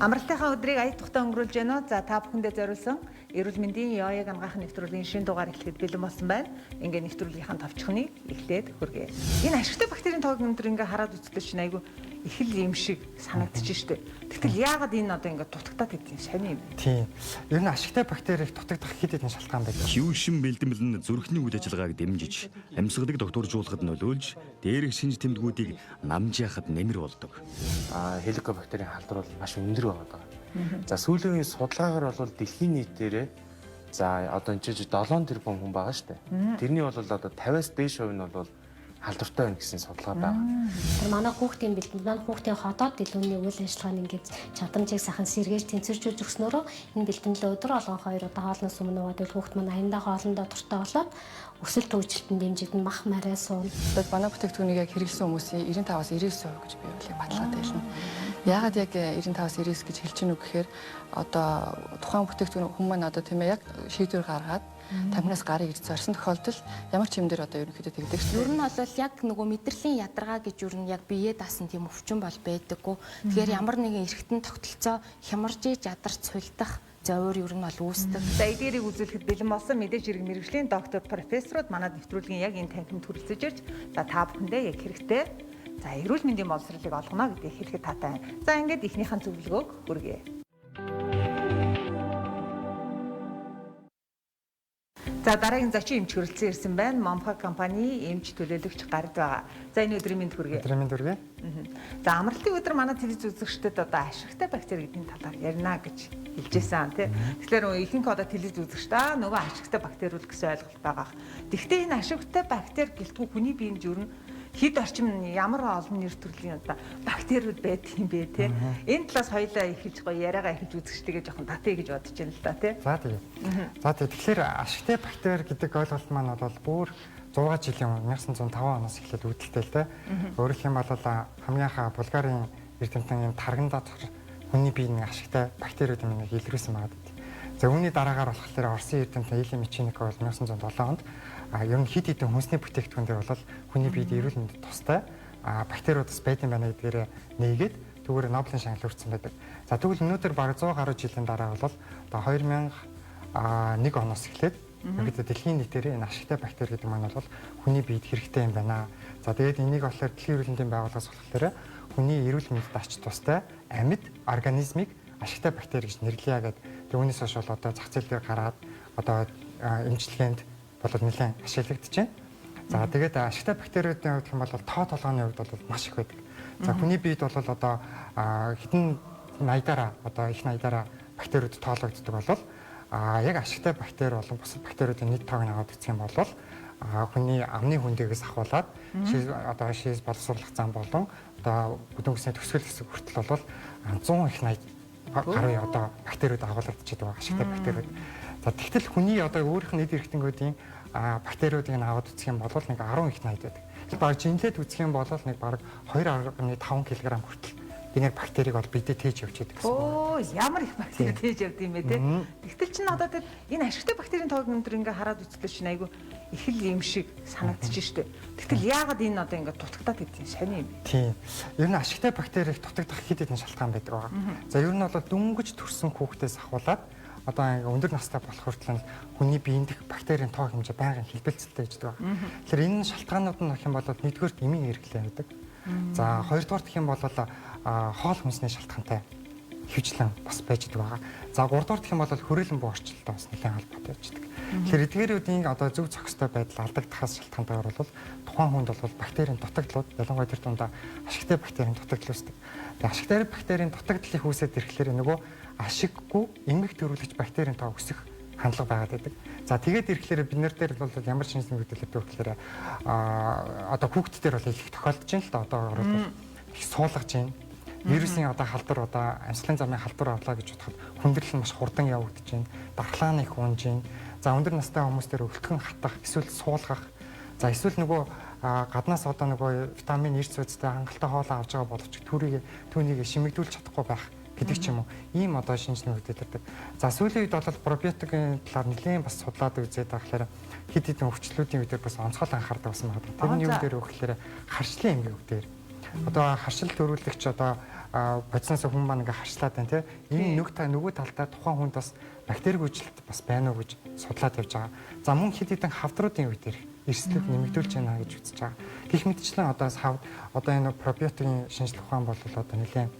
Амралтынхаа өдрийг ая тухтай өнгөрүүлж байна уу? За та бүхэндээ зориулсан эрүүл мэндийн ёоёг ангаах нэвтрүүлгийн шинэ дугаар эхлэхэд бэлэн болсон байна. Ингээ нэвтрүүлгийнхаа товчхоныг эхлээд хүргэе. Энэ ашигтай бактерийн тоог өндөр ингээ хараад үздэг чинь айгүй их л юм шиг санагдчих штеп. Тэгтэл яагаад энэ одоо ингээ дутагдаад идэв сони юм. Тийм. Ер нь ашигтай бактери их дутагдах хэд хэдэн шалтгаан байдаг. Хөвшин бэлтгэл нь зүрхний үйл ажиллагааг дэмжиж, амьсгалыг докторжуулахад нөлөөлж, дээрх шинж тэмдгүүдийг намжаахад нэмэр болдог. Хеликобактерийн халдвар бол маш өндөр байгаа. За сүүлийн үеийн судалгаагаар бол дэлхийн нийтээрээ за одоо энэ чинь 7 тэрбум хүн байгаа шүү дээ. Тэрний бол одоо 50-аас дээш хувь нь бол халдвартай байна гэсэн судалгаа байгаа. Тэр манай хүүхдийн бэлтгэл, манай хүүхдийн ходоод дэлгүүрний үйл ажиллагааны ингээд чадамжийг сайхан сэргээж тэнцвэржүүлж өгснөөрөө энэ бэлтгэлээ өдөр болгон 2 удаа хоолноос өмнө уугаад байвал хүүхд маань аяндаа хоолндоо дуртай болоод өсөлт хөгжилтөнд дэмжигдэн мах мараа суuna. Манай бүтээгдэхүүнийг яг хэрэглэсэн хүмүүсийн 95-аас 99% гэж би бол баталгаатай хэлнэ. Яагаад яг 95-аас 99 гэж хэлж гинүү гэхээр одоо тухайн бүтээгдэхүүн хүмүүс маань одоо тийм ээ яг шийдвэр гаргаад тамхинаас гарыг гэж зорьсон тохиолдолд ямар ч юм дээр одоо ерөнхийдөө тэгдэг шүү. Ер нь бол яг нөгөө мэдрэлийн ядаргаа гэж ер нь яг бие даасан тийм өвчин бол байдаггүй. Тэгэхээр ямар нэгэн эргэтэн тогтолцоо хямарж иж ядарч сулдах зовор ер нь бол үүсдэг. За эдгээрийг үзүүлэхэд бэлэн болсон мэдээж хэрэг мэргэжлийн доктор профессорууд манай нэвтрүүлгийн яг энэ танхимд хүрэлцэж ирж за та бүхэндээ яг хэрэгтэй за эрүүл мэндийн боловсролыг олгоно гэдгийг хэлэхэд таатай байна. За ингээд эхнийхэн зөвлөгөөг хүргэе. За дараагийн зочин эмч хүрэлцэн ирсэн байна. Момха компани эмч төлөөлөгч гард байгаа. За энэ өдрийн мэнд хүргэе. Өдрийн мэнд хүргэе. За амралтын өдөр манай телевиз үзэгчдэд одоо ашигтай бактери гэдгийн талаар ярина гэж хэлжсэн тий. Тэгэхээр ихэнх одоо телевиз үзэгчд нөгөө ашигтай бактериул гэсэн ойлголт байгаа. Тэгэхдээ энэ ашигтай бактери гэлтгүй хүний биеинд ер нь хэд орчим ямар олон нэр төрлийн одоо бактериуд байдаг юм бэ те. Энэ талаас хоёлаа эхэлж гоё яриагаа эхэлж үзэгчтэйгээ жоохон татъя гэж бодож байна л да те. За тэгээ. За тэгээ. Тэгэхээр ашигтай бактери гэдэг ойлголт маань бол бүр 100 жилийн өмнө 1905 оноос эхлээд үүдэлтэй л те. Өөрөөр хэлбэл бол хамгийн анх Булгарын эрдэмтэн энэ тарган даатгар хүний биеийн ашигтай бактериуд юм нэг илрүүлсэн байгаа гэдэг. За үүний дараагаар болохоор Оросын эрдэмтэн Илья Мечников бол 1907 онд ер нь хэд хэдэн хүнсний бүтээгдэхүүн дээр бол хүний биед эрүүл мэндэд тустай бактериуд бас байд юм байна гэдгээр нээгээд түүгээр Нобелийн шагнал хүртсэн байдаг. За тэгвэл өнөөдөр бараг 100 гаруй жилийн дараа бол одоо 2001 оноос эхлээд ерөнхийдөө дэлхийн нийтээр энэ ашигтай бактери гэдэг маань бол хүний биед хэрэгтэй юм байна. За тэгээд энийг болохоор дэлхийн эрүүл мэндийн байгууллагаас болохоор хүний эрүүл мэндэд ач тустай амьд организмыг ашигтай бактери гэж нэрлэе гэдэг. Түүнээс хойш бол одоо зах зээл дээр гараад одоо эмчилгээнд бол нэлээд ашиглагдаж байна. За тэгээд ашигтай бактериудын хувьд гэх юм бол тоо толгойн хувьд бол маш их байдаг. За хүний биед бол одоо хэдэн 80-аараа одоо их 80-аараа бактериуд тоологддог бол яг ашигтай бактери болон бусад бактериудын нийт тоог нь аваад үзэх юм бол хүний амны хүндээс ахуулаад одоо шээс боловсруулах зам болон одоо бүдүүн төсгөл хэсэг хүртэл бол 100 их 80 гаруй одоо бактериуд агуулгадчихдаг байгаа ашигтай бактериуд. За тэгтэл хүний одоо өөрийнх нь эд эрхтэнгүүдийн бактериудыг нь аваад үзэх юм бол нэг 10 их 80 байдаг. Бараг жинлээд үзэх юм бол нэг бараг 2.5 кг хүртэл энэ бактерийг бол бидэд тээж явж байдаг гэсэн. Оо ямар их бактери тээж явд юм бэ те. Тэгтэл чинь одоо тэр энэ ашигтай бактерийн тоог өндөр ингээ хараад үздэг чинь айгүй их л юм шиг санагдчих штеп. Тэгтэл яагаад энэ одоо ингээ дутагдаад идэв сони юм бэ? Тийм. Ер нь ашигтай бактери их дутагдах хэд хэдэн шалтгаан байдаг байгаа. За ер нь бол дөнгөж төрсэн хүүхдээс ахуулаад одоо ингээ өндөр настай болох хүртэл хүний биеинд дэх бактерийн тоо хэмжээ байнгын хэлбэлцэлтэй байж байгаа. Тэгэхээр энэ шалтгаанууд нь гэх юм бол нэгдүгээрт эмийн эргэлээ байдаг. За хоёрдугаар гэх юм бол хоол хүнсний шалтгаантай хөвчлэн бас байж байгаа. За гуравдугаар гэх юм бол хүрээлэн буу орчлолтой бас нэлээд холбоотой байж байгаа. Тэгэхээр эдгээрүүдийн одоо зөв зохистой байдал алдагдахаас шалтгаантайгаар бол тухайн хүнд бол бактерийн дутагдлууд ялангуяа тэр дундаа ашигтай бактерийн дутагдал үүсдэг. Тэгээ ашигтай бактерийн дутагдлыг үүсээд ирэхлээр нөгөө ашиггүй эмгэг төрүүлэгч бактерийн тоо өсөх хандлага байгаад байдаг. За тэгээд ирэхлээр бид нар дээр бол ямар шинж тэмдэг вэ гэхээр одоо хүүхд дээр бол их тохиолдож байна л да. Одоо бол их суулгаж байна. Вирусын одоо халдвар одоо амьсгалын замын халдвар авлаа гэж бодоход хүндрэл нь маш хурдан явагдаж байна. Дархлаа нь их унж байна. За өндөр настай хүмүүс дээр өлтгөн хатах, эсвэл суулгах. За эсвэл нөгөө гаднаас одоо нөгөө витамин эрс үзтэй хангалттай хоолоо авч байгаа боловч түүнийг шимэгдүүлж чадахгүй байх гэдэг ч юм уу. Ийм одоо шинж тэмдэг байдаг. За сүүлийн үед бол пробиотикийн талаар нэлээд бас судлаад үзээд байхлаараа хэд хэдэн өвчлүүдийн үедэр бас онцгой анхаардаг болсон байна. Тэр нь юу дээр өгөхлөөр харшлын эмгэг дээр. Одоо харшил төрүүлэгч одоо бодисноос хүн маань ингээ харшлаад байна те. Энэ нөгөө талдаа тухайн хүнд бас бактери гүйжилт бас байна уу гэж судлаад явж байгаа. За мөн хэд хэдэн хавдруудын үе дээр эрсдлийг нэмэгдүүлж байна гэж үзэж байгаа. Гэх мэтчлэн одоо хавд одоо энэ пробиотикийн шинжлэх ухаан бол одоо нэлээд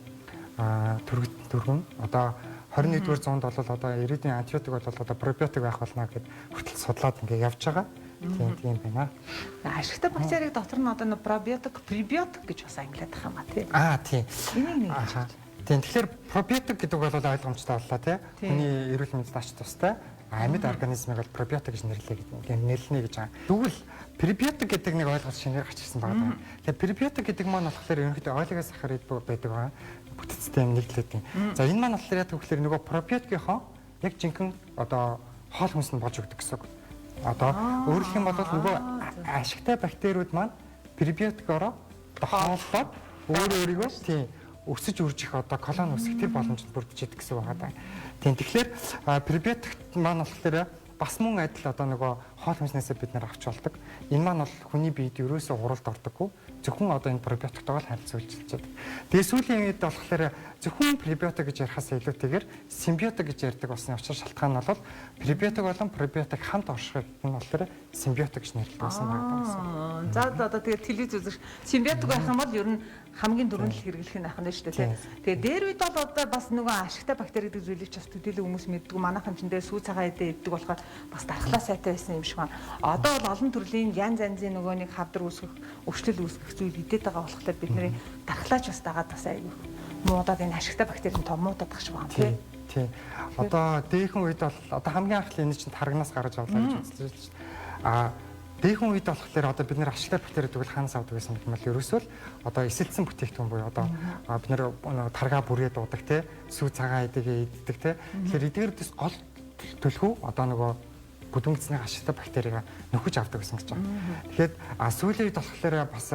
түргэн одоо 21-р зуунд бол одоо ирээдүйн антибиотик бол одоо пробиотик байх болно гэд хүртэл судлаад ингээ явж байгаа. Тийм байна. Ашигтай бактерийг дотор нь одоо пробиотик, пребиотик гэж бас ангилаад байгаа юм а тий. Аа тий. Энийг нэг гэж. Тийм, тэгэхээр пробиотик гэдэг бол ойлгомжтой боллоо тий. Хүний эрүүл мэндэд ач тустай амьд организмыг бол пробиотик гэж нэрлэе гэдэг нэрлэнэ гэж байгаа. Тэгвэл пребиотик гэдэг нэг ойлголт шинээр гарч ирсэн байна. Тэгэхээр пребиотик гэдэг маань болохоор ерөнхийдөө олигосахарид байдаг байгаа. Бүтцтэй юм нийтлээд юм. За энэ маань болохоор яг тэгэхээр нөгөө пробиотикийнхоо яг жинхэнэ одоо хоол хүнс нь болж өгдөг гэсэн үг. Одоо өөрөлдөх юм бол нөгөө ашигтай бактериуд маань пребиотикороо хооллоод өөрөө өөрийгөө тийм өсөж үржих одоо колони үүсгэх тэр боломжид бүрдэж идэг гэсэн үг байна. Тийм, тэгэхээр пребиотик маань болохоор бас мөн адил одоо нөгөө хоол хүнснээсээ бид нэр авч болдог. Энэ маань бол хүний биед ерөөсөө уралд ордоггүй. Зөвхөн одоо энэ пробиотиктойгоо л харилцуулж байдаг. Тэгээ сүүлийн үед болохоор зөвхөн пребиотик гэж ярихаас илүүтэйгээр симбиотик гэж ярьдаг болсон учир шалтгаан нь бол пребиотик болон пробиотик хамт оршихыг нь болохоор симбиотик гэж нэрлэдэг болсон байна гэсэн. За одоо тэгээ телевиз үзэх симбиотик байх юм бол ер нь хамгийн түрүүнд л хэрэглэх нь ахна шүү дээ. Тэгээ дээр үед бол одоо бас нөгөө ашигтай бактери гэдэг зүйлийг ч бас төдийлөн хүмүүс мэддэг. Манайхан ч дээр сүү цагаан эдээ иддэг болохоор бас дархлаа сайтай байсан юм шиг байна. Одоо бол олон төрлийн янз янзын нөгөө нэг хавдар үүсгэх, өвчлөл үүсгэх зүйл идэт байгаа болохоор бидний дархлаач бас дагаад бас айгүй муудаад энэ ашигтай бактерийн том муудаад ах шиг байна тий. Тий. Одоо дээхэн үед бол одоо хамгийн анх л энэ чинь тарганаас гарч авлаа гэж үзлээ шүү дээ. Аа дээхэн үед болохоор одоо бид нэр ашигтай бактери гэдэг нь хаанаас авдаг гэсэн юм бол ерөөсөө л одоо эсэлтсэн бүтээгдэхүүн буюу одоо бид нэр таргаа бүрээд уудаг те, сүү цагаан эдэгээ иддэг те. Тэгэхээр эдгээрээс гол төлхөө одоо нөгөө бүдүүн гэсний ашигтай бактерийг нөхөж авдаг гэсэн гэж байна. Тэгэхээр сүүлийн үед болохоор бас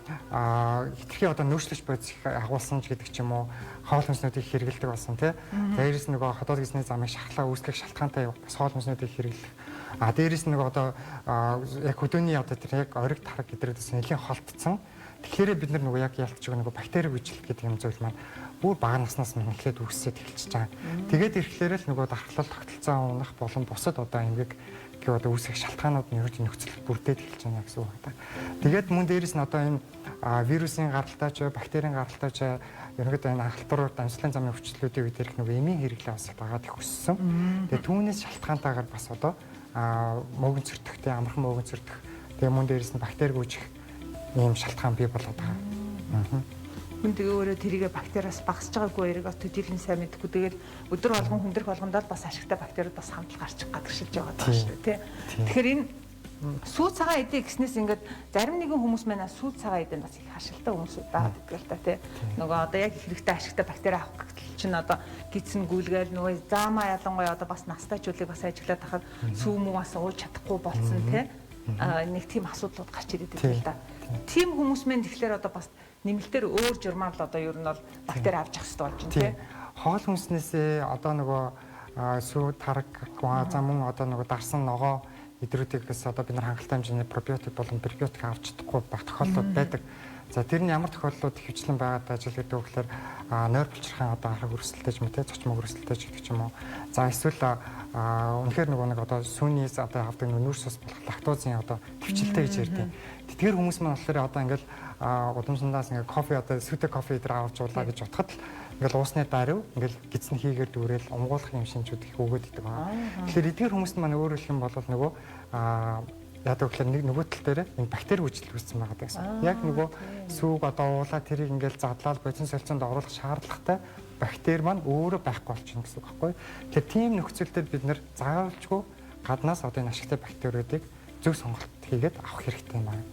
хэтэрхий одоо нөөцлөж бодис их агуулсан ч гэдэг ч юм уу, хоол хүнснүүдийг хэрэглэдэг болсон тий. Дээрээс нөгөө ходоод гэсний замыг шахлаа үүсгэх шалтгаантай бас хоол хүнснүүдийг хэрэглэх. А дээрээс нөгөө одоо яг хөдөөний одоо тэр яг ориг тараг гэдэрээс нэлийн холтцсон. Тэгэхээр бид нар нөгөө яг ялтч байгаа нөгөө бактери гүйцэлт гэдэг юм зүйл маань бүр бага наснаас нь эхлээд үүсээд эхэлчихэж байгаа. Тэгээд ирэхлээр л нөгөө дархлал тогтолцоо унах болон бусад одоо эмгэг гэх одоо үүсэх шалтгаанууд нь ерөөд нөхцөл бүрдээд эхэлж байна гэсэн үг байна. Тэгээд мөн дээрэс нь одоо энэ вирусын гаралтай ч бактерийн гаралтай ч ерөнхийдөө энэ ахалтурууд амьсгалын замын өвчлөлүүдийн үед ирэх нөгөө эмийн хэрэглээ бас дагаад их өссөн. Тэгээд түүнээс шалтгаантайгаар бас одоо мөөгөн цөртөхтэй амархан мөөгөн цөртөх тэгээд мөн дээрэс нь бактери гүйжих ийм шалтгаан бий болоод байгаа. Хүн тэгээ өөрөө тэрийгэ бактериас багасж байгаагүй эрийг төдийлөн сайн мэдэхгүй. Тэгээд өдөр болгон хүндрэх болгондоо бас ашигтай бактериуд бас хамт гарч гадагшилж байгаа даа шүү дээ, тий. Тэгэхээр энэ сүү цагаан эдээ гэснээс ингээд зарим нэгэн хүмүүс маань сүү цагаан эдээ бас их хашилтай хүмүүсүүд байгаа гэдэг л та, тий. Нөгөө одоо яг хэрэгтэй ашигтай бактери авах гэтэл чинь одоо гидсэн гүйлгээл нөгөө заамаа ялангуяа одоо бас настайчуулыг бас ажиглаад тахад сүү мүү бас ууж чадахгүй болсон, тий. Нэг тийм асуудлууд гарч ирээд байдаг л да. Тийм хүмүүс маань тэгэхээр одоо бас нэмэлтээр өөр журмаар л одоо ер нь бол бактери авч явах хэрэгтэй болж байна тий. Хоол хүнснээсээ одоо нөгөө сүү тараг за мөн одоо нөгөө дарсан ногоо эдрүүдээс одоо бид нар хангалттай хэмжээний пробиотик болон пребиотик авч чадахгүй байх тохиолдлууд байдаг. За тэр нь ямар тохиолдлууд ихэвчлэн байгаад ажил гэдэг үг гэхээр нойр булчирхайн одоо арга өрсөлдөж мэ тэ цочмог өрсөлдөж гэдэг ч юм уу. За эсвэл үнэхээр нөгөө нэг одоо сүүнээс одоо авдаг нүүрс ус болох лактозын одоо төвчлөлтэй гэж ярьдаг. Тэдгээр хүмүүс маань болохоор одоо ингээл гудамжиндаас ингээ кофе одоо сүүтэй кофе идэр авч уулаа гэж бодоход л ингээл уусны даруй ингээл гидсэн хийгээр дүүрэл умгуулах юм шинжүүд их өгөөд идэг байна. Тэгэхээр эдгээр хүмүүст маань өөр хэлэх юм бол нөгөө яадаг гэхээр нэг нөгөө тал дээр энэ бактери хүчил үүссэн байгаа гэсэн. Яг нөгөө сүүг одоо уулаа тэрийг ингээл задлал бодис солилцоонд оруулах шаардлагатай бактери маань өөрөө байхгүй болчихно гэсэн үг байхгүй. Тэгэхээр тийм нөхцөлдөд бид нэр заавалжгүй гаднаас одоо энэ ашигтай бактериудыг зөв сонголт хийгээд авах хэрэгтэй юм байна.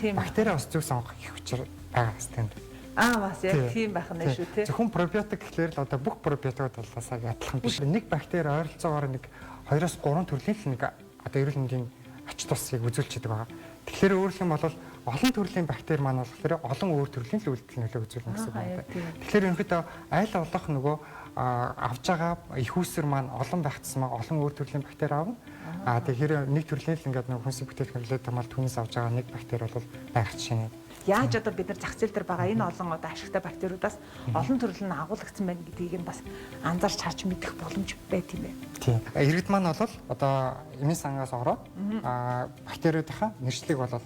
Тийм. Бактери бас зөв сонгох их учир байгаа бас тийм. Аа бас яг тийм байх нь шүү тий. Зөвхөн пробиотик гэхлээр л одоо бүх пробиотикууд болоосаа адилхан биш. Нэг бактери ойролцоогоор нэг 2-3 төрлийн л нэг одоо эрүүл мэндийн ач тусыг үзүүлж идэг байгаа. Тэгэхээр өөрөлдөх юм бол олон төрлийн бактери маань болохоор олон өөр төрлийн л үйлдэл нөлөө үзүүлнэ гэсэн үг байна. Тэгэхээр ерөнхийдөө аль болох нөгөө авж байгаа их үүсвэр маань олон байх тусмаа олон өөр төрлийн бактери авна. А тэгэхээр нэг төрлийн л ингээд нөгөө хүнсний бүтээгдэхүүн хэрэглээд тамал түүнээс авж байгаа нэг бактери бол байх жишээ. Яаж одоо бид нар зах зээл дээр байгаа энэ олон одоо ашигтай бактериудаас олон төрөл нь агуулгдсан байна гэдгийг нь бас анзаарч харж мэдэх боломж байт юм байна. Тийм. Иргэд маань бол одоо эмийн сангаас ороод бактериудынхаа нэршлиг бол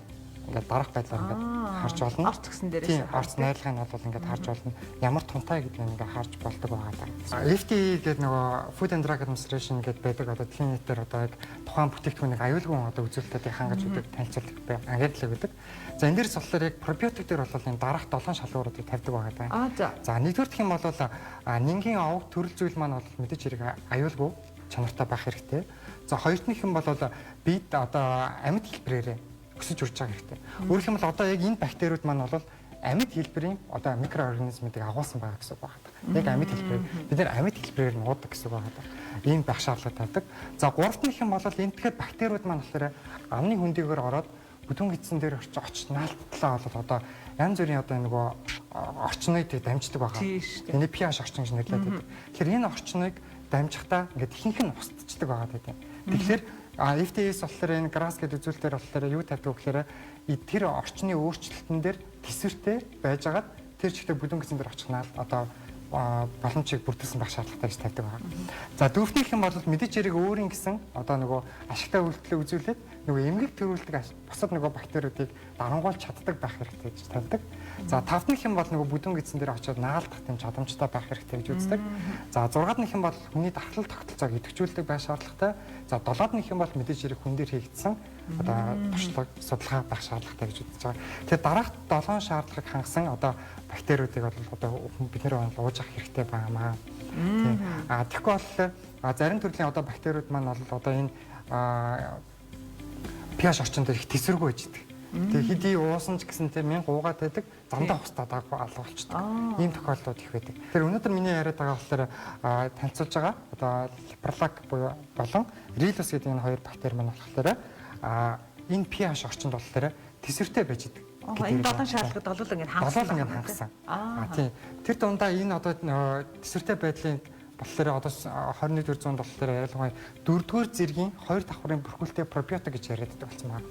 ингээд дараах байдлаар ингээд харж болно. Орц гэсэн дээрээс. Тийм, орц найрлагыг нь бол ингээд харж болно. Ямар тунтай гэдгийг ингээд харж болдог байгаа даа. FDA гэдэг нөгөө Food and Drug Administration гэдэг байдаг одоо дэлхийн нийтээр одоо яг тухайн бүтээгдэхүүнийг аюулгүй одоо үзүүлэлтүүдийг хангаж өгдөг, танилцуулдаг, ангиарлаг өгдөг. За энэ дээрс болохоор яг пробиотик дээр бол энэ дараах 7 шалгууруудыг тавьдаг байгаа даа. За нэгдүгээр гэх юм бол нингийн овг төрөл зүйл маань бол мэдээж хэрэг аюулгүй чанартай байх хэрэгтэй. За хоёрт нь гэх юм бол бид одоо амьд хэлбэрээрээ өсөж үрж байгаа хэрэгтэй. Өөрөөр хэлбэл одоо яг энэ бактериуд маань бол амьд хэлбэрийн одоо микроорганизмыг агуулсан байгаа гэсэн үг байна. Яг амьд хэлбэрээр бид нэр амьд хэлбэрээр нь уудаг гэсэн үг байна. Ийм байх шаардлага тавьдаг. За гуравт нь гэх юм бол энэ тэгэхээр бактериуд маань болохоор амны хөндийгөөр ороод бүдүүн гидсэн дээр очиж наалтлаа бол одоо янз бүрийн одоо нөгөө орчныг дамждаг байгаа. Энэ pH орчин гэж нэрлэдэг. Тэгэхээр энэ орчныг дамжихдаа ингээд ихэнх нь устдчихдаг байгаа гэдэг. Тэгэхээр FDA-с болохоор энэ GRAS гэдэг үзүүлэлтээр болохоор юу тавьдаг вэ гэхээр тэр орчны өөрчлөлтөн дээр төсвөртэй байжгаад тэр чигтээ бүдүүн гэсэн дээр очих наал одоо боломжийг бүрдүүлсэн байх шаардлагатай гэж тавьдаг байгаа. За дөрөвдүгийнх юм бол мэдээж хэрэг өөрийн гэсэн одоо нөгөө ашигтай үйлдэлээ үзүүлээд нөгөө эмгэг төрүүлдэг бусад нөгөө бактериудыг дарангуйлж чаддаг байх хэрэгтэй гэж тавьдаг. За тавдных юм бол нөгөө бүдүүн гэсэн дээр очиод наалдах тийм чадамжтай байх хэрэгтэй гэж үздэг. За зургаадных юм бол хүний дархлал тогтолцоог идэвхжүүлдэг байх шаардлагатай. За долоодных юм бол мэдээж хэрэг хүн дээр хийгдсэн одоо туршлага судалгаа байх шаардлагатай гэж үзэж байгаа. Тэгэхээр дараах 7 шаардлагыг хангасан одоо бактериудыг бол одоо бид нэр ууж авах хэрэгтэй байнамаа. Тийм. А тэгэхгүй бол зарим төрлийн одоо бактериуд маань бол одоо энэ pH орчин дээр их тэсвэргүй байж идэг. Тэгээ хэдий уусан ч гэсэн те 1000 уугаад байдаг, замдаа хустаад алга болчдөг. Ийм тохиолдлууд их байдаг. Тэгэхээр өнөөдөр миний яриад байгаа болохоор танилцуулж байгаа одоо Лепролак буюу болон Рилус гэдэг энэ хоёр бактери маань болохоор энэ pH орчинд болохоор тэсвэртэй байж идэг. Энэ 7 шаардлагад долоол ингэ хангасан. Долоол ингэ хангасан. Тийм. Тэр дундаа энэ одоо тэсвэртэй байдлын болохоор одоо 21-р зуунд болохоор ялангуяа 4-р зэргийн 2 давхрын бүрхүүлтэй пробиотик гэж яриад байдаг болсон байна.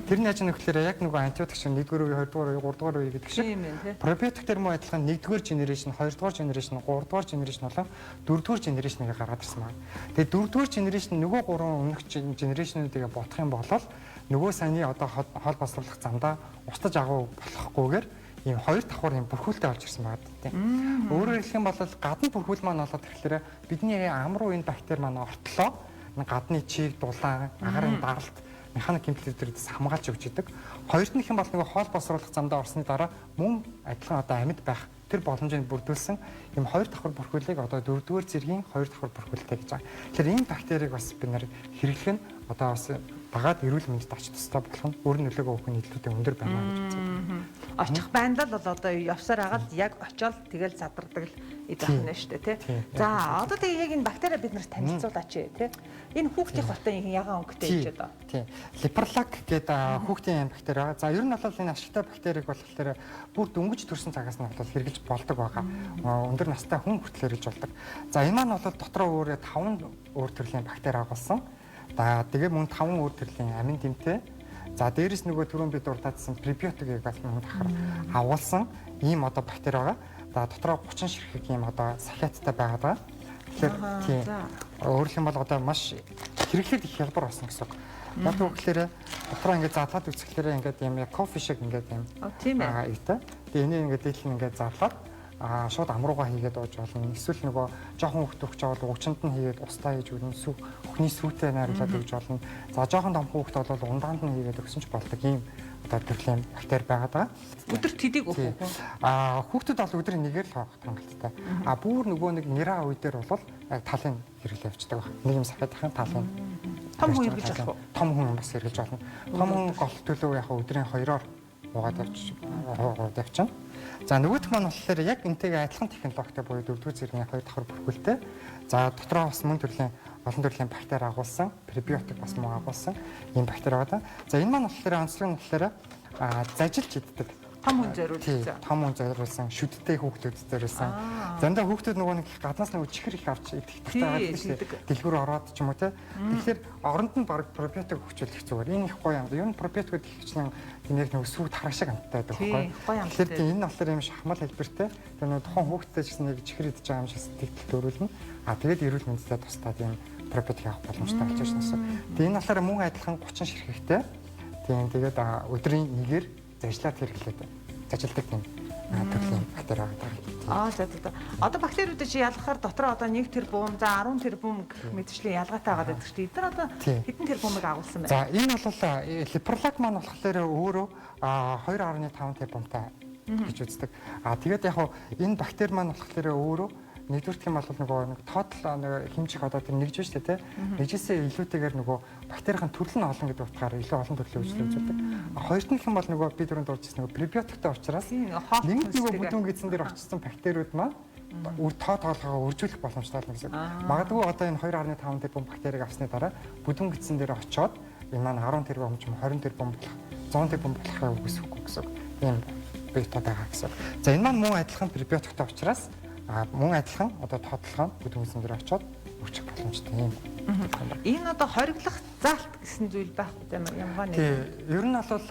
Тэр нь яаж нөхлөөр яг нөгөө антибиотик шиг 1-р үе, 2-р үе, 3-р үе гэдэг шиг пробиотик дээр мөн адилхан 1-р генерашн, 2-р генерашн, 3-р генерашн болон 4-р генерашныг гаргаад ирсэн байна. Тэгээ 4-р генерашн нөгөө 3 өмнөх генерашнуудыг бодох юм бол нөгөө саяны одоо хоол боловсруулах замдаа устж агуу болохгүйгээр ийм хоёр давхар ийм бүрхүүлтэй болж ирсэн байгаа тийм. Өөрөөр хэлэх юм бол гадна бүрхүүл маань болоод тэгэхээр бидний ам руу энэ бактери маань ортлоо гадны чиг, дулаан, агарын даралт, механик гэмтэл төрүүдээс хамгаалж өгч идэг. Хоёрт нь хэм бол нөгөө хоол боловсруулах замдаа орсны дараа мөн адилхан одоо амьд байх тэр боломжийг бүрдүүлсэн ийм хоёр давхар бүрхүүлийг одоо дөрөвдүгээр зэргийн хоёр давхар бүрхүүлтэй гэж байгаа. Тэгэхээр энэ бактерийг бас бид нэр хэрэглэх нь одоо бас дагаад эрүүл мэндэд ач тустай болох нь өөр нөлөөгөө өгөх нь илүүтэй өндөр байна гэж үздэг. Очих байнлал бол одоо явсаар агаад яг очиод тэгэл задардаг л эд байх нь шүү дээ тий. За одоо тэгээ яг энэ бактери бид нарт танилцуулаач тий. Энэ хүүхдийн хотын ягаан өнгөтэй гэж одоо. Тий. Лепролак гэдэг хүүхдийн бактери байгаа. За ер нь бол энэ ашигтай бактерийг болохоор бүр дөнгөж төрсэн цагаас нь бол хэрэгжилж болдог байгаа. Өндөр настай хүн хүртэл хэрэгжилж болдог. За энэ маань бол дотроо өөрөө 5 өөр төрлийн бактери агуулсан. За тэгээ мөн 5 өөр төрлийн амин дэмтэй. За дээрэс нөгөө түрүүн бид дурдаадсан пребиотикийг бас мөн давхар агуулсан ийм одоо бактери байгаа. За дотроо 30 ширхэг ийм одоо сахиаттай байгаад байгаа. Тэгэхээр тийм. Өөрөөр хэлбэл бол одоо маш хэрэглээд их хялбар болсон гэсэн үг. Яг гэвэл дотроо ингээд задлаад үзэхлээрээ ингээд ийм кофе шиг ингээд ийм тийм ээ. Тэгээ энийг ингээд дээдл нь ингээд зарлаад шууд амруугаа хийгээд ууж болно. Эсвэл нөгөө жоохон хүүхд өгч байгаа бол угчанд нь хийгээд устаа хийж өгнө. Хөхний сүүтэй найруулад өгч болно. За жоохон том хүүхд бол ундаанд нь хийгээд өгсөн ч болдог ийм одоо төрлийн бактери байгаад байгаа. Өдөрт хэдийг өгөх үү? Хүүхдүүд бол өдрийн нэгээр л авах хангалттай. Бүр нөгөө нэг нэраа үе дээр бол яг талын хэрэглээ явчихдаг баг. Нэг юм сахиадахын талын. Том хүн хэрэглэж болох уу? Том хүн бас хэрэглэж болно. Том хүн гол төлөв яг өдрийн 2-оор уугаад явчихна. За нөгөөх маань болохоор яг энтэйгээ адилхан технологитой буюу дөрөвдүгээр зэргийн хоёр давхар бүрхүүлтэй. За дотроо бас мөн төрлийн олон төрлийн бактери агуулсан, пребиотик бас мөн агуулсан ийм бактери байгаа. За энэ маань болохоор онцлог нь болохоор зажилж иддэг. Том хүн зориулсан. Том хүн зориулсан, шүдтэй хүүхдүүдэд зориулсан. Заримдаа хүүхдүүд нөгөө нэг гаднаас нөгөө чихэр их авч идэх дуртай байдаг шүү дээ. Дэлгүүр ороод ч юм уу те. Тэгэхээр оронд нь баг пробиотик өгчүүлэх зүгээр. Энэ их гоё юм. Ер нь пробиотик ихчлэн тийм яг нөгөө сүү тараг шиг амттай байдаг байхгүй. Тэгэхээр тийм энэ болохоор юм шахмал хэлбэртэй. Тэгээ нөгөө тухайн хүүхдтэй ч гэсэн яг чихэр идэж байгаа юм шиг сэтгэл төрүүлнэ. А тэгээд эрүүл мэндэд тусдаа тийм пробиотик авах боломжтой болж байна гэсэн. Тэгээ энэ болохоор мөн адилхан 30 ширхэгтэй. Тийм тэгээд өдрийн нэгээр зажлаад хэрэглээд зажилдаг тийм төрлийн бактери байгаа. Аа за за. Одоо бактериудыг чи ялгахаар дотроо одоо 1 тэрбум, за 10 тэрбум гэх мэтчлийн ялгаатай байгаа гэдэг чинь. Эдгээр одоо хэдэн тэрбумыг агуулсан бэ? За энэ бол липролак маань болохоор өөрөө 2.5 тэрбумтай гэж үздэг. А тэгээд яг энэ бактери маань болохоор өөрөө нэгдүгээр юм бол нөгөө нэг тоотал нэг хэмжих одоо тэр нэгж шүү дээ тий. Нэгжээсээ илүүтэйгээр нөгөө бактерийн төрөл нь олон гэдэг утгаар илүү олон төрлийн үйлчлэл үзүүлдэг. Хоёрт нь юм бол нөгөө би дөрөнд дурж ирсэн нөгөө пребиотиктэй учраас нэг нөгөө бүдүүн гэсэн дээр очсон бактериуд маань үр тоо тоолгоо өржүүлэх боломжтой болно гэсэн. Магадгүй одоо энэ 2.5 тэрбум бактерийг авсны дараа бүдүүн гэсэн дээр очоод энэ маань 10 тэрбум ч юм 20 тэрбум болох 100 тэрбум болохыг үгүйсэхгүй гэсэн. Тийм бета байгаа гэсэн. За энэ маань мөн адилхан пребиотиктэй учраас мөн адилхан одоо тодлогоо бүдүүн гэсэн дээр очоод өрчих боломжтой юм. Энэ одоо хориглох заалт гэсэн зүйл байхгүй тийм үү? Ямгаа нэг. Тийм. Ер нь бол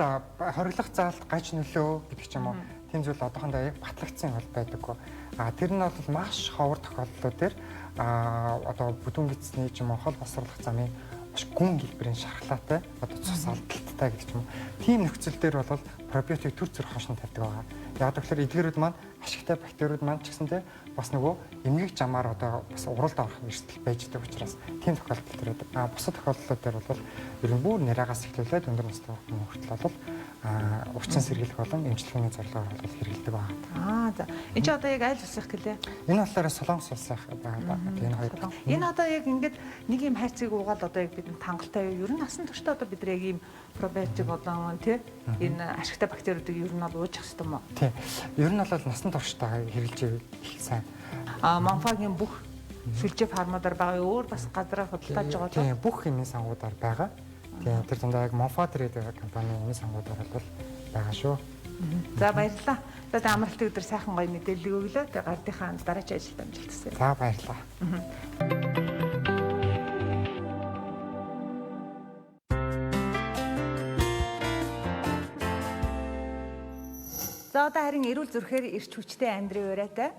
хориглох заалт гаж нөлөө гэдэг ч юм уу. Тийм зүйл одоохондоо яг батлагдсан юм бол байдаггүй. А тэр нь бол маш ховор тохиолдлууд дээр одоо бүдүүн гидсний ч юм уу хол босруулах замын маш гүн хэлбэрийн шархлаатай одоо цус алдалттай гэдэг ч юм уу. Тийм нөхцөл дээр бол пробиотик төр зүрх хошин тавьдаг байгаа. Яг тэгэхээр эдгээрүүд маань ашигтай бактериуд маань ч гэсэн те бас нөгөө эмгэг жамаар одоо бас уралд орох эрсдэл байж байгаа учраас тийм тохиолдол төр байдаг. А бусад тохиолдлууд дээр бол ер нь бүр нэраагаас эхлүүлээд өндөр настай хүмүүс хүртэл бол өвчин сэргийлэх болон эмчилгээний зорилгоор бол хэрэглэдэг байгаа. Аа за. Энэ чи одоо яг аль улсынх гэлээ? Энэ болохоор Солонгос улсынх байгаа. Энэ хоёр. Энэ одоо яг ингээд нэг юм хайрцаг уугаад одоо яг бидэнд хангалттай юу? Ер нь насан туршдаа одоо бид нар яг ийм пробиотик болон тий энэ ашигтай бактериудыг ер нь бол ууж явах хэрэгтэй юм уу? Тий. Ер нь бол насан туршдаа хэрэглэж ивэл их сайн. А Монфагийн бүх сүлжээ фармуудаар байгаа өөр бас газраар худалдааж байгаа тийм бүх хэмээн сангуудаар байгаа. Тийм тэр дундаа яг Монфа гэдэг компани хэмээн сангуудаар бол байгаа шүү. За баярлалаа. За тэ амралтын өдөр сайхан гоё мэдээлэл өглөө. Тэ гардынхаа дараач ажилд амжилт хүсье. За баярлалаа. За одоо харин эрүүл зүрхээр эрч хүчтэй амьдрын уриатай.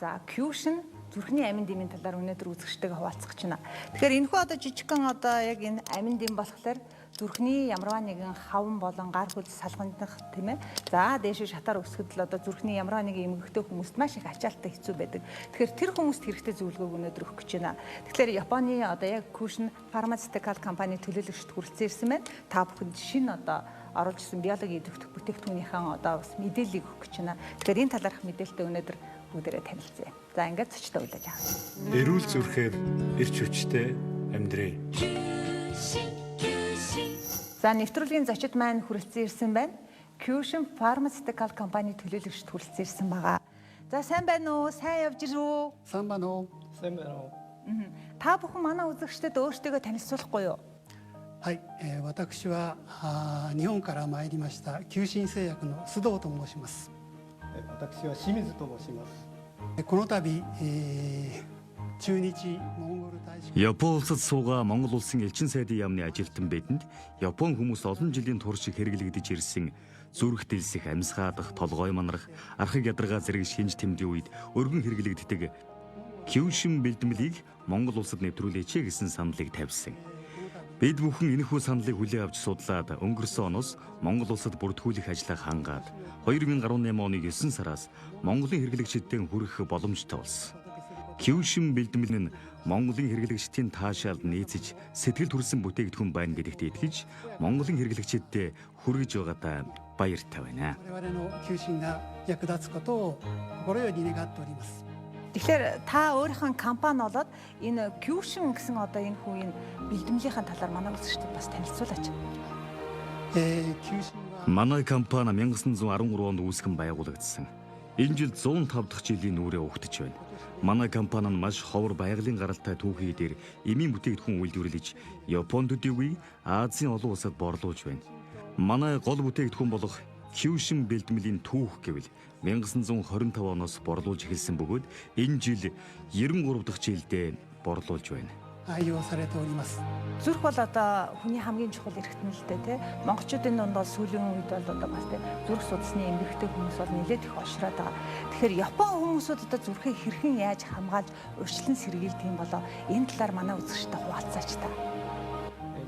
За Кюшин зүрхний амин дэмийн талаар өнөөдөр үзэгчтэйгээ хуваалцах гэж байна. Тэгэхээр энэхүү одоо жижигхэн одоо яг энэ амин дэм болохоор зүрхний ямарваа нэгэн хаван болон гар хөл салгандах тийм ээ. За дээшээ шатаар өсгөд л одоо зүрхний ямарваа нэгэн эмгэгтэй хүмүүст маш их ачаалттай хэцүү байдаг. Тэгэхээр тэр хүмүүст хэрэгтэй зөвлөгөөг өнөөдөр өгөх гэж байна. Тэгэхээр Японы одоо яг Кюшин фармацевтикал компани төлөөлөгчд хүрэлцэн ирсэн байна. Та бүхэнд шинэ одоо оруулж ирсэн биологийн идэвхтэй бүтээгдэхүүнийхэн одоо бас мэдээллийг өгөх гэж байна. Тэгэхээр энэ талаарх мэдээлэлтэй өнөөдөр бүгдээрээ танилцъя. За ингээд зочдоо хүлээж авъя. Эрүүл зүрхээр эрч хүчтэй амьдрээ. За нэвтрүүлгийн зочид маань хүрэлцэн ирсэн байна. Kyushin Pharmaceutical компани төлөөлөгчд хүрэлцэн ирсэн байгаа. За сайн байна уу? Сайн явж ирв үү? Сайн байна уу? Сайн байна уу? Та бүхэн манай үзэгчдэд өөрсдийгөө танилцуулахгүй юу? はい、私は日本から参りました求心製薬の須藤と申します。私は清水と申します。この度、駐日モンゴル大使 Япон улсад суугаа Монгол улсын элчин сайдын яамны ажилтан бидэнд Япон хүмүүс олон жилийн турш хэрэглэгдэж ирсэн зүрх дэлсэх, амьсгаадах, толгой манрах, архаг ядаргаа зэрэг шинж тэмдгийн үед өргөн хэрэглэгддэг Кюшин бэлтгэлийг Монгол улсад нэвтрүүлээч гэсэн саналыг тавьсан. Бид бүхэн энэхүү саналыг хүлээн авч судлаад өнгөрсөн оноос Монгол улсад бүртгүүлэх ажлаа хангаад 2018 оны 9 сараас Монголын хэрэглэгчдэд хүргэх боломжтой болсон. Кюшин бэлтгэл нь Монголын хэрэглэгчдийн таашаалд нийцэж сэтгэл төрсэн бүтээгдэхүүн байна гэдэгт итгэж Монголын хэрэглэгчдэд хүргэж байгаадаа баяртай байна. 我々の求心が役立つことを心より願っております。 Тэгэхээр та өөрийнхөө компани болоод энэ Kyushin гэсэн одоо энэ хүү энэ бэлтгэлийнхээ талаар манай үзэгчдэд бас танилцуулаач. 求心は Манай компани 1913 онд үүсгэн байгуулагдсан. Энэ жил 105 дахь жилийн нүрээ угтаж байна. Манай компани нь маш ховор байгалийн гаралтай түүхий дээр эмийн бүтээгдэхүүн үйлдвэрлэж Японд төдийгүй Азийн олон улсад борлуулж байна. Манай гол бүтээгдэхүүн болох Кюшин бэлтгэлийн түүх гэвэл 1925 оноос борлуулж эхэлсэн бөгөөд энэ жил 93 дахь жилдээ борлуулж байна. 愛用されております。 Зүрх бол одоо хүний хамгийн чухал эрхтэн л дээ, тий. Монголчуудын дунд бол сүүлийн үед бол одоо бас тий зүрх судасны эмгэгтэй хүмүүс бол нэлээд их ошроод байгаа. Тэгэхээр Япон хүмүүсүүд одоо зүрхээ хэрхэн яаж хамгаалж урьдчилан сэргийлдэг юм болоо, энэ талаар манай үзэгчтэй хуваалцаач та.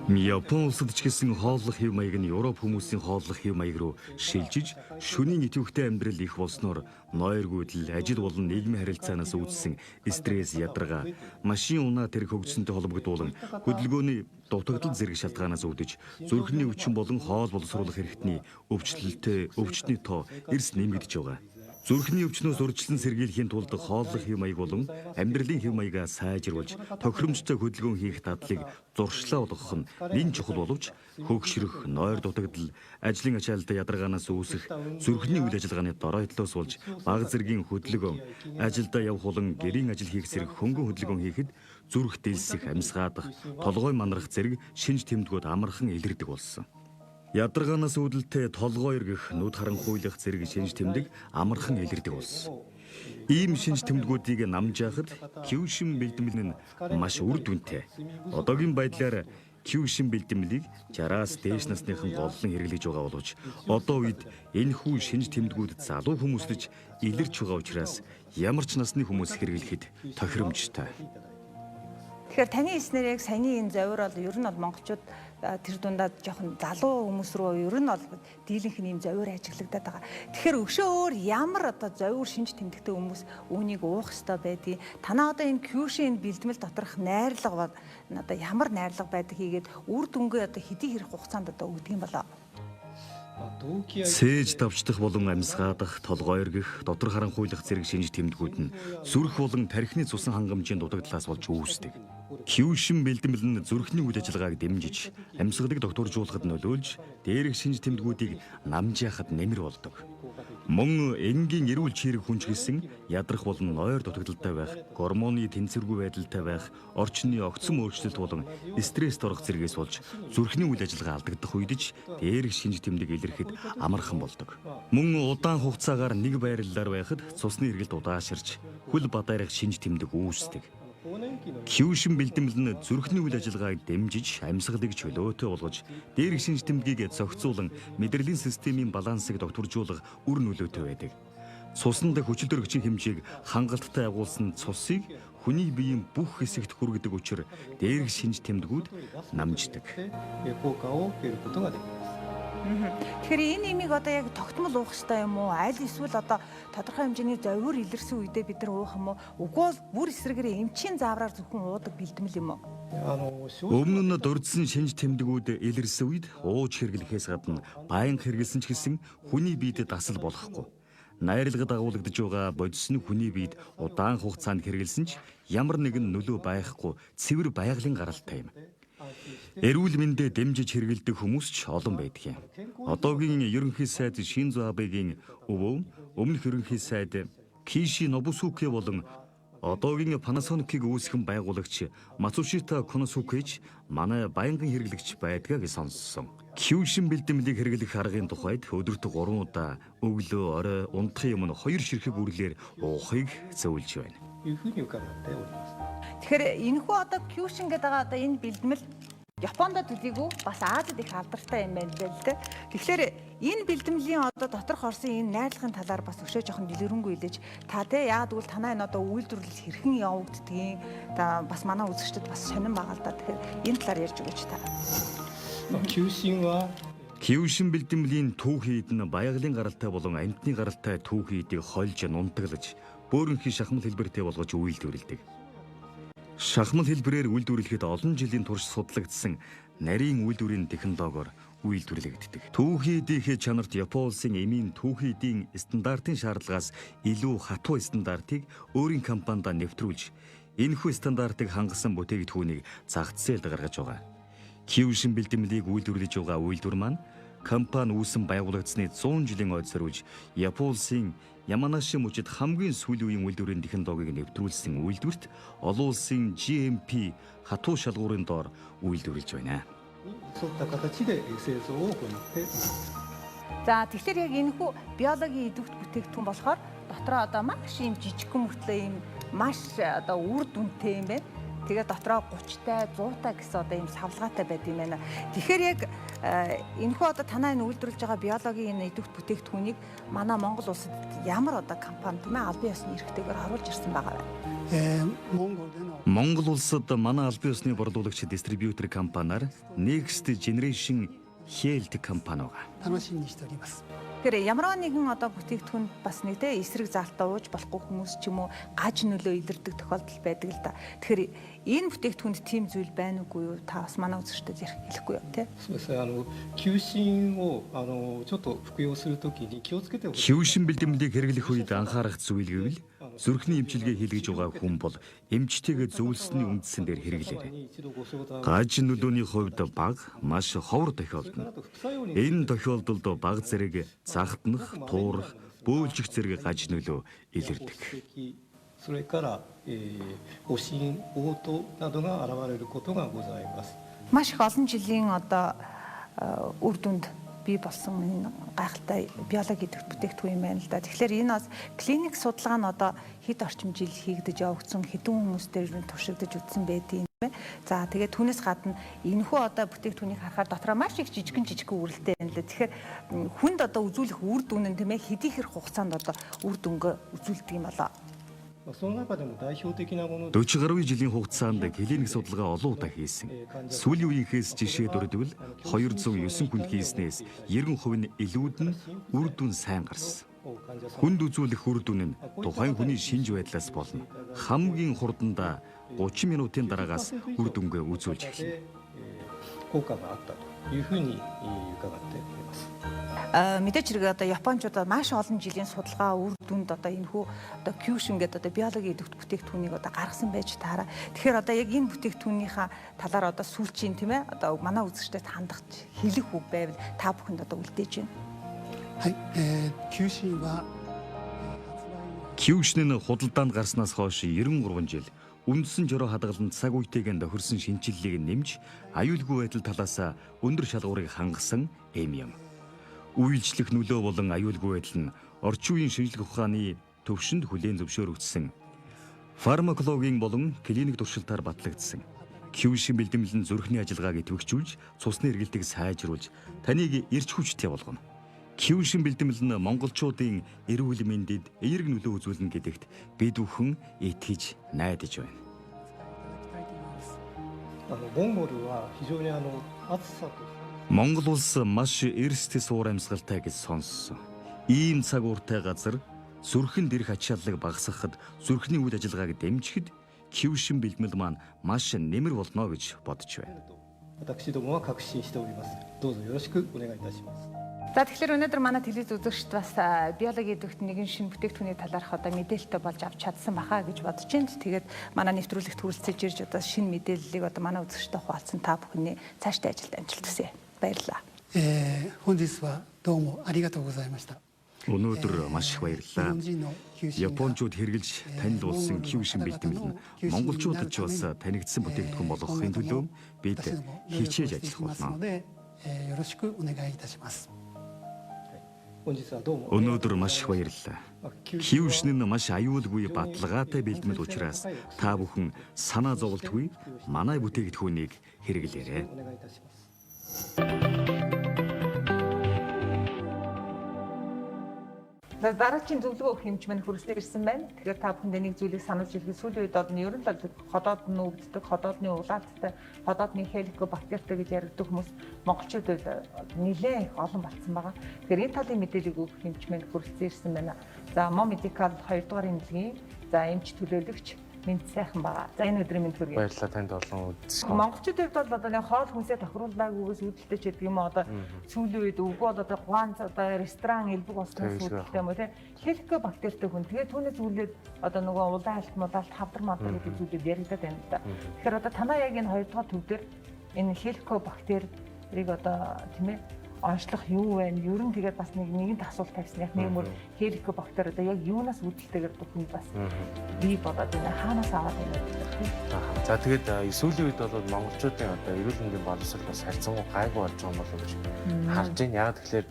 Япон улсад ч гэсэн хооллох хэв маяг нь Европ хүмүүсийн хооллох хэв маяг руу шилжиж, шөнийн идэвхтэй амьдрал их болсноор нойргүйдэл, ажил болон нийгмийн харилцаанаас үүссэн стресс, ядаргаа, машин унаа тэрэг хөгжсөнтэй холбогдуулан хөдөлгөөний дутагдал зэрэг шалтгаанаас үүдэж зүрхний өвчин болон хоол боловсруулах хэрэгтний өвчлөлтөй өвчтний тоо эрс нэмэгдэж байгаа. Зүрхний өвчнөөс урьдчилан сэргийлэхийн тулд хооллох хэв маяг болон амьдралын хэв маягаа сайжруулж, тохиромжтой хөдөлгөөн хийх дадлыг зуршлаа болгох нь нэн чухал боловч хөгшрөх, нойр дутагдал, ажлын ачаалалд ядаргаанаас үүсэх зүрхний үйл ажиллагааны доройтлоос болж бага зэргийн хөдөлгөөн, ажилдаа явах болон гэрийн ажил хийх зэрэг хөнгөн хөдөлгөөн хийхэд зүрх дэлсэх, амьсгаадах, толгой манрах зэрэг шинж тэмдгүүд амархан илэрдэг болсон. Ядаргаанаас үүдэлтэй толгой эргэх, нүд харанхуйлах зэрэг шинж тэмдэг амархан илэрдэг болсон. Ийм шинж тэмдгүүдийг намжаахад Кюшин бэлтгэл нь маш үр дүнтэй. Одоогийн байдлаар Кюшин бэлтгэлийг 60-аас дээш насныхан голлон хэрэглэж байгаа боловч одоо үед энэхүү шинж тэмдгүүд залуу хүмүүст ч илэрч байгаа учраас ямар ч насны хүмүүс хэрэглэхэд тохиромжтой. Тэгэхээр таны хэлснээр яг саяны энэ зовир бол ер нь бол монголчууд тэр дундаа жоохон залуу хүмүүс рүү ер нь бол дийлэнх нь ийм зовир ажиглагдаад байгаа. Тэгэхээр өшөө өөр ямар одоо зовир шинж тэмдэгтэй хүмүүс үүнийг уух ёстой байдгийг, танаа одоо энэ Кюшин бэлтгэл доторх найрлага бол одоо ямар найрлага байдаг хийгээд үр дүнгээ одоо хэдий хэрэг хугацаанд одоо өгдөг юм болоо? Сээж давчдах болон амьсгаадах, толгой эргэх, дотор харанхуйлах зэрэг шинж тэмдгүүд нь зүрх болон тархины цусан хангамжийн дутагдлаас болж үүсдэг. Кюшин бэлтгэл нь зүрхний үйл ажиллагааг дэмжиж, амьсгалыг докторжуулахад нөлөөлж, дээрх шинж тэмдгүүдийг намжаахад нэмэр болдог. Мөн энгийн эрүүл чирэг хүн ч гэсэн ядрах болон нойр дутагдaltaй байх, гормоны тэнцвэргүй байдалтай байх, орчны огцом өөрчлөлт болон стресст орох зэргээс болж зүрхний үйл ажиллагаа алдагдах үед ч дээрх шинж тэмдэг илэрхэд амархан болдог. Мөн удаан хугацаагаар нэг байрлалаар байхад цусны эргэлт удааширч, хөл бадайрах шинж тэмдэг үүсдэг. Кюшин бэлтгэл нь зүрхний үйл ажиллагааг дэмжиж, амьсгалыг чөлөөтэй болгож, дээрх шинж тэмдгийг зохицуулан мэдрэлийн системийн балансыг докторжуулах үр нөлөөтэй байдаг. Цуснд хүчил төрөгчийн хэмжээг хангалттай агуулсан цусыг хүний биеийн бүх хэсэгт хүргэдэг учир дээрх шинж тэмдгүүд намждаг. Тэгэхээр энэ имийг одоо яг тогтмол уух ёстой юм уу? Аль эсвэл одоо тодорхой хэмжээний зовир илэрсэн үедээ бид нар уух юм уу? Үгүй бол бүр эсрэгээрээ эмчийн заавраар зөвхөн уудаг бэлтгэл юм уу? Өмнө нь дурдсан шинж тэмдгүүд илэрсэн үед ууж хэрэглэхээс гадна байнга хэрэглэсэн ч гэсэн хүний биед дасал болохгүй. Найрлагад агуулгадж байгаа бодис нь хүний биед удаан хугацаанд хэрэглэсэн ч ямар нэгэн нөлөө байхгүй цэвэр байгалийн гаралтай юм. Эрүүл мэндээ дэмжиж хэрэглэдэг хүмүүс ч олон байдаг юм. Одоогийн ерөнхий сайд Шинзо Абегийн өвөө, өмнөх ерөнхий сайд Киши Нобусуке болон одоогийн Panasonic-ийг үүсгэн байгуулагч Мацушита Коносукэж манай байнгын хэрэглэгч байдгаа гэж сонссон. Кюшин бэлтгэлийг хэрэглэх аргын тухайд өдөрт 3 удаа өглөө, орой, унтахын өмнө 2 ширхэг үрлээр уухыг зөвлөж байна. Тэгэхээр энэхүү одоо Кюшин гэдэг байгаа одоо энэ бэлтгэл Японд төдийгүй бас Азид их алдартай юм байна л дээ. Тэгэхээр энэ бэлтгэлийн одоо доторх орсон энэ найрлагын талаар бас өшөө жоохон дэлгэрэнгүй хэлээж та тий. Яагаад гэвэл танаа энэ одоо үйлдвэрлэл хэрхэн явагддгийг та бас манай үзэгчдэд бас сонирн байгаа л да. Тэгэхээр энэ талаар ярьж өгөөч та. Кюшин бэлтгэлийн түүхий эд нь байгалийн гаралтай болон амьтны гаралтай түүхий эдийг хольж нунтаглаж, бөөрөнхий шахмал хэлбэртэй болгож үйлдвэрлэдэг. Шахмал хэлбэрээр үйлдвэрлэхэд олон жилийн турш судлагдсан нарийн үйлдвэрийн технологиор үйлдвэрлэгддэг. Түүхий эдийнхээ чанарт Япон улсын эмийн түүхий эдийн стандартын шаардлагаас илүү хатуу стандартыг өөрийн компанида нэвтрүүлж, энэхүү стандартыг хангасан бүтээгдэхүүнийг зах зээлд гаргаж байгаа. Кюшин бэлтгэлийг үйлдвэрлэж байгаа үйлдвэр маань компани үүсэн байгуулагдсны 100 жилийн ойд зориулж Япон улсын Яманаши мужид хамгийн сүүлийн үеийн үйлдвэрийн технологиг нэвтрүүлсэн үйлдвэрт олон улсын GMP хатуу шалгуурын доор үйлдвэрлэж байна. За тэгэхээр яг энэхүү биологийн идэвхт бүтээгдэхүүн болохоор дотроо одоо маш ийм жижигхэн мөртлөө ийм маш одоо үр дүнтэй юм байна. Тэгээ дотроо 30-тай, 100-тай гэсэн одоо ийм савлгаатай байд юм байна. Тэгэхээр яг энэхүү одоо танаа энэ үйлдвэрлэж байгаа биологийн энэ идэвхт бүтээгдэхүүнийг манай Монгол улсад ямар одоо компани тийм ээ албан ёсны эрхтэйгээр оруулж ирсэн байгаа вэ? Монгол улсад манай албан ёсны борлуулагч дистрибьютор компаниар Next Generation Health компани байгаа. Тэгэхээр ямар нэгэн одоо бүтээгдэхүүнд бас нэг те эсрэг заалтаа ууж болохгүй хүмүүс ч юм уу гаж нөлөө илэрдэг тохиолдол байдаг л да. Тэгэхээр энэ бүтээгдэхүүнд тийм зүйл байна уугүй юу? Та бас манай үзэгчдэд ярих хэлэхгүй юу те? Кюшин бэлтгэлийг хэрэглэх үед анхаарах зүйл гэвэл зүрхний эмчилгээ хийлгэж байгаа хүн бол эмчтэйгээ зөвлөсний үндсэн дээр хэрэглээрэй. Гаж нөлөөний хувьд бага, маш ховор тохиолдно. Энэ тохиолдолд бага зэрэг захтнах, туурах, бөөлжих зэрэг гаж нөлөө илэрдэг. Маш их олон жилийн одоо үр дүнд бий болсон энэ гайхалтай биологи идэвхт бүтээгдэхүүн юм байна л да. Тэгэхээр энэ бас клиник судалгаа нь одоо хэд орчим жил хийгдэж явагдсан, хэдэн хүмүүс дээр нь туршигдаж үзсэн байдгийг юм байна. За тэгээд түүнээс гадна энэхүү одоо бүтээгдэхүүнийг харахаар дотроо маш их жижигэн жижигхэн үрэлтэй байна л да. Тэгэхээр хүнд одоо үзүүлэх үр дүн нь тийм ээ хэдийхэр хугацаанд одоо үр дүнгээ үзүүлдэг юм болоо. 40 гаруй жилийн хугацаанд клиник судалгаа олон удаа хийсэн. Сүүлийн үеийнхээс жишээ дурдвал 209 хүнд хийснээс 90% нь илүүд нь үр дүн сайн гарсан. Хүнд үзүүлэх үр дүн нь тухайн хүний шинж байдлаас болно. Хамгийн хурдандаа 30 минутын дараагаас үр дүнгээ үзүүлж эхэлнэ. Мэдээж хэрэг одоо Япончууд маш олон жилийн судалгаа үр дүнд одоо энэхүү одоо Кюшин гэдэг одоо биологийн идэвхт бүтээгдэхүүнийг одоо гаргасан байж таараа. Тэгэхээр одоо яг энэ бүтээгдэхүүнийхээ талаар одоо сүүлчийн тийм ээ одоо манай үзэгчдэд хандах хэлэх үг байвал та бүхэнд одоо үлдээж байна. Кюшин нь худалдаанд гарснаас хойш 93 жил үндсэн жороо хадгалан цаг үетэйгээ тохирсон шинчиллийг нэмж аюулгүй байдал талаас өндөр шалгуурыг хангасан эм юм. Үйлчлэх нөлөө болон аюулгүй байдал нь орчин үеийн шинжлэх ухааны төвшөнд хүлээн зөвшөөрөгдсөн. Фармакологийн болон клиник туршилтаар батлагдсан. Кюшин бэлтгэл нь зүрхний ажиллагааг идэвхжүүлж, цусны эргэлтийг сайжруулж, таныг эрч хүчтэй болгоно. Кюшин бэлтгэл нь монголчуудын эрүүл мэндэд эерэг нөлөө үзүүлнэ гэдэгт бид бүхэн итгэж найдаж байна. Монгол улс маш эрс тэс уур амьсгалтай гэж сонссон. Ийм цаг ууртай газар зүрхэнд ирэх ачааллыг багасгахад, зүрхний үйл ажиллагааг дэмжихэд Кюшин бэлтгэл маань маш нэмэр болно гэж бодож байна. За тэгэхээр өнөөдөр манай телевиз үзэгчд бас биологи идэвхт нэгэн шинэ бүтээгдэхүүний талаарх одоо мэдээлэлтэй болж авч чадсан баха гэж бодож байна. Тэгээд манай нэвтрүүлэгт хүрэлцэж ирж одоо шинэ мэдээллийг одоо манай үзэгчдэд хуваалцсан та бүхний цаашдын ажилд амжилт хүсье. Баярлалаа. Өнөөдөр маш их баярлалаа. Япончууд хэрэглэж танил болсон Кюшин бэлтгэл нь монголчуудад ч бас танигдсан бүтээгдэхүүн болгохын төлөө бид хичээж ажиллах болно. Өнөөдөр маш их баярлалаа. Кюшин нь маш аюулгүй баталгаатай бэлтгэл учраас та бүхэн санаа зовлтгүй манай бүтээгдэхүүнийг хэрэглээрэй. Дараагийн зөвлөгөө өгөх хэмж мань хүрэлцэн ирсэн байна. Тэгэхээр та бүхэндээ нэг зүйлийг сануулж хэлэхэд сүүлийн үед одоо ер нь л ходоод нь өвддөг, ходоодны улаалттай, ходоодны хеликобактертэй гэж яригддаг хүмүүс монголчууд нэлээд их олон болцсон байгаа. Тэгэхээр энэ талын мэдээллийг өгөх хэмж мань хүрэлцэн ирсэн байна. За Мо Медикал 2 дугаар эмнэлгийн за эмч төлөөлөгч мэнд сайхан байгаа. За энэ өдрийн мэнд хүргэе. Баярлалаа танд олон үзсэн. Монголчуудын хувьд бол одоо нэг хоол хүнсээ тохируулаагүйгээс үүдэлтэй ч гэдэг юм уу одоо сүүлийн үед үгүй бол одоо гуанц одоо ресторан элбэг болсноос үүдэлтэй юм уу те. Хеликобактертэй хүн. Тэгээ түүнээс үүлээд одоо нөгөө улаан альт мулаалт хавдар мавдар гэдэг зүйлүүд яригадаад байна л да. Тэгэхээр одоо танаа яг энэ 2 дугаар төв дээр энэ хеликобактерийг одоо тийм ээ онцлох юу вэ? Ер нь тэгээд бас нэг нэгэнт асуулт тавьсан. Яг нэг мөр хеликобактер одоо яг юунаас үүдэлтэйгээр хүн бас бий болоод байна. Хаанаас аваад байна гэдэг тийм. За тэгээд сүүлийн үед бол монголчуудын одоо эрүүл мэндийн боловсрол бас харьцангуй гайгүй болж байгаа юм болов уу гэж харж байна. Яг тэгэхээр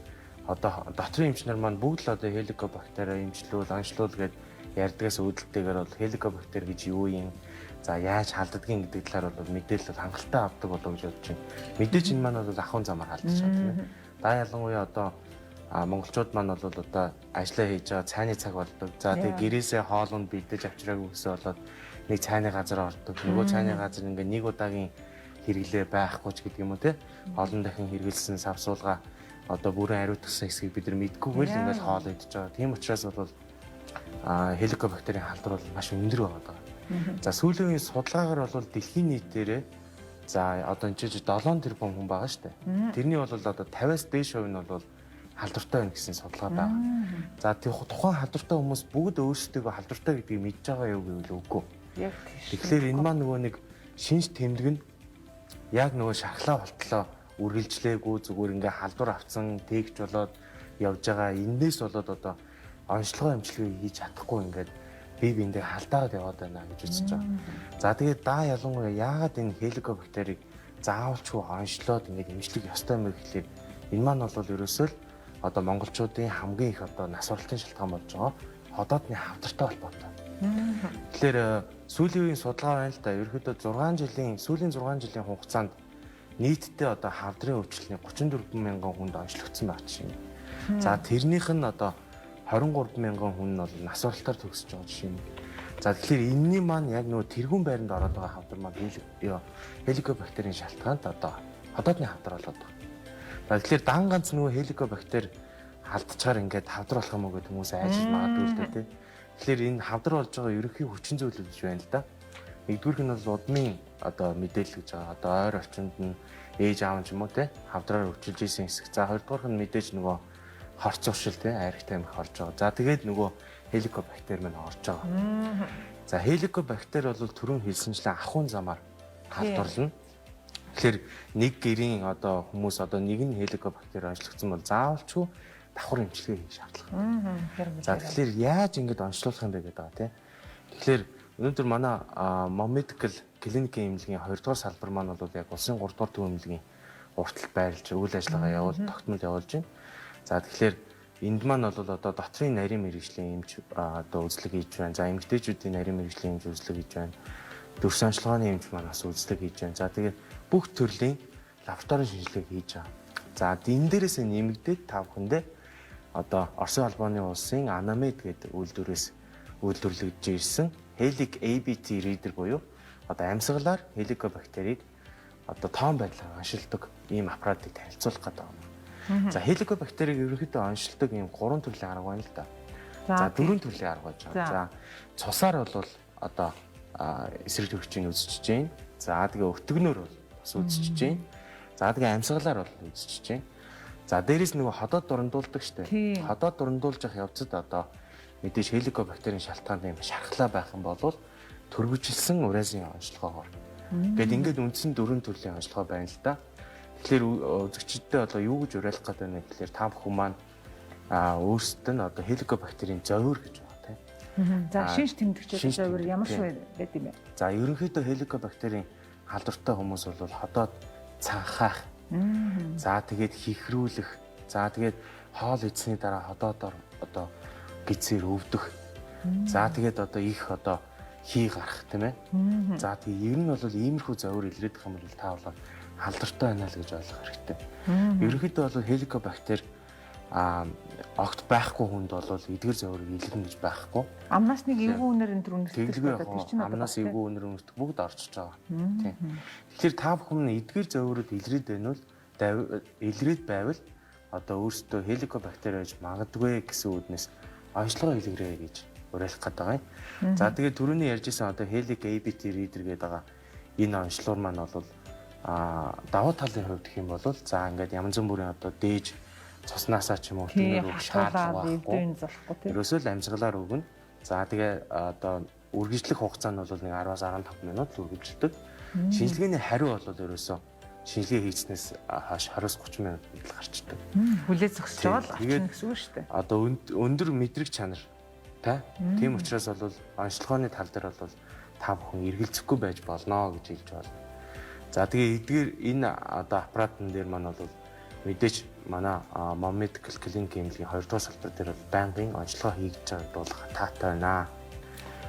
Одоо дотрын эмч нар маань бүгд л одоо хеликобактери эмчлүүл, онцлуул гэд ярьдгаас үүдэлтэйгээр бол хеликобактер гэж юу юм? За яаж халддгийг гэдэг талаар бол мэдээлэл хангалттай авдаг болов гэж бодож байна. Мэдээж энэ маань бол ахуйн замаар халдаж байгаа тийм ээ. Да ялангуяа одоо монголчууд маань бол одоо ажиллаа хийж байгаа цайны цаг болдог. За тэгээ гэрээсээ хоолунд бэлдэж авчираагүй гэсэн болоод нэг цайны газар ордог. Нөгөө цайны газар ингээ нэг удаагийн хэрэглээ байхгүй ч гэдэг юм уу те. Олон дахин хэрэгэлсэн савсуулга одоо бүрэн ариутгсан хэсгийг бид нар мэдгүйгээр л ингээл хоол идэж байгаа. Тийм учраас бол хеликобактерийн халдвар бол маш өндөр байгаа. За сүүлийн үеийн судалгаагаар бол дэлхийн нийтээрээ за одоо энэ чинь 7 тэрбум хүн байгаа шүү дээ. Тэрний бол одоо 50-аас дээш хувь нь бол халдвартай байна гэсэн судалгаа байгаа. За тухайн халдвартай хүмүүс бүгд өөрсдийгөө халдвартай гэдгийг мэдж байгаа юу гэвэл үгүй. Яг тийш. Тэгэхээр энэ маань нөгөө нэг шинж тэмдэг нь яг нөгөө шархлаа болтлоо үргэлжлээгүй зүгээр ингээ халдвар авцсан тэгж болоод явж байгаа. Эндээс болоод одоо онцлогоо эмчилгээ хийж чадахгүй ингээд бие биендээ халдаад яваад байна гэж үзэж байгаа. За тэгээд даа ялангуяа яагаад энэ хеликобактерийг заавалчгүй онцлоод ингээд эмчлэх ёстой юм бэ гэхлээр энэ маань бол ерөөсөө л одоо монголчуудын хамгийн их одоо нас баралтын шалтгаан болж байгаа ходоодны хавдартай холбоотой. Тэгэхээр сүүлийн үеийн судалгаа байна л да. Ерөнхийдөө 6 жилийн сүүлийн 6 жилийн хугацаанд нийтдээ одоо хавдрын өвчлөлний 34 мянган хүнд онцлогдсон байх жишээ. За тэрнийх нь одоо 23 мянган хүн нь бол нас баралтаар төгсөж байгаа жишээ юм. За тэгэхээр энэний маань яг нөгөө тэргүүн байранд ороод байгаа хавдар маань хеликобактерийн шалтгаанд одоо ходоодны хавдар болоод байгаа. За тэгэхээр дан ганц нөгөө хеликобактер халдчихаар ингээд хавдар болох юм уу гэдэг хүмүүс айж магадгүй л дээ тий. Тэгэхээр энэ хавдар болж байгаа ерөнхий хүчин зүйл гэж байна л да. Нэгдүгээрх нь бол удмын одоо мэдээлэл гэж байгаа. Одоо ойр орчинд нь ээж аав нь ч юм уу тий хавдраар өвчилж исэн хэсэг. За хоёрдугаарх нь мэдээж нөгөө хорц уршил тий айрагтай амх орж байгаа. За тэгээд нөгөө хеликобактер мань орж байгаа. За хеликобактер бол түрүүн хэлсэнчлэн ахуйн замаар халдварлана. Тэгэхээр нэг гэрийн одоо хүмүүс одоо нэг нь хеликобактер онцлогдсон бол заавалчгүй давхар эмчилгээ хийх шаардлага. За тэгэхээр яаж ингэж онцлуулах юм бэ гэдэг байгаа тий. Тэгэхээр өнөөдөр манай Momedical клиникийн эмнэлгийн 2 дугаар салбар маань бол яг улсын 3 дугаар төв эмнэлгийн урталт байрлаж үйл ажиллагаа явуул тогтмол явуулж байна. За тэгэхээр энд маань бол одоо дотрын нарийн мэргэжлийн эмч одоо үзлэг хийж байна. За эмэгтэйчүүдийн нарийн мэргэжлийн эмч үзлэг хийж байна. Дүрс онцлогооны эмч маань бас үзлэг хийж байна. За тэгээд бүх төрлийн лабораторийн шинжилгээг хийж байгаа. За энэ дээрээс нэмэгдээд та бүхэндээ одоо Оросын холбооны улсын Анамед гэдэг үйлдвэрээс үйлдвэрлэгдэж ирсэн Helic ABT reader буюу одоо амьсгалаар хеликобактерийг одоо тоон байдлаар оншилдог ийм аппаратыг танилцуулах гэдэг юм. За хеликобактерийг ерөнхийдөө оншилдог ийм гурван төрлийн арга байна л да. За дөрвөн төрлийн арга байж байгаа. За цусаар бол одоо эсрэг төрөгчийг үзчихэж байна. За тэгээ өтгөнөөр бол бас үзчихэж байна. За тэгээ амьсгалаар бол үзчихэж байна. За дээрэс нөгөө ходоод дурандуулдаг штэ. Ходоод дурандуулж явах явцад одоо мэдээж хеликобактерийн шалтгаанд юм шархлаа байх юм бол төргөжилсөн урайсын онцлогоогоор. Гэт ингээд үндсэн дөрвөн төрлийн онцлогоо байна л да. Тэгэхээр үзэгчдэд одоо юу гэж уриалах гэдэг вэ гэхээр та бүхэн маань өөрсдөд нь одоо хеликобактерийн зовир гэж байна тийм. За шинж тэмдэгчдийн зовир ямар шиг байд юм бэ? За ерөнхийдөө хеликобактерийн халдвартай хүмүүс бол ходоод цанхаах. За тэгээд хихрүүлэх. За тэгээд хоол идсэний дараа ходоодоор одоо гизээр өвдөх. За тэгээд одоо их одоо хий гарах тийм ээ. За тэгээд ер нь бол иймэрхүү зовир илрээд их юм бол та бол халдвартай байна л гэж ойлгох хэрэгтэй. Ерөнхийдөө бол хеликобактер огт байхгүй хүнд бол эдгэр зовирыг илэрнэ гэж байхгүй. Амнаас нэг эвгүй үнэр энэ төр үнэртэх гэдэг тэр чинь амнаас эвгүй үнэр үнэртэх бүгд орчиж байгаа. Тийм. Тэгэхээр та бүхэн эдгэр зовирууд илрээд байна бол илрээд байвал одоо өөрсдөө хеликобактер байж магадгүй гэсэн үүднээс онцлогоо илгэрээ гэж уриалах гээд байгаа юм. За тэгээд түрүүний ярьж исэн одоо Helic ABT reader гэдэг байгаа энэ онцлогоор маань бол давуу талын хувьд гэх юм бол за ингээд янз бүрийн одоо дээж цуснаасаа ч юм уу өтгөнөөр өгөх шаардлага байхгүй. Ерөөсөө л амьсгалаар өгнө. За тэгээ одоо үргэлжлэх хугацаа нь бол нэг 10-аас 15 минут л үргэлжилдэг. Шинжилгээний хариу бол ерөөсөө шинжилгээ хийснээс хойш 20-30 минут л гарчдаг. Хүлээ зогсож байгаа л авчна гэсэн үг шүү дээ. Одоо өндөр мэдрэг чанар та. Тийм учраас бол онцлогооны тал дээр бол та бүхэн эргэлзэхгүй байж болно гэж хэлж байна. За тэгээ эдгээр энэ одоо аппаратн дээр маань бол Мэдээж манай Mom Medical Clinic эмнэлгийн 2 дугаар салбар дээр бол байнгын онцлогоо хийгдэж байгааг дуулах таатай байна.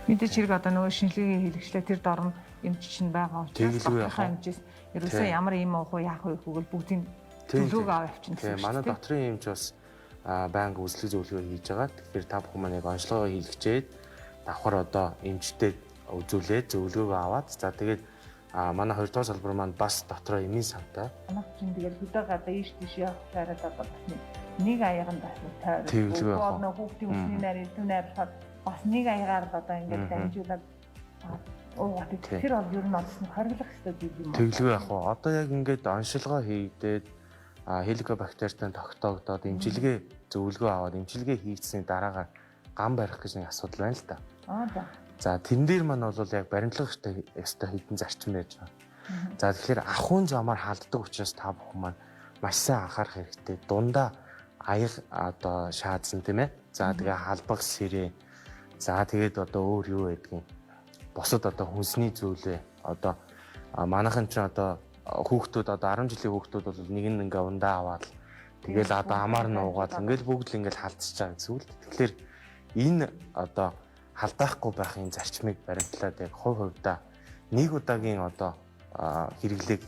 Мэдээж хэрэг одоо нөгөө шинжилгээний хэрэгчлээ тэр дорн эмч чинь байгаа учраас эмчээс ерөөсөө ямар юм уух уу яах вэ гэвэл бүгдийн төлөвлөгөө аваа явчихна гэсэн. Тийм, манай дотрын эмч бас байнга үзлэг зөвлөгөө хийж байгаа. Тэгэхээр та бүхэн маань яг онцлогоо хийлгэчээд давхар одоо эмчтэй үзүүлээд зөвлөгөөгөө аваад за тэгээд манай 2 дугаар салбар маань бас дотроо эмийн сантай. Манайх чинь тэгэл хөдөө гадаа ийш тийш явах хайраад одоо бас нэг аяган бас нэг тойрог. Нөгөө хүүхдийн үсний найр элдв найрлахад бас нэг аягаар л одоо ингээд дамжуулаад уугаад тэр бол ер нь олсон хориглох хэрэгтэй зүйл юм уу? Тэглгүй яг уу. Одоо яг ингээд оншилгоо хийгдээд хеликобактертай тогтоогдоод эмчилгээ зөвлөгөө аваад эмчилгээ хийгдсэний дараагаар гам барих гэж нэг асуудал байна л та. Аа за. За тэрэн дээр маань бол яг баримтлах ёстой хэдэн зарчим байж байгаа. За тэгэхээр ахуйн замаар халддаг учраас та бүхэн маань маш сайн анхаарах хэрэгтэй. Дундаа аяг одоо шаадсан тийм ээ. За тэгээ халбаг сэрээ. За тэгээд одоо өөр юу байдгийг бусад одоо хүнсний зүйлээ одоо манайхан ч одоо хүүхдүүд одоо 10 жилийн хүүхдүүд бол нэг нь ингээ ундаа аваад тэгэл одоо амаар нь уугаад ингээл бүгд л ингээл халдчихж байгаа гэсэн үг л. Тэгэхээр энэ одоо халдаахгүй байхын зарчмыг баримтлаад яг хувь хувьдаа нэг удаагийн одоо хэрэглээг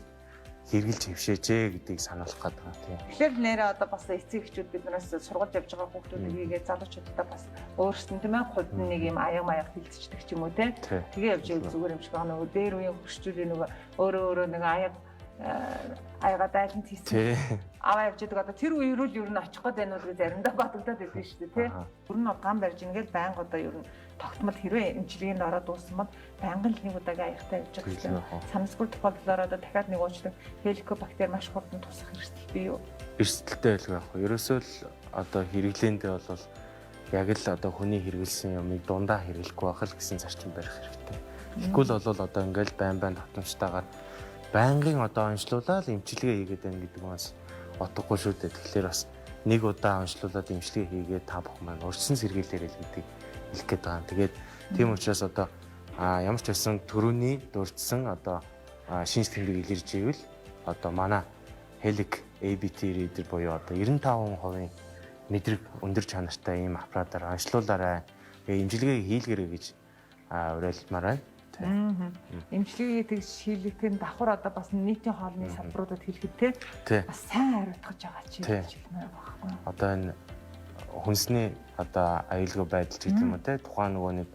хэрэгжилж хэвшээжээ гэдгийг сануулах гэдэг байна тийм. Тэгэхээр нэрээ одоо бас эцэг эхчүүд биднээс сургууль явж байгаа хүүхдүүдийг хийгээ залуучуудаа бас өөрсдөн тийм ээ хувьд нэг юм аяг маяг хилцдэг ч юм уу тийм. Тэгээ явж байвал зүгээр юм шиг байгаа. Нөгөө дээр үеийн хөршчүүлийн нөгөө өөрөө өөрөө нэг аяг аяга дайлан хийсэн. Аваа явж идэг одоо тэр үе рүү л ер нь очих гээд байна уу гэж заримдаа бодогдоод байдаг шүү дээ тий. Ер нь гам барьж ингээл байнга одоо ер нь тогтмол хэрвээ эмчилгээнд ороод дууссан бол байнгын л нэг удаагийн аягтай явж байгаа гэсэн. Самсгүй тохиолдлоор одоо дахиад нэг уучлаг хеликобактер маш хурдан тусах эрсдэл бий юу? Эрсдэлтэй байлгүй яг. Ерөөсөө л одоо хэрэглээндээ бол яг л одоо хүний хэрэгэлсэн юмыг дундаа хэрэглэхгүй байх л гэсэн зарчим барих хэрэгтэй. Тэгэхгүй л бол одоо ингээл байн байн давтамжтайгаар байнгын одоо онцлуулаад эмчилгээ хийгээд байна гэдэг нь бас утгагүй шүү дээ. Тэгэхээр бас нэг удаа онцлуулаад эмчилгээ хийгээд та бүхэн маань урьдчилан сэргийлээрэй л гэдгийг хэлэх гээд байгаа. Тэгээд тийм учраас одоо ямар ч байсан төрөүний дурдсан одоо шинж тэмдэг илэрж ивэл одоо манай Helic ABT reader буюу одоо 95% мэдрэг өндөр чанартай ийм аппаратаар онцлуулаарай. Тэгээд эмчилгээг хийлгээрэй гэж уриалмаар байна. Эмчилгээгээ тэгж хийлгэхэд давхар одоо бас нийтийн хоолны салбаруудад хэлэхэд те бас сайн хариуцгаж байгаа чи гэж хэлмээр байхгүй. Одоо энэ хүнсний одоо аюулгүй байдал гэдэг юм уу те тухайн нөгөө нэг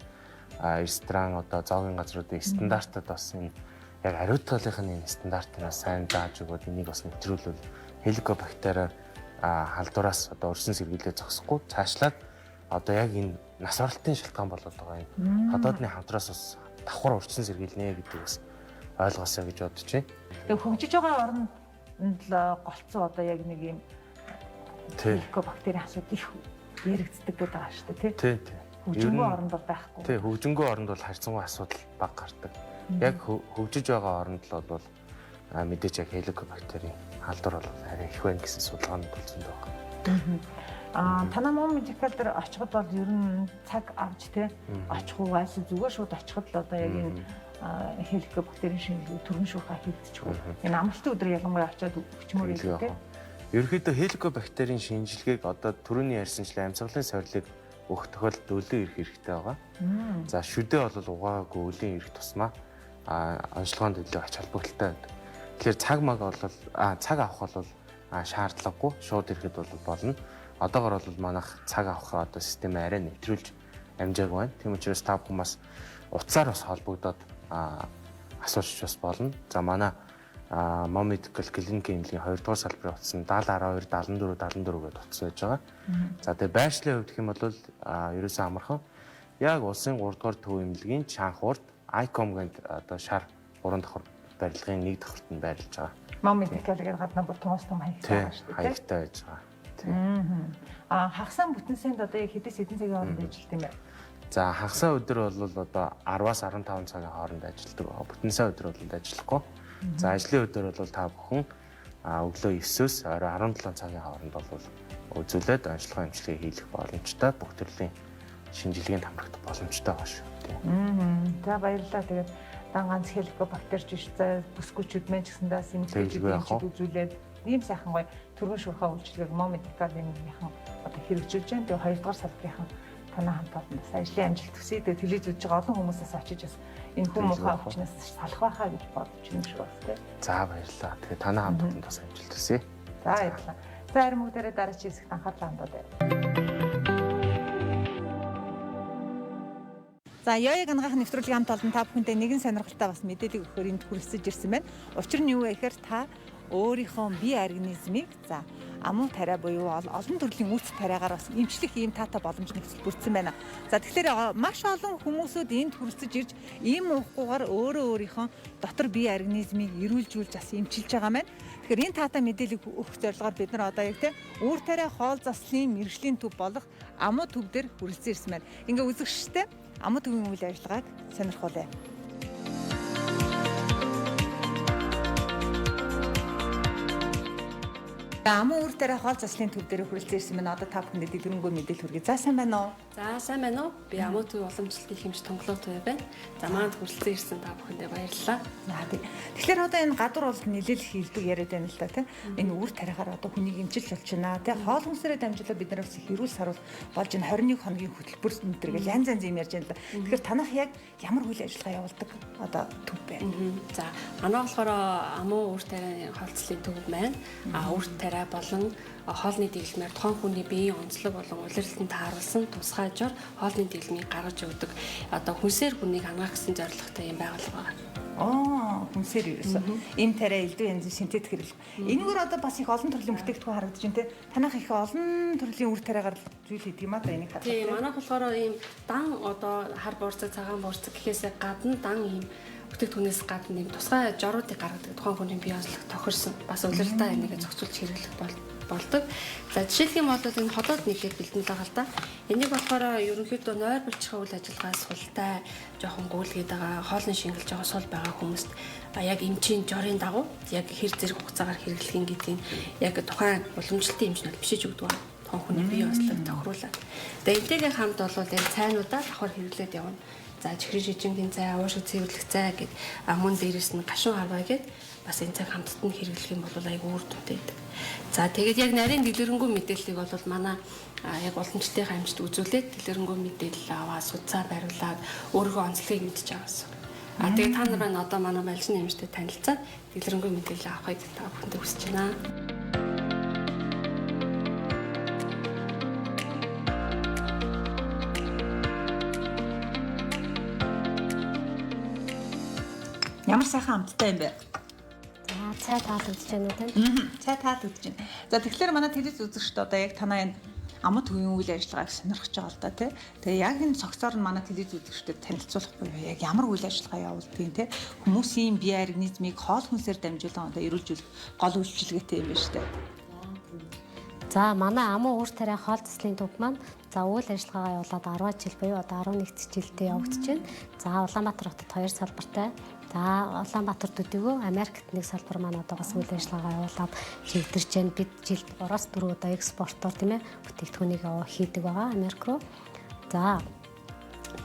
ресторан одоо зоогийн газруудын стандартад бас энэ яг хариуцлагын энэ стандартыг сайн зааж өгөөд энийг бас нэвтрүүлвэл хеликобактераар халдвараас одоо өрсөн сэргийлээ зогсохгүй цаашлаад одоо яг энэ нас оролтын шалтгаан болоод байгаа юм. Гадаадны хамтраас бас давхар урьдчилан сэргийлнэ гэдэг бас ойлгосоо гэж бодож байна. Тэгээ хөгжиж байгаа оронд л голцоо одоо яг нэг юм хеликобактерийн асуудал их яригддаг гэдэг байгаа шүү дээ тий. Тий. Хөгжингүй оронд бол байхгүй. Тий, хөгжингүй оронд бол харьцангуй асуудал бага гардаг. Яг хөгжиж байгаа оронд л бол мэдээж яг хеликобактерийн халдвар бол арай их байна гэсэн судалгаанд бол зөндөө байна. Танаа Mom Medical дээр очиход бол ер нь цаг авч те очих уу айлс зүгээр шууд очиход л одоо яг энэ хеликобактерийн шинжилгээ түргэн шуурхай хийгдчих үү. Энэ амралтын өдөр ялангуяа очиод өчмөр идэг те. Ерөнхийдөө хеликобактерийн шинжилгээг одоо түрүүний ярьсанчлан амьсгалын сорилыг өгөх тохиолдолд өлөн ирэх хэрэгтэй байгаа. За шүдэ бол угаагүй өлийн ирэх тусмаа онцлогоонд илүү ач холбогдолтой байдаг. Тэгэхээр цаг маг бол цаг авах бол шаардлагагүй шууд ирэхэд бол болно. Одоогор бол манайх цаг авах одоо систем арай нэвтрүүлж амжаагүй байна. Тийм учраас та бүхэн бас утсаар бас холбогдоод асууж бас болно. За манай Mom Medical Clinic эмнэлгийн 2 дугаар салбарын утас нь 70 12 74 74 гэдээ утас байж байгаа. За тэгээ байршлын хувьд гэх юм бол ерөөсөө амархан яг улсын 3 дугаар төв эмнэлгийн чанхуурд ICOM гэдэг одоо шар 3 давхар барилгын 1 давхарт нь байрлаж байгаа. Mom Medical гэдэг гадна бүр томоос том хаягтай байгаа шүү дээ. Хаягтай байж байгаа. Хагасаа бүтэн сайнд одоо яг хэдээс хэдэн цагийн хооронд ажилладаг юм бэ? За хагасаа өдөр бол одоо 10-аас 15 цагийн хооронд ажилладаг. Бүтэн сайн өдөр бол ажиллахгүй. За ажлын өдөр бол та бүхэн өглөө 9-өөс орой 17 цагийн хооронд бол үзүүлээд онцлогын эмчилгээ хийх боломжтой. Бүх төрлийн шинжилгээнд хамрагдах боломжтой байгаа шүү. За баярлалаа. Тэгээд дан ганц хеликобактер ч биш за бүсгүйчүүд мэн ч гэсэндээс эмчилгээ үзүүлээд Ийм сайхан гоё түргэн шуурхай үйлчилгээг Мо Медикалынхан одоо хэрэгжүүлж байна. Тэгээ 2 дугаар салбарын танай хамт олон бас ажлын амжилт хүсье. Тэгээ телевиз үзэж байгаа олон хүмүүсээс очиж бас энэ хүн муухай өвчнөөс салах байхаа гэж бодож байна шүү бас тий. За баярлалаа. Тэгээ танай хамт олонд бас амжилт хүсье. За баярлалаа. За харин бүгдээрээ дараа чи хэсэгт анхаарлаа хандуулъя. За Яяг ангаах нэвтрүүлгийн хамт олон та бүхэнтэй нэгэн сонирхолтой бас мэдээлэл өгөхөөр энд хүрэлцэж ирсэн байна. Учир нь юу вэ гэхээр та өөрийнхөө бие организмыг за амуу тариа буюу олон төрлийн үүс тариагаар бас эмчлэх ийм таатай боломж нөхцөл бүрдсэн байна. За тэгэхээр маш олон хүмүүсүүд энд хүрэлцэж ирж ийм уухгүйгээр өөрөө өөрийнхөө дотор бие организмыг эрүүлжүүлж бас эмчилж байгаа маань. Тэгэхээр энэ таатай мэдээлэл өгөх зорилгоор бид нар одоо яг тийм үүр тариа хоол заслын мэргэжлийн төв болох амуу төв дээр хүрэлцэн ирсэн байна. Ингээ үзэгчтэй амуу төвийн үйл ажиллагааг сонирхуулъя. Амуу үр тариа хоол заслын төв дээр хүрэлцэн ирсэн байна. Одоо та бүхэндээ дэлгэрэнгүй мэдээлэл хүргэе. За сайн байна уу? За сайн байна уу? Би Амуу төв уламжлалтын хэмж тонголоо төв байна. За манад хүрэлцэн ирсэн та бүхэндээ баярлалаа. За тий. Тэгэхээр одоо энэ гадуур бол нэлээл хийлдэг яриад байна л да тий. Энэ үр тариагаар одоо хүнийг эмчилж болж байна тий. Хоол хүнсээрээ дамжуулаад бид нар бас их эрүүл саруул болж энэ 21 хоногийн хөтөлбөр энэ төр гэл янз янз юм ярьж байна л да. Тэгэхээр танах яг ямар үйл ажиллагаа явуулдаг одоо төв бэ? За манай болохоор Амуу үр тарианы хоолцлын төв маань үр тариа болон хоолны дэглэмээр тухайн хүний биеийн онцлог болон улирлалтанд тааруулсан тусгай жор хоолны дэглэмийг гаргаж өгдөг. Одоо хүнсээр хүнийг анагаах гэсэн зорилготой юм байгууллага байна. Хүнсээр ерөөсөө эм тариа элдв янзын синтетик хэрэглэх. Энэгээр одоо бас их олон төрлийн бүтээгдэхүүн харагдаж байна те. Танайх их олон төрлийн үр тариагаар зүйл хийдэг юм а та энийг хадлаа. Тийм, манайх болохоор ийм дан одоо хар буурцаг, цагаан буурцаг гэхээсээ гадна дан ийм бүтээгдэхүүнээс гадна ийм тусгай жоруудыг гаргадаг. Тухайн хүний бие онцлог тохирсон. Бас улиралдаа энийг зохицуулж хэрэглэх болдог. За жишээлх юм бол энэ холоод нэхэд бэлдэн байгаа л да. Энийг болохоор ерөнхийдөө нойр булчирхай үйл ажиллагаа султай, жоохон гүйлгээд байгаа, хоолны шингэл жоохон сул байгаа хүмүүст яг эмчийн жорын дагуу яг хэр зэрэг хугацаагаар хэрэглэх юм гэдгийг яг тухайн уламжлалтын эмч нар бичиж өгдөг байна. Тухайн хүний бие онцлог тохируулаад. Тэгээ энтэйгээ хамт бол яг цайнуудаа давхар хэрэглээд явна. За чихрийн шижингийн цай, уушиг цэвэрлэх цай гэд мөн дээрэс нь гашуун харваа гэд бас энэ цаг хамтд нь хэрэглэх юм бол айгүй үр дүнтэй байдаг. За тэгээд яг нарийн дэлгэрэнгүй мэдээллийг бол манай яг уламжлалтын амжилт үзүүлээд дэлгэрэнгүй мэдээлэл аваад судалгаа бариулаад өөрийнхөө онцлогийг мэдж байгаа гэсэн. А тэгээд та нар маань одоо манай балжны эмчтэй танилцаад дэлгэрэнгүй мэдээлэл авахыг та бүхэндээ хүсэж байна. Ямар сайхан амттай юм бэ? За цай таалагдж байна уу тань? Цай таалагдж байна. За тэгэхээр манай телевиз үзэгчид одоо яг танай энэ амуу төвийн үйл ажиллагааг сонирхож байгаа л да тий. Тэгээ яг энэ цогцоор нь манай телевиз үзэгчдэд танилцуулах буюу яг ямар үйл ажиллагаа явуулдгийг тий. Хүмүүсийн бие организмыг хоол хүнсээр дамжуулан одоо эрүүлжүүлэх гол үйлчилгээтэй юм байна шүү дээ. За манай амуу үр тариа хоол заслын төв маань за үйл ажиллагаагаа явуулаад 10 жил буюу одоо 11 жилдээ явагдаж байна. За Улаанбаатар хотод 2 салбартай. За Улаанбаатар төдийгүй Америкт нэг салбар маань одоо бас үйл ажиллагаагаа явуулаад чигдэрч байна. Бид жилд 3-4 удаа экспортоор тийм бүтээгдэхүүнийг хийдэг байгаа Америк руу. За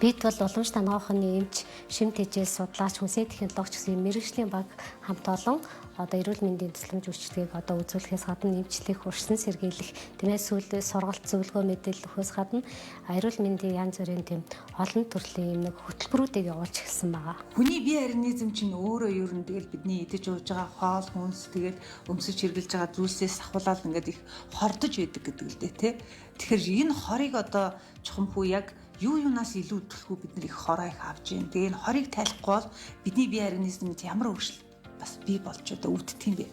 бид бол уламжлалт анагаахны эмч, шим тэжээл судлаач, хүнсний технологич гэсэн мэргэжлийн баг хамт олон одоо эрүүл мэндийн тусламж үйлчилгээг одоо үзүүлэхээс гадна эмчлэх, урьдчилан сэргийлэх, тийм сүүл сургалт зөвлөгөө мэдээлэл өгөхөөс гадна эрүүл мэндийн янз бүрийн тийм олон төрлийн юм нэг хөтөлбөрүүдийг явуулж эхэлсэн байгаа. Хүний бие организм чинь өөрөө ер нь тэгэл бидний идэж ууж байгаа хоол хүнс тэгэл өмсөж хэрглэж байгаа зүйлсээс ахуулаад ингээд их хордож байдаг гэдэг л дээ тий. Тэгэхээр энэ хорыг одоо чухамхүү яг юунаас илүү төлхөө бид нар их хороо их авч юм. Тэгээ энэ хорыг тайлахгүй бол бидний бие организмд ямар өөрчлөлт бас бий болж одоо үүддэг юм бэ?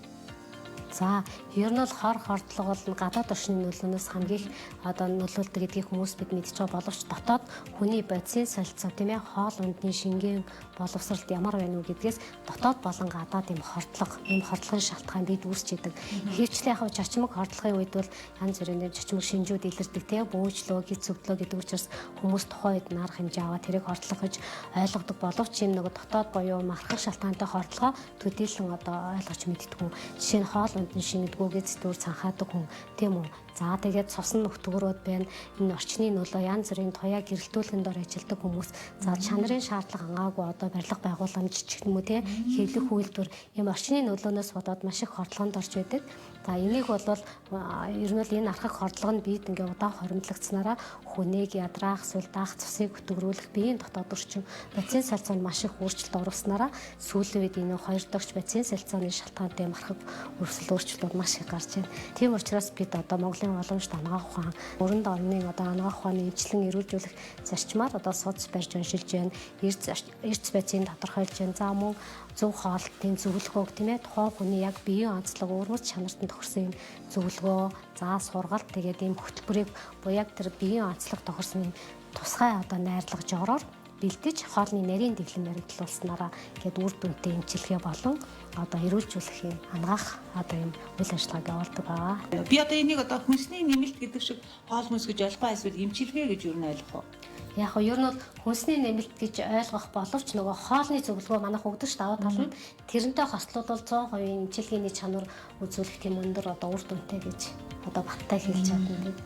За, ер нь бол хор хордлого бол гадаад орчны нөлөөнөөс хамгийн их одоо нөлөөлдөг гэдгийг хүмүүс бид мэдж байгаа боловч дотоод хүний бодисын солилцоо тийм хоол ундны шингэн боловсролт ямар байна уу гэдгээс дотоод болон гадаад юм хордлого, ийм хордлогын шалтгаан бид үүсч идэг. Ихэвчлэн яг чочмог хордлогын үед бол янз бүрийн чочмог шинжүүд илэрдэг тийм бөөжлөө, гиз зүвдлөө гэдэг учраас хүмүүс тухайн үед нарах хэмжээ аваад тэрийг хордлого гэж ойлгодог боловч юм нөгөө дотоод буюу мархах шалтгаантай хордлогоо төдийлөн одоо ойлгож мэддэггүй. Жишээ нь хоол унд шингэдгүүгээ зэтүр цанхаадаг хүн тийм үү. За тэгээд цус нь өтгөрөөд байна. Энэ орчны нөлөө янз бүрийн туяа гэрэлтүүлэхэд ор ажилладаг хүмүүс. За чанарын шаардлага хангаагүй одоо барилга байгууламж ч гэх юм уу те хэвлэх үйлдвэр ийм орчны нөлөөнөөс болоод маш их хордлогонд орж байдаг. За энийг бол ер нь бол энэ архаг хордлого нь биед ингээ удаан хоримтлагдсанараа хүнийг ядраах, сулдаах, цусыг өтгөрүүлэх, биеийн дотоод орчин бодисын солилцоонд маш их өөрчлөлт оруулснараа сүүлийн үед энэ хоёр дахь бодисын солилцооны шалтгаантай мархаг өрсөл өөрчлөлтүүд маш их гарч байна. Тийм учраас бид одоо Монголын уламжлалт анагаах ухаан, өрөнд орны одоо анагаах ухааны эмчилэн эрүүлжүүлэх зарчмаар одоо судас барьж уншилж байна. Эрдэс байцыг тодорхойлж байна. За мөн зөв хоолтын зөвлөгөөг тийм тухайн хүний яг биеийн онцлог, өвөрмөц чанарт нь тохирсон юм зөвлөгөө, за сургалт тэгээд ийм хөтөлбөрийг буюу яг тэр биеийн онцлог тохирсон юм тусгай одоо найрлага жороор бэлдэж хоолны нарийн дэглэм баригдлуулснараа гээд үр дүнтэй эмчилгээ болон одоо эрүүлжүүлэх юм анагаах одоо юм үйл ажиллагааг явуулдаг байгаа. Би одоо энийг одоо хүнсний нэмэлт гэдэг шиг хоол хүнс гэж ойлгох эсвэл эмчилгээ гэж юу нь ойлгох вэ? Яг нь ер нь бол хүнсний нэмэлт гэж ойлгох боловч нөгөө хоолны зөвлөгөө манайх өгдөг ш даваа тал нь тэрнтэй хослуулбал 100% эмчилгээний чанар үзүүлэх тийм өндөр одоо үр дүнтэй гэж одоо баттай хэлж чадна бид.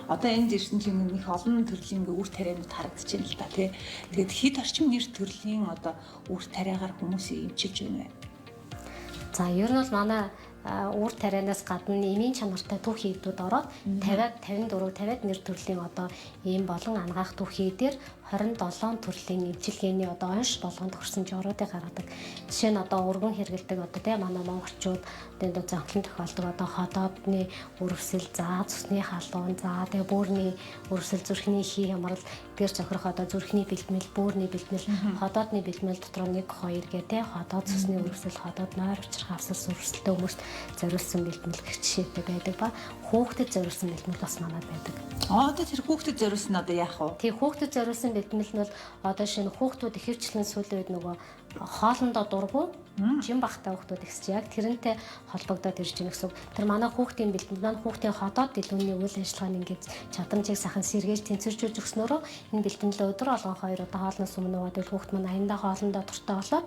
Одоо энд ирсэн чинь их олон төрлийн ингээ үр тарианууд харагдаж байна л да тий. Тэгээд хэд орчим нэр төрлийн одоо үр тариагаар хүмүүсийг эмчилж байна вэ? За ер нь бол манай үр тарианаас гадна эмийн чанартай түүхий эдүүд ороод 50-аад 54 50-аад нэр төрлийн одоо эм болон анагаах түүхий эдээр 27 төрлийн эмчилгээний одоо онш болгон тохирсон жоруудыг гаргадаг. Жишээ нь одоо өргөн хэрэгэлдэг одоо тийм манай монголчууд одоо зонхлон тохиолдог одоо ходоодны өрөвсөл, за цусны халуун, за тэгээ бөөрийн өрөвсөл, зүрхний хий хямрал, дээр зохирох одоо зүрхний бэлтгэл, бөөрийн бэлтгэл, ходоодны бэлтгэл дотор 1 2 гэх тийм ходоод цусны өрөвсөл, ходоод нойр учрах авсал өрөвсөлтэй хүмүүст зориулсан бэлтгэл гэх жишээтэй байдаг ба хүүхдэд зориулсан бэлтгэл бас манад байдаг. Одоо тэр хүүхдэд зориулсан одоо яах вэ? Тийм хүүхдэд зориулсан бэлтгэл нь бол одоо шинэ хүүхдүүд ихэвчлэн сүүлийн үед нөгөө хоолндоо дургу жин бахтай хүүхдүүд ихсэж яг тэрнтэй холбогдоод ирж байна гэсэн үг. Тэр манай хүүхдийн бэлтгэл маань хүүхдийн ходоод дэлгүүрний үйл ажиллагааны ингээд чадамжийг сайхан сэргээж тэнцвэржүүлж өгснөөрөө энэ бэлтгэлээ өдөр болгон хоёр удаа хоолноос өмнө уугаад хүүхд маань аяндаа хоолндоо дуртай болоод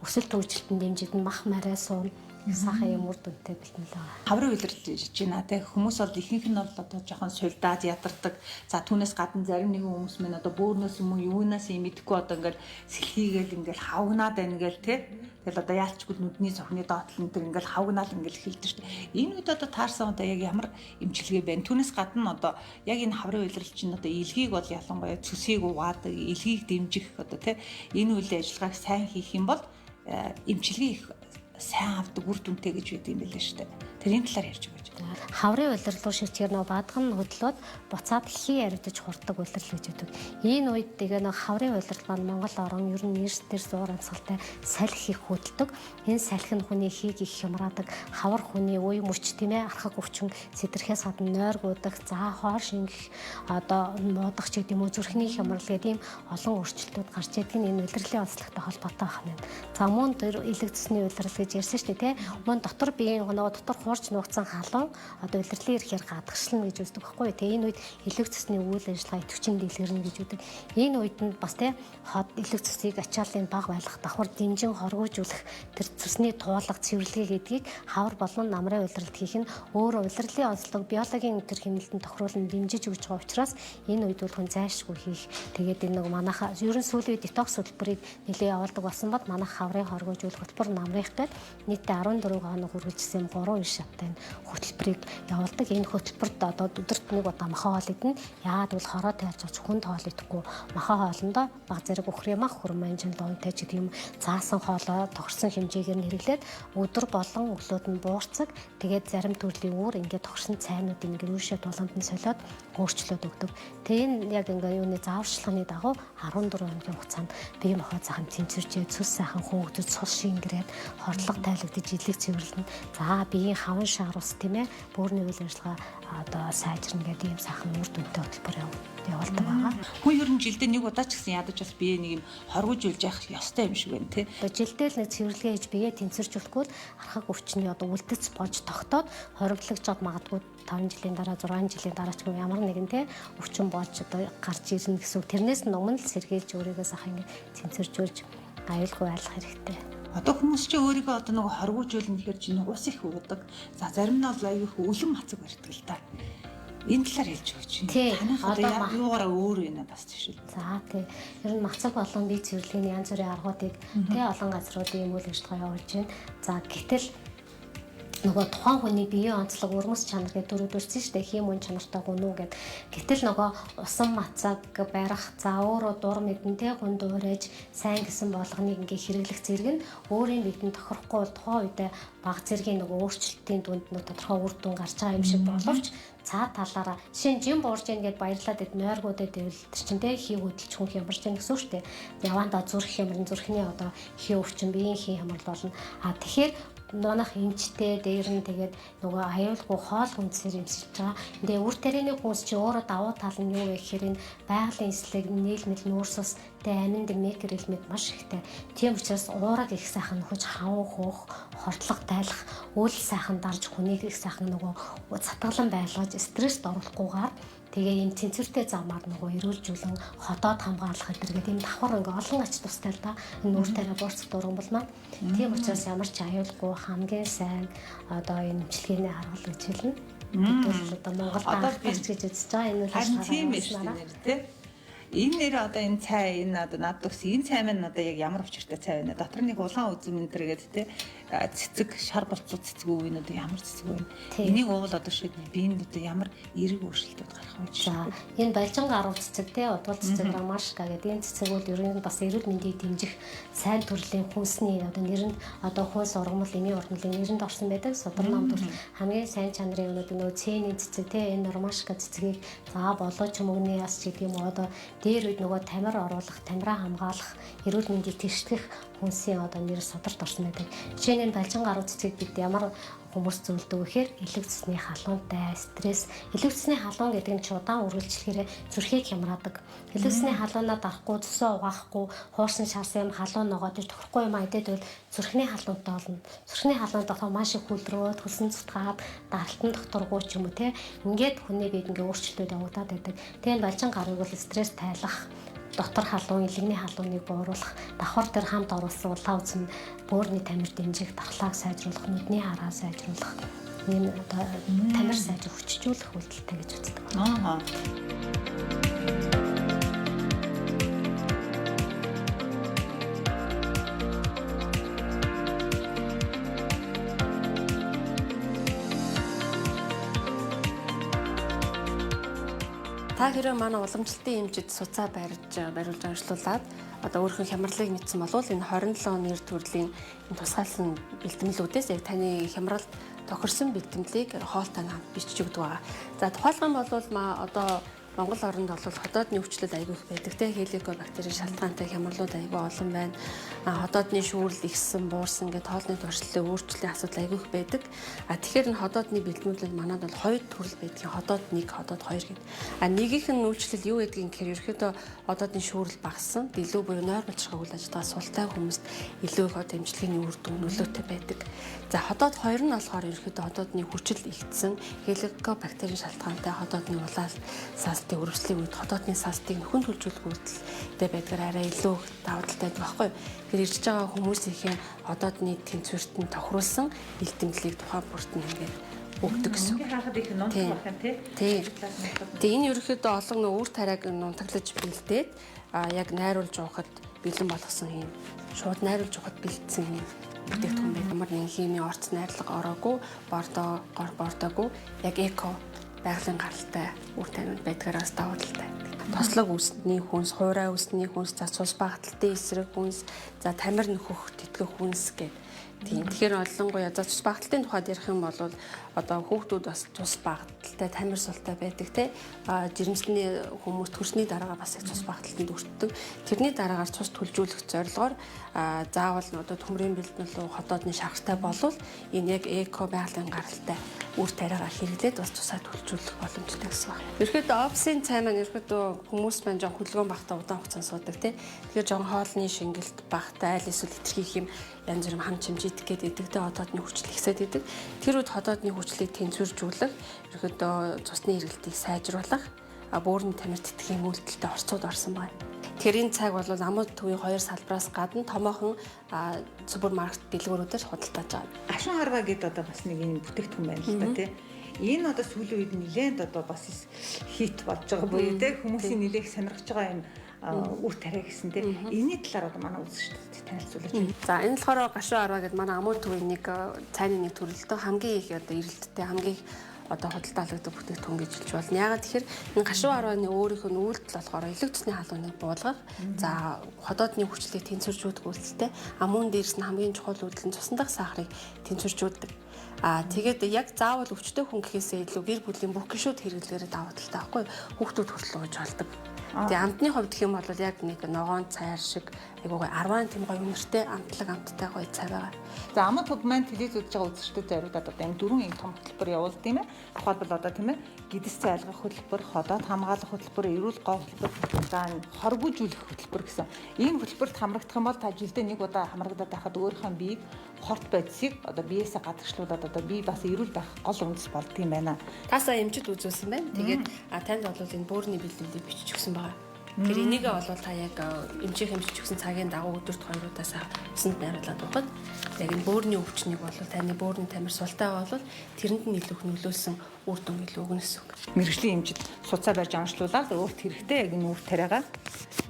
өсөлт хөгжилтөнд дэмжигдэн мах мараа суун сайхан юм үр дүнтэй бэлтгэл байгаа. Хаврын улирч байна те хүмүүс бол ихэнх нь бол одоо жоохон сулдаад ядардаг. За түүнээс гадна зарим нэгэн хүмүүс мэн одоо бөөрнөөс юм уу юунаас юм мэдэхгүй одоо ингээл сэлхийгээл ингээл хавгнаад байна гээл те. Тэгэл одоо яалчгүй нүдний цохны доотлон тэр ингээл хавгнаал ингээл эхэлдэг шүү дээ. Энэ үед одоо таарсан одоо яг ямар эмчилгээ байна? Түүнээс гадна одоо яг энэ хаврын улирал чинь одоо илгийг бол ялангуяа цөсийг угаадаг, илгийг дэмжих одоо те энэ үйл ажиллагааг сайн хийх юм бол эмчилгээ их сайн авдаг үр дүнтэй гэж байдаг юм билээ шүү дээ. Тэрийн талаар ярьж өгөөч. Хаврын улирал руу шилжихээр нөгөө бадган хөдлөөд буцаад хий аривдаж хурддаг улирал гэж байдаг. Энэ үед тэгээ нөгөө хаврын улирал маань Монгол орон ер нь эрс дээр зуур амьсгалтай салхи их хөдөлдөг. Энэ салхи нь хүний хийг их хямраадаг. Хавар хүний уй мөч тийм архаг өвчин сэтэрхээс гадна нойргуудах, за хоор шингэх, одоо муудах ч гэдэм үү зүрхний хямрал гэдэг ийм олон өөрчлөлтүүд гарч идэг нь энэ улирлын онцлогтой холбоотой байна. За мөн тэр элэг цэсний улирал гэж ярьсан шүү дээ, тэ. Мөн дотор биеийн нөгөө дотор хуурч нуугдсан халуун одоо улирлын ирэхээр гадагшлна гэж үздэг байхгүй юу. Тэгээ энэ үед элэг цэсний үйл ажиллагаа идэвхжин дэлгэрнэ гэж үздэг. Энэ үед нь бас тэ хот элэг цэсийг ачааллын баг байлгах, давхар дэмжин хоргоожүүлэх тэр цэсний туулга цэвэрлэгээ гэдгийг хавар болон намрын улиралд хийх нь өөрөө улирлын онцлог биологийн тэр хэмнэлтэнд тохируулан дэмжиж өгч байгаа учраас энэ үед бол хүн зайлшгүй хийх. Тэгээд энэ нэг манайха ер нь сүүлийн үед детокс хөтөлбөрийг нэлээд явуулдаг болсон бод манайх хаврын хоргоожүүлэх хөтөлбөр намрынх гээд нийтдээ 14 хоног үргэлжилсэн 3 шаттай хөтөлбөрийг явуулдаг. Энэ хөтөлбөрт одоо өдөрт нэг удаа маха хоол идэнэ. Яагаад гэвэл хороо тайлж авч хүнд хоол идэхгүй. Маха хоолндоо баг зэрэг үхрийн мах, хурманжин, луунтай ч гэдэг юм заасан хоолоо тохирсон хэмжээгээр нь хэрэглээд өдөр болон өглөөд нь буурцаг тэгээд зарим төрлийн үүр ингээд тохирсон цайнууд ингээд үүшээ тулгамд нь солиод өөрчлөөд өгдөг. Тэгээ энэ яг ингээд юуны зааварчилгааны дагуу 14 хоногийн хугацаанд бие махбод сайхан тэнцвэрчээ, цөс сайхан хөөгдөж, цус шингэрээд, хордлого тайлагдаж, илэг цэвэрлэнэ. За биеийн хаван шаар ус тийм бөөрийн үйл ажиллагаа одоо сайжирна гэдэг ийм сайхан үр дүнтэй хөтөлбөр явуулдаг байгаа. Хүн ер нь жилдээ нэг удаа ч гэсэн ядаж бас бие нэг юм хоргожүүлж явах ёстой юм шиг байна тий. Одоо жилдээ л нэг цэвэрлэгээ хийж бие тэнцвэржүүлэхгүй л архаг өвчний одоо үлдэц болж тогтоод хоригдлогчод магадгүй 5 жилийн дараа 6 жилийн дараа ч юм ямар нэгэн тий өвчин болж одоо гарч ирнэ гэсэн үг. Тэрнээс нь өмнө л сэргийлж өөрийгөө сайхан ингэ тэнцвэржүүлж аюулгүй байх хэрэгтэй. Одоо хүмүүс чи өөрийгөө одоо нөгөө хоргоожүүлнэ гэхээр чи ус их уудаг. За зарим нь бол аюу их өлөн мацаг барьдаг л та. Энэ талаар хэлж өгөөч. Танайх одоо юугаараа өөр вэ бас жишээл. За тий. Ер нь мацаг болон бие цэвэрлэгээний янз бүрийн аргуудыг тий олон газруудын юм үйл ажиллагаа явуулж байна. За гэтэл нөгөө тухайн хүний биеийн онцлог, өрмөс чанар гэдэг дөрөв дүрсэн шүү дээ. Хийм үн чанартай гүн үү гэд. Гэтэл нөгөө усан мацаг барих, за өөрөө дур мэдэн те гүн дуурайж сайн гэсэн болгоныг ингээ хэрэглэх зэрэг нь өөрийн бидэнд тохирохгүй бол тухайн үедээ баг зэргийн нөгөө өөрчлөлтийн дүнд нөгөө тодорхой үр дүн гарч байгаа юм шиг боловч цаа талаараа жишээ нь жин буурж ийн гэд баярлаад ид нойргуудад ивэл тэр чинь те хий хөдөлж хүн хямарч ийн гэсэн үг шүү дээ. Явандаа зүрх хямран, зүрхний одоо хий өвчин, биеийн хий хямрал болно. А тэгэхээр нуунах эмчтэй дээр нь тэгээд нөгөө аюулгүй хоол хүнсээр эмсэлж байгаа. Тэгээ үр тарианы хүнс чи өөрөө давуу тал нь юу вэ гэхээр энэ байгалийн эслэг, нийлмэл, нүүрс ус, тэгээ аминд мекер элемент маш ихтэй. Тийм учраас уураг их сайхан нөхөж хаван хөөх, хордлого тайлах, үйл сайхан дарж хүнийг их сайхан нөгөө цатгалан байлгаж стресст оруулахгүйгээр тэгээ ийм тэнцвэртэй замаар нөгөө эрүүлжүүлэн ходоод хамгаалах гэдэг ийм давхар ингээ олон ач тустай л да. Энэ нүүр тариа буурцах дуран маань. Тийм учраас ямар ч аюулгүй хамгийн сайн одоо энэ эмчилгээний арга гэж хэлнэ. Бид бол одоо Монгол анхдагч гэж үзэж байгаа. Энэ үйл ажиллагаа тийм биш нэр тий. Энэ нэр одоо энэ цай энэ одоо надад өгсөн энэ цай маань одоо яг ямар учиртай цай вэ? Дотор нэг улаан үзэм энэ төр гэдэг тий цэцэг шар болцоо цэцэг үү энэ одоо ямар цэцэг вэ? Энийг уувал одоо шид биеинд одоо ямар эерэг өөрчлөлтүүд гарах вэ? За энэ балжин гаруй цэцэг тий удвал цэцэг ромашка гэдэг энэ цэцэг бол ер нь бас эрүүл мэндийг дэмжих сайн төрлийн хүнсний одоо нэрэнд одоо хүнс ургамал, эмийн ургамлын нэрэнд орсон байдаг. Судар нам төрөл хамгийн сайн чанарын юмнууд нөгөө цэний цэцэг тий энэ ромашка цэцгийг за болоо ч юм уу яс ч гэдэг юм уу одоо дээр үед нөгөө тамир оруулах, тамираа хамгаалах, эрүүл мэндийг тэрчлэх хүнсийн одоо нэр сударт орсон байдаг. Жишээ нь балжин гаруй цэцгийг бид ямар хүмүүс зөвлөдөг гэхээр элэг цэсний халуунтай, стресс, элэг цэсний халуун гэдэг нь чудаан үргэлжлэхээр зүрхийг хямраадаг. Элэг цэсний халуунаа дарахгүй, цөсөө угаахгүй, хуурсан шарсан юм халуун ногоод ир тохирохгүй юм айдээд бол зүрхний халуунтай болно. Зүрхний халуунтай болохоор маш их хүлрөөд, хөлсөн цутгаад, даралтан докторгүй ч юм уу те. Ингээд хүний биед ингээ өөрчлөлтүүд явагдаад байдаг. Тэгээд балжин гаруйг бол стресс тайлах, дотор халуун, элэгний халууныг бууруулах, давхар дээр хамт оруулсан улаан үсэм бөөрийн тамир дэмжих, дархлааг сайжруулах, нүдний хараа сайжруулах, ийм одоо тамир сайжруулах, хүчжүүлэх үйлдэлтэй гэж үздэг. Аа. Та хэрвээ манай уламжлалтын эмчид суцаа барьж бариулж онцлуулад одоо өөрийнхөө хямралыг мэдсэн болвол энэ 27 нэр төрлийн энэ тусгаалсан бэлтгэлүүдээс яг таны хямралд тохирсон бэлтгэлийг хоолтой хамт бичиж өгдөг байгаа. За тухайлах юм бол одоо Монгол оронд бол ходоодны өвчлөл айгүй их байдаг те хеликобактерийн шалтгаантай хямралууд айгүй олон байна. Ходоодны шүүрэл ихсэн, буурсан гэх тоолны туршлалын өөрчлөлийн асуудал айгүй их байдаг. Тэгэхээр энэ ходоодны бэлтгэлүүд манад бол хоёр төрөл байдгийн ходоод 1, ходоод 2 гэдэг. Нэгийнх нь үйлчлэл юу гэдгийг гэхээр ерөөхдөө ходоодны шүүрэл багассан, дэлүү буюу нойр булчирхай үйл ажиллагаа султай хүмүүст илүү их одоо эмчилгээний үр дүн нөлөөтэй байдаг. За ходоод 2 нь болохоор ерөөхдөө ходоодны хүчил ихтсэн, хеликобактерийн шалтгаантай ходоодны улаал саалтын өрөвслийн үед ходоодны саалтыг нөхөн төлжүүлэх үйлдэлтэй байдгаар арай илүү их давуу талтай байдаг байхгүй юу. Тэгэхээр ирж байгаа хүмүүсийнхээ ходоодны тэнцвэрт нь тохируулсан бэлтгэлийг тухайн бүрт нь ингээд өгдөг гэсэн. Ингээ харахад их нунтаг байх юм тий. Тэгээ энэ ерөөхдөө олон нөө үр тариаг нунтаглаж бэлдээд яг найруулж уухад бэлэн болгосон юм. Шууд найруулж уухад бэлдсэн юм бүтээгдэхүүн байх. Ямар нэгэн химийн орц найрлага ороогүй, бордоо, гор бордоогүй яг эко байгалийн гаралтай үр тариунд байдгаараас давуу талтай. Тослог үсний хүнс, хуурай үсний хүнс, за цус багталтын эсрэг хүнс, за тамир нөхөх тэтгэх хүнс гэх. Тийм. Тэгэхээр олонгуяа за цус багталтын тухайд ярих юм бол одоо хүүхдүүд бас цус багталтай, тамир султай байдаг те. Жирэмсний хүмүүс төрсний дараагаар бас их цус багталтанд өртдөг. Тэрний дараагаар цус төлжүүлэх зорилгоор заавал одоо төмрийн бэлтгэл ходоодны шархтай болвол энэ яг эко байгалийн гаралтай үр тариагаар хэрэглээд бас цусаа төлжүүлэх боломжтой гэсэн байна. Ерөнхийдөө опсын цай маань ерөнхийдөө хүмүүс маань жоон хөдөлгөөн багтаа удаан хугацаанд суудаг те. Тэгэхээр жоон хоолны шингэлт багтаа аль эсвэл хэтэрхий юм янз бүрийн хам чимж идэх гээд идэг те ходоодны хүчил ихсээд идэг. Тэр үед ходоодны хүчлийг тэнцвэржүүлэх, ерөнхийдөө цусны эргэлтийг сайжруулах, бөөрийн тамир тэтгэхийн үйлдэлтэй орцууд орсон байна. Тэгэхээр энэ цаг бол амууд төвийн хоёр салбараас гадна томоохон супермаркет дэлгүүрүүдээр худалдаж байгаа. Гашуун харгаа гэдэг одоо бас нэг юм бүтээгдэхүүн байна л да тий. Энэ одоо сүүлийн үед нэлээд одоо бас хит болж байгаа буюу те хүмүүсийн нэлээх сонирхож байгаа юм үр тариа гэсэн те. Энэний талаар одоо манай үзэгчдэд танилцуулаач. За энэ болохоор гашуу арва гэдэг манай амуу төвийн нэг цайны нэг төрөлтөө хамгийн их одоо эрэлттэй хамгийн их одоо худалдаалагддаг бүтээгдэхүүн гэж хэлж болно. Яагаад тэгэхээр энэ гашуу арваны өөрийнх нь үйлдэл болохоор элэг цусны халууныг буулгах, за ходоодны хүчлийг тэнцвэржүүлэх үйлдэлтэй, а мөн дээрс нь хамгийн чухал үйлдэл нь цусан дахь сахарыг тэнцвэржүүлдэг. А тэгээд яг заавал өвчтөй хүн гэхээсээ илүү гэр бүлийн бүх гишүүд хэрэглээрээ давуу талтай байхгүй хүүхдүүд хүртэл ууж болдог. Тэгээ амтны хувьд гэх юм бол яг нэг ногоон цайр шиг айгуугаа 10 тийм гоё үнэртэй амтлаг амттай гоё цай байгаа. За амт төв маань телевиз үзэж байгаа үзэгчдэд зориулаад одоо энэ дөрвөн ийм том хөтөлбөр явуулд юм ээ. Тухайлбал одоо тийм ээ гэдэс цай айлгах хөтөлбөр, ходоод хамгаалах хөтөлбөр, эрүүл гоо хөтөлбөр, за хоргиужүүлэх хөтөлбөр гэсэн. Ийм хөтөлбөрт хамрагдах юм бол та жилдээ нэг удаа хамрагдаад байхад өөрийнхөө биеийг хорт бодисыг одоо биеэсээ гадагшлуулад одоо бие бас эрүүл байх гол үндэс болдго юм байна. Та сая эмчит үзүүлсэн байна. Тэгээд танд бол энэ бөөрийн бэлтгэлийг бичиж өгсөн байгаа. Тэр энийгээ бол та яг эмчийн эмчиж өгсөн цагийн дагуу өдөрт 2 удаас усанд найруулад уухад яг энэ бөөрийн өвчнийг бол таны бөөрийн тамир султай бол тэрэнд нь илүү их нөлөөлсөн үр дүн илүү өгнө гэсэн үг. Мэргэжлийн эмчид суцаа барьж онцлуулаад өөрт хэрэгтэй яг энэ үр тариагаа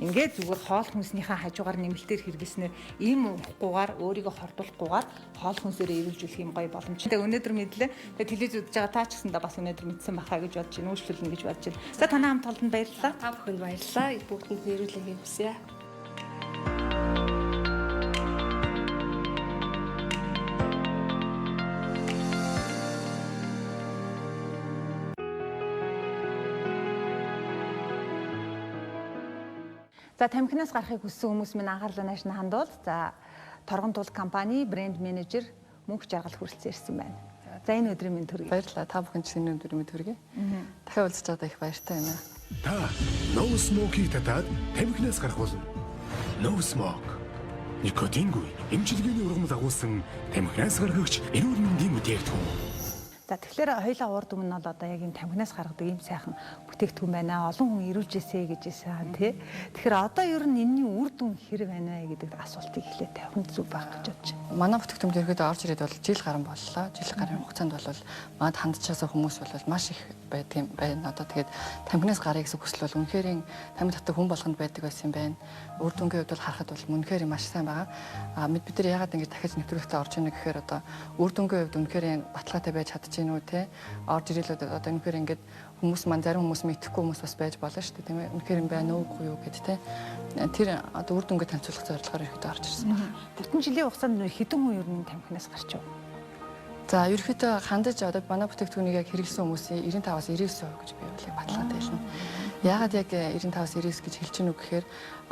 ингээд зүгээр хоол хүнснийхээ хажуугаар нэмэлтээр хэрэглэснээр ийм уухгүйгээр өөрийгөө хордуулахгүйгээр хоол хүнсээрээ эрүүлжүүлэх юм гоё боломж. Тэгээ өнөөдөр мэдлээ. Тэгээ телевиз үзэж байгаа та ч гэсэндээ бас өнөөдөр мэдсэн бахаа гэж бодож байна. Үйлчлүүлнэ гэж бодож байна. За танай хамт олонд баярлалаа. Та бүхэнд баярлалаа. Бүгдэнд нь эрүүл энхийг хүсье. За тамхинаас гарахыг хүссэн хүмүүс минь анхаарлаа нааш нь хандуул. За Торгон тул компани брэнд менежер Мөнх Жаргал хүрэлцэн ирсэн байна. За энэ өдрийн мэнд төргий. Баярлалаа. Та бүхэн ч энэ өдрийн мэнд төргий. Дахиад уулзч байгаадаа их баяртай байна. Та No Smoke-ийг татаад тамхинаас гарах болно. No Smoke. Никотингүй эмчилгээний ургамал агуулсан тамхинаас гаргагч эрүүл мэндийн бүтээгдэхүүн. За тэгэхээр хоёлаа урд өмнө нь бол одоо яг энэ тамхинаас гаргадаг ийм сайхан бүтээгдэхүүн байна. Олон хүн эрүүлжээсэ гэж хэлсэн тий. Тэгэхээр одоо ер нь энэний үр дүн хэр байна вэ гэдэг асуултыг эхлээд тавих нь зүг байх гэж бодож байна. Манай бүтээгдэхүүн ерөөдөө орж ирээд бол жил гарan боллоо. Жил гарын хугацаанд бол манад хандчихсан хүмүүс бол маш их байдаг юм байна. Одоо тэгээд тамхинаас гарыг гэсэн хүсэл бол үнэхээр тамхи татдаг хүн болгонд байдаг байсан юм байна. Үр дүнгийн хувьд бол харахад бол үнэхээр маш сайн байгаа. А бид нар яагаад ингэж дахиж нэвтрүүлэгтээ орж ийнэ гэхээр одоо үр дүнгийн хувьд үнэхээр баталгаатай байж чадчих гинүү те. Орж ирээл одоо үнэхээр ингээд хүмүүс маань зарим хүмүүс мэдэхгүй хүмүүс бас байж болно шүү дээ тийм ээ. Үнэхээр юм байна уугүй юу гэд те. Тэр одоо үр дүнгээ танилцуулах зорилгоор ерөөдөө орж ирсэн байна. Бүтэн жилийн хугацаанд хэдэн хүн ер нь тамхинаас гарч ив? За ерөөхдөө хандаж одоо манай бүтээгдэхүүнийг яг хэрэглэсэн хүмүүсийн 95-аас 99% гэж би бол баталгаатай хэлнэ. Яагаад яг 95-аас 99 гэж хэлж гинүү гэхээр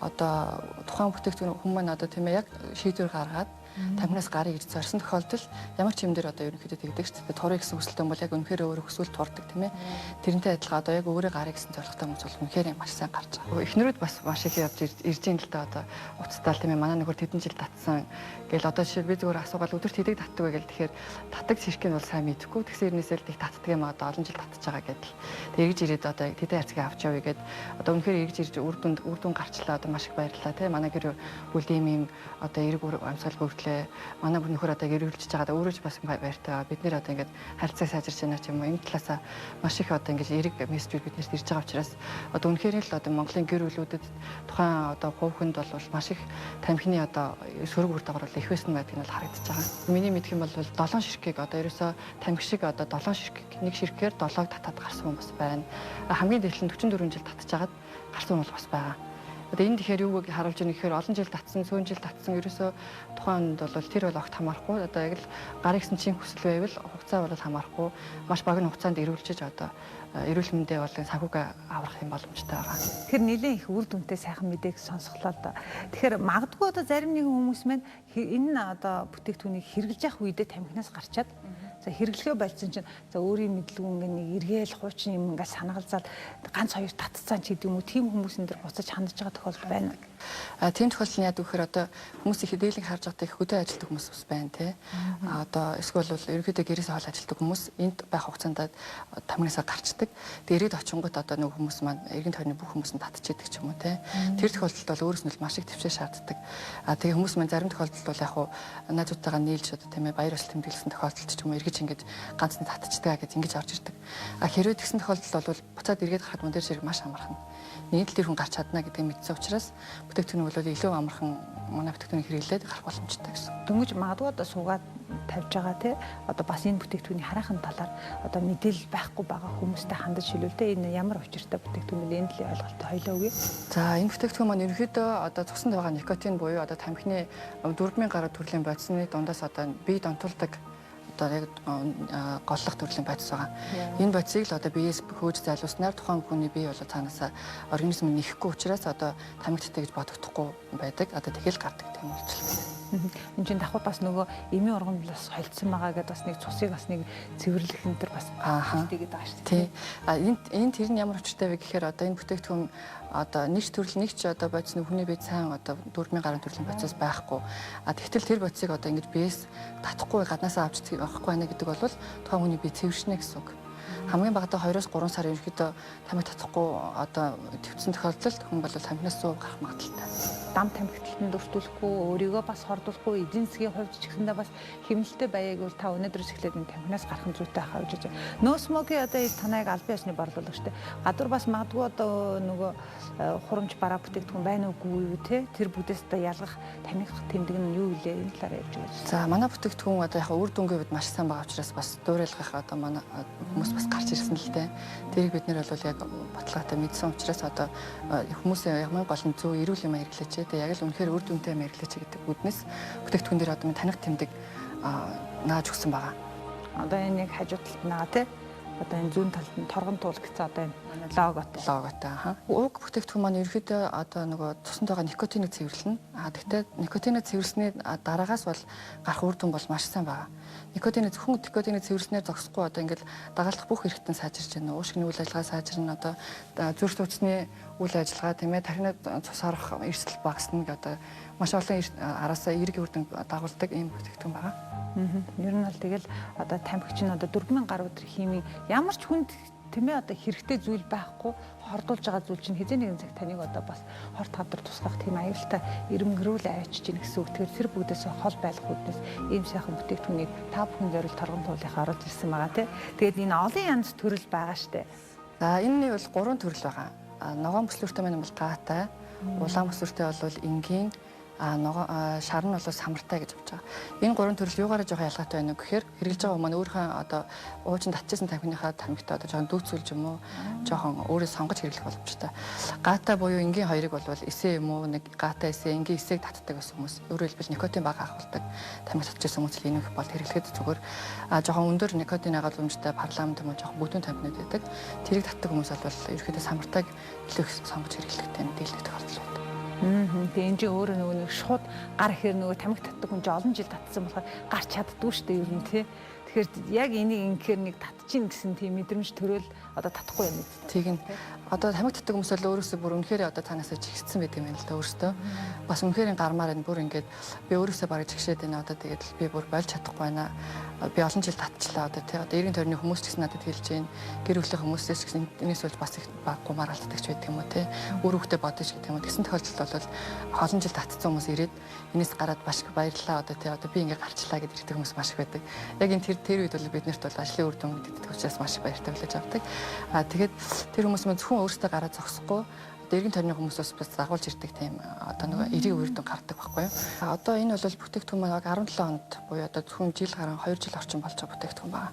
одоо тухайн бүтээгдэхүүн хүн маань одоо тийм ээ яг шийдвэр гаргаад тамхинаас гарыг гэж зорьсон тохиолдолд ямар ч юм дээр одоо ерөнхийдөө тэгдэг шүү дээ. Турыг гэсэн хүсэлтэй бол яг үнэхээр өөрөө хүсвэл турдаг тийм ээ. Тэрнтэй адилхан одоо яг өөрөө гарыг гэсэн зорилготой хүмүүс бол үнэхээр маш сайн гарч байгаа. Эхнэрүүд бас маш их явж ирж ин л да одоо уцтаал тийм ээ. Манай нөхөр тэдэн жил татсан гэл одоо жишээ би зүгээр асуугаал өдөрт хэдэг татдаг вэ гэл тэгэхээр татдаг ширхэг нь бол сайн мэдэхгүй. Тэгсэн хэрнээсээ л их татдаг юм одоо олон жил татж байгаа гэдэл. Тэг эргэж ирээд одоо тэдэн хайрцгийг авч явъя гэд одоо үнэхээр эргэж ирж үр дүн гарчлаа одоо маш их баярлалаа тийм. Манай гэр бүлд ийм ийм одоо эрг амьсгал бүрдлээ. Манай бүр нөхөр одоо эргэлжиж байгаа өөрөө ч бас баяртай байгаа. Бид нэр одоо ингээд харилцааг сайжирч байна ч юм уу. Энэ талаасаа маш их одоо ингээд эрг мессежүүд биднэрт ирж байгаа учраас одоо үнэхээр л одоо Монголын гэр бүлүүдэд тухайн одоо хувь хүнд бол маш их тамхины одоо сөрөг үр дагавар бол их байсан байдг нь бол харагдаж байгаа. Миний мэдэх юм бол 7 ширхгийг одоо ерөөсөө тамхи шиг одоо 7 ширхэг нэг ширхгээр 7-ог татаад гарсан хүмүүс байна. Хамгийн дээд нь 44 жил татж хагаад гарсан хүмүүс бас байгаа. Одоо энэ тэгэхээр юу харуулж байгаа гэхээр олон жил татсан, сүүн жил татсан ерөөсөө тухайн хүнд бол тэр бол огт хамаарахгүй. Одоо яг л гарын гэсэн чин хүсэл байвал хугацаа бол хамаарахгүй. Маш богино хугацаанд эрүүлжиж одоо эрүүл мэндээ бол санхүүгээ аврах юм боломжтой байгаа. Тэгэхээр нэлээд их үр дүнтэй сайхан мэдээг сонсголоо л доо. Тэгэхээр магадгүй одоо зарим нэгэн хүмүүс маань энэ одоо бүтээгдэхүүнийг хэрэглэж явах үедээ тамхинаас гарчаад за хэрэглэхээ болсон чинь за өөрийн мэдлгүй ингээ нэг эргээл хуучин юм ингээ санагалзаад ганц хоёр татцсан ч гэдэг юм уу тийм хүмүүс энэ дэр буцаж хандж байгаа тохиолдол байна. А тийм тохиолдолд нь яадаг вэхээр одоо хүмүүс их дээлийг харж байхдаа их хөдөө ажилтдаг хүмүүс бас байна тий. А одоо эсвэл бол ерөнхийдөө гэрээс хоол ажилтдаг хүмүүс энд байх хугацаанд тамгинасаа гарчдаг. Тэгээ ирээд очингууд одоо нөгөө хүмүүс маань эргэн тойрны бүх хүмүүс нь татчихэдэг ч юм уу тий. Тэр тохиолдолд бол өөрөөс нь маш их төвшөө шаарддаг. А тэгээ хүмүүс маань зарим тохиолдолд бол яг хуу найзуудтайгаа нийлж одоо тийм ээ баяр ёслол тэмдэглэсэн тохиолдолд ч юм уу эргэж ингэж ганц нь татчихдаг гэж ингэж орж ирдэг. А хэрвээ тэгсэн тохиолдолд бол буцаад эргээд гарахад мөн дээр ширэг маш амархан. Нэгэн тал тэр хүн гарч чадна гэдгийг мэдсэн учраас бүтээгдэхүүн бол илүү амархан манай бүтээгдэхүүнийг хэрэглээд гарах боломжтой гэсэн. Дөнгөж магадгүй одоо суугаад тавьж байгаа те одоо бас энэ бүтээгдэхүүний хараахан талаар одоо мэдээлэл байхгүй байгаа хүмүүстэй хандаж хэлвэл те энэ ямар учиртай бүтээгдэхүүн бэ, энэ талын ойлголттой хоёлоо өгье. За, энэ бүтээгдэхүүн маань ерөнхийдөө одоо цуснд байгаа никотин буюу одоо тамхины 4000 гаруй төрлийн бодисны дундаас одоо бие донтуулдаг одоо яг голлох төрлийн бодис байгаа. Энэ бодисыг л одоо биеэс хөөж зайлуулснаар тухайн хүний бие болоо цаанаасаа организм нэхэхгүй учраас одоо тамхиттай гэж бодогдохгүй байдаг. Одоо тэгэл гардаг тийм үйлчлэл. Энд чинь давхар бас нөгөө эмийн ургамлаас холдсон байгаа гэдээ бас нэг цусыг бас нэг цэвэрлэх энэ төр бас тэгээд байгаа шүү дээ. Тий. А энэ тэр нь ямар учиртай вэ гэхээр одоо энэ бүтээгдэхүүн одоо нэг төрөл нэг ч одоо бодис нь хүний бие сайн одоо 4000 гаруй төрлийн бодисоос байхгүй. А тэгтэл тэр бодисыг одоо ингэж биес татахгүй гаднаасаа авч авахгүй байна гэдэг бол тухайн хүний бие цэвэршнэ гэсэн үг. Хамгийн багадаа 2-3 сар ерөнхийдөө тамхи татахгүй одоо төвцсөн тохиолдолд хүн бол тамхинаас суув гарах магадлалтай. Дам тамхиталтанд өртүүлэхгүй, өөрийгөө бас хордуулахгүй, эдийн засгийн хувьд ч гэсэндээ бас хэмнэлттэй байяаг бол та өнөөдрөөс эхлээд энэ тамхинаас гарах нь зүйтэй хаа гэж байна. No smoke одоо танайг албан ёсны борлуулагч те. Гадуур бас магадгүй одоо нөгөө хурамч бараа бүтээгдэхүүн байна уугүй юу те. Тэр бүгдээс одоо ялгах тамхи тэмдэг нь юу вэ? Энэ талаар ярьж өгөөч. За, манай бүтээгдэхүүн одоо яг үр дүнгийн хувьд маш сайн байгаа учраас бас дуурайлгах одоо манай хүмүүс бас гарч ирсэн л дээ. Тэрийг бид нэр бол яг баталгаатай мэдсэн учраас одоо хүмүүсийн ямар гол нь зөв эрүүл юм хэрэглээч. Тэгээ яг л үнэхээр үр дүнтэй юм хэрэглээч гэдэг үднэс бүтээгдэхүүн дээр одоо таних тэмдэг нааж өгсөн байгаа. Одоо энэ нэг хажуу талд наа тий. Одоо энэ зүүн талд нь торгон туул гэсэн одоо энэ логотой. Логотой аха. Уг бүтээгдэхүүн маань ерөнхийдөө одоо нөгөө цуснд байгаа никотиныг цэвэрлэнэ. А тэгтээ никотиныг цэвэрлсэний дараагаас бол гарах үр дүн бол маш сайн байгаа. Никотины зөвхөн никотиныг цэвэрлснээр зогсохгүй одоо ингээл дагалдах бүх эрхтэн сайжирч байна. Уушгины үйл ажиллагаа сайжирна, одоо зүрх судасны үйл ажиллагаа тийм ээ тархины цус харах эрсдэл багасна гэх одоо маш олон араасаа эерэг үр дүн дагуулдаг ийм бүтээгдэхүүн байгаа. Ер нь бол тэгэл одоо тамхи чинь одоо 4000 гаруй төр химийн ямар ч хүнд тийм ээ одоо хэрэгтэй зүйл байхгүй хордуулж байгаа зүйл чинь хэзээ нэгэн цаг таныг одоо бас хорт хавдар тусгах тийм аюултай ирмгэрүүл авчиж гин гэсэн үг. Тэгэхээр тэр бүгдээс хол байх үүднээс ийм сайхан бүтээгдэхүүнийг та бүхэн зориул торгон туулынхаа оруулж ирсэн байгаа тий. Тэгээд энэ олон янз төрөл байгаа штэ. За, энэний бол 3 төрөл байгаа. Ногоон бүслүүртэй маань бол гаатай, улаан бүслүүртэй бол энгийн, ногоо шар нь бол самартай гэж авч байгаа. Энэ гурван төрөл юугаараа жоохон ялгаатай байна вэ гэхээр хэрэглэж байгаа хүмүүс өөрийнхөө одоо уучин татчихсан тамхиныхаа тамхитай одоо жоохон дүүцүүлж юм уу жоохон өөрөө сонгож хэрэглэх боломжтой. Гаатай буюу энгийн хоёрыг бол эсээ юм уу нэг гаатай эсээ энгийн эсээг татдаг гэсэн хүмүүс. Өөрөөр хэлбэл никотин бага агуулдаг тамхи татчихсан хүмүүс л энэ их бол хэрэглэхэд зүгээр. Жоохон өндөр никотин агуулмжтай парламент юм уу жоохон бүдүүн тамхинууд байдаг. Тэрийг татдаг хүмүүс бол ерөөхдөө самартайг илүү их сонгож хэрэглэхтэй дийлэх тохиолдол байдаг. Тэгээ энэ чинь өөрөө нөгөө нэг шууд гар ихээр нөгөө тамхи татдаг хүн чинь олон жил татсан болохоор гарч чаддгүй шүү дээ ер нь тий. Тэгэхээр яг энийг ингэхээр нэг татчихна гэсэн тийм мэдрэмж төрөөл одоо татахгүй юм үү? Тэг нь. Одоо тамхи татдаг хүмүүс бол өөрөөсөө бүр үнэхээр одоо цаанаасаа жигссэн байдаг юм байна л да өөрөөсөө. Бас үнэхээр гармаар энэ бүр ингээд би өөрөөсөө бараг жигшээд байна одоо тэгээд би бүр болж чадахгүй байна. Би олон жил татчихлаа одоо тий. Одоо эргэн тойрны хүмүүс ч гэсэн надад хэлж байна. Гэр бүлийн хүмүүсээс ч гэсэн энэс болж бас их гумаар алддаг ч байдаг юм уу тий. Үр хөвгтөө бодож гэдэг юм уу. Тэгсэн тохиолдолд бол олон жил татсан хүмүүс ирээд энэс гараад маш их баярлалаа одоо тий. Одоо би ингээд гарчлаа гэдээ ирдэг хүмүүс маш их байдаг. Яг энэ тэр үед бол бид нарт бол ажлын үр дүн гэдэг учраас маш их баяртай хүлээж авдаг. А тэгээд тэр хүмүүс маань зөвхөн өөрсдөө гараа зогсохгүй эргэн тойрны хүмүүс бас дагуулж ирдэг тийм одоо нөгөө эрийг үр дүн гардаг байхгүй юу. Одоо энэ бол бүтээгдэхүүн маань 17 онд буюу одоо зөвхөн жил гарan 2 жил орчим болж байгаа бүтээгдэхүүн байгаа.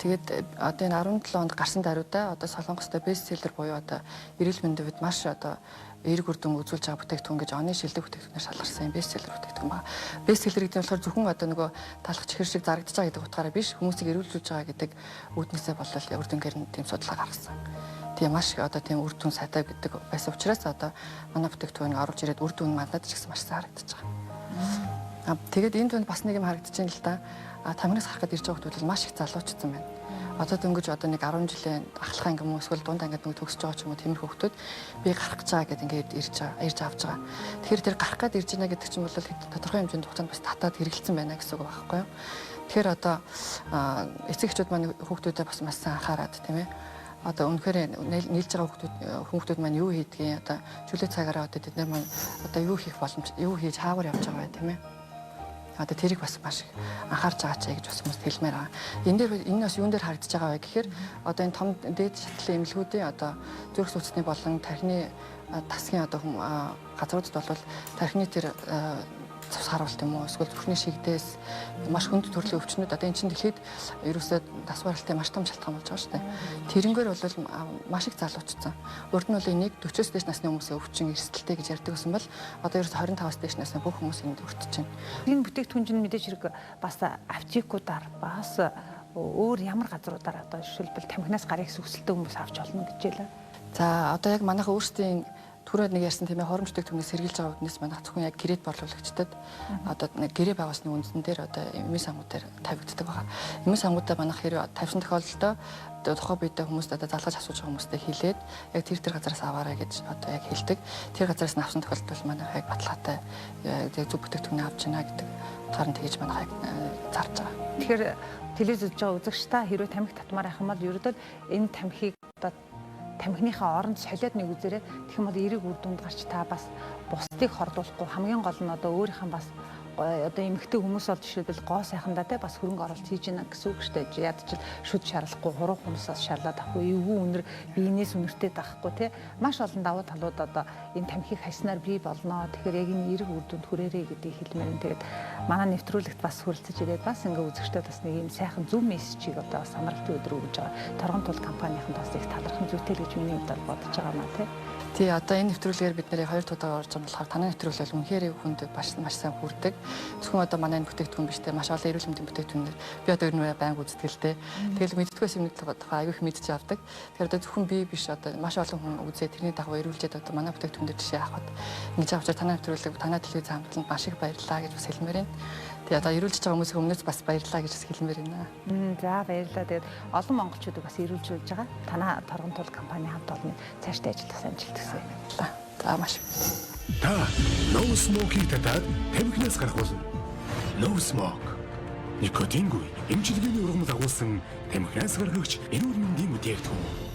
Тэгээд одоо энэ 17 онд гарсан даруйдаа одоо Солонгостой бестселлер буюу одоо эрүүл мэндийн хувьд маш одоо эерэг үр дүн үзүүлж байгаа бүтээгдэхүүн гэж оны шилдэг бүтээгдэхүүнээр шалгарсан юм бестселлер бүтээгдэхүүн байна. Бестселлер гэдэг нь болохоор зөвхөн одоо нөгөө талах чихэр шиг зарагдаж байгаа гэдэг утгаараа биш, хүмүүсийг эрүүлжүүлж байгаа гэдэг үүднээсээ болол үр дүнгээр нь тийм судалгаа гаргасан. Тийм маш одоо тийм үр дүн сайтай гэдэг байсан учраас одоо манай бүтээгдэхүүнийг оруулж ирээд үр дүн мандаад ч гэсэн маш сайн харагдаж байгаа. Тэгээд энэ дүнд бас нэг юм харагдаж байна л да. Тамхинаас харахад ирж байгаа хүмүүс маш их залуучсан байна. Одоо дөнгөж одоо нэг 10 жилийн ахлах анги юм уу эсвэл дунд ангид нэг төгсөж байгаа ч юм уу тиймэрхүү хүүхдүүд би гарах гэж байгаа гэдэг ингээд ирж байгаа, ирж авч байгаа. Тэгэхээр тэр гарах гээд ирж байна гэдэг чинь бол тодорхой хэмжээнд хугацаанд бас татаад хэрэгэлсэн байна гэсэн үг байхгүй юу? Тэгэхээр одоо эцэг эхчүүд маань хүүхдүүдэд бас маш сайн анхаарад тийм ээ. Одоо үнэхээр нийлж байгаа хүүхдүүд маань юу хийдгийг одоо чөлөө цагаараа одоо тэд нар маань одоо юу хийх боломж, юу хийж хаагур явж байгаа вэ тийм ээ. Одоо тэрийг бас маш их анхаарч байгаа ч гэж бас хүмүүст хэлмээр байгаа. Энэ дээр энэ бас юун дээр харагдаж байгаа вэ гэхээр одоо энэ том дээд шатлалын эмнэлгүүдийн одоо зүрх судасны болон тархины тасгийн одоо газруудад бол тархины тэр цавс харуулт юм уу эсвэл зүрхний шигдээс маш хүнд төрлийн өвчнүүд одоо эн чинь дэлхийд ерөөсөө тасваралтай маш том шалтгаан болж байгаа шүү дээ. Тэрнгээр бол маш их залуучсан. Урд нь бол энийг 40-оос дээш насны хүмүүсийн өвчин эрсдэлтэй гэж ярьдаг гэсэн бол одоо ерөөсөө 25-аас дээш насны бүх хүмүүс энд өртөж байна. Энэ бүтээгдэхүүн чинь мэдээж хэрэг бас аптекуудаар бас өөр ямар газруудаар одоо жишээлбэл тамхинаас гарах хүсэлтэй хүмүүс авч олно гэж хэлээ. За одоо яг манайха өөрсдийн түрүү нэг ярьсан тийм ээ хоромжтой түмнээс сэргийлж байгаа үднэс манайх зөвхөн яг кредит борлуулагчдад одоо нэг гэрээ байгуулсны үндсэн дээр одоо эмийн сангууд дээр тавигддаг байгаа. Эмийн сангуудаа манайх хэрэг тавьсан тохиолдолд тухайн биедээ хүмүүст одоо залгаж асууж байгаа хүмүүстэй хэлээд яг тэр газараас аваарай гэж одоо яг хэлдэг. Тэр газараас нь авсан тохиолдолд манайх яг баталгаатай яг зөв бүтээгдэхүүн авч байна гэдэг утгаар нь тэгж манайх яг зарж байгаа. Тэгэхээр телевиз үзэж байгаа үзэгч та хэрвээ тамхи татмаар байх юм бол ерөөдөө энэ тамхиг одоо тамхиныхаа оронд солиод нэг үзээрэй. Тэгэх юм бол эерэг үр дүнд гарч та бас бусдыг хордуулахгүй хамгийн гол нь одоо өөрийнх нь бас одоо эмэгтэй хүмүүс бол жишээлбэл гоо сайхандаа те бас хөрөнгө оруулалт хийж гинэ гэсэн үг шүү дээ. Ядчил шүд шарлахгүй, хуруу хумсаас шарлаад авахгүй, эвгүй үнэр биенээс үнэртэй даахгүй те. Маш олон давуу талууд одоо энэ тамхиг хайснаар бий болно. Тэгэхээр яг энэ эерэг үр дүнд хүрээрэй гэдгийг хэлмээр юм. Тэгээд манай нэвтрүүлэгт бас хүрэлцэж ирээд бас ингээ үзэгчдээ бас нэг юм сайхан зөв мессежийг одоо бас амралтын өдөр өгж байгаа. Торгон тул компанийнханд бас их талархан зүйтэй л гэж миний хувьд бол бодож байгаа маа те. Тий, одоо энэ нэвтрүүлгээр бид нэр хоёр удаа орж байгаа болохоор танай нэвтрүүлэг бол үнэхээр хүнд маш сайн хүрдэг. Зөвхөн одоо манай энэ бүтээгдэхүүн биш те маш олон эрүүл мэндийн бүтээгдэхүүнээр би одоо ер нь байнга үздэг л те. Тэгэл мэддгээс юм тухай аягүй их мэдчих авдаг. Тэгэхээр одоо зөвхөн би биш одоо маш олон хүн үзээ тэрний дагуу эрүүлжээд одоо манай бүтээгдэхүүн дээр жишээ авахад ингэж авчаар танай нэвтрүүлэг танай телевиз хамтланд маш их баярлалаа гэж бас хэлмээр байна. Тэгээ одоо эрүүлж байгаа хүмүүсийн өмнөөс бас баярлалаа гэж бас хэлмээр байна. За баярлалаа. Тэгээд олон монголчуудыг бас эрүүлжүүлж байгаа. Танай торгон тул компани хамт олонны цаашдаа ажиллах амжилт хүсье. За маш. Та No Smoke-ийг татаад тамхинаас гарах болно. No Smoke. Никотингүй эмчилгээний ургамал агуулсан тамхинаас гаргагч эрүүл мэндийн бүтээгдэхүүн.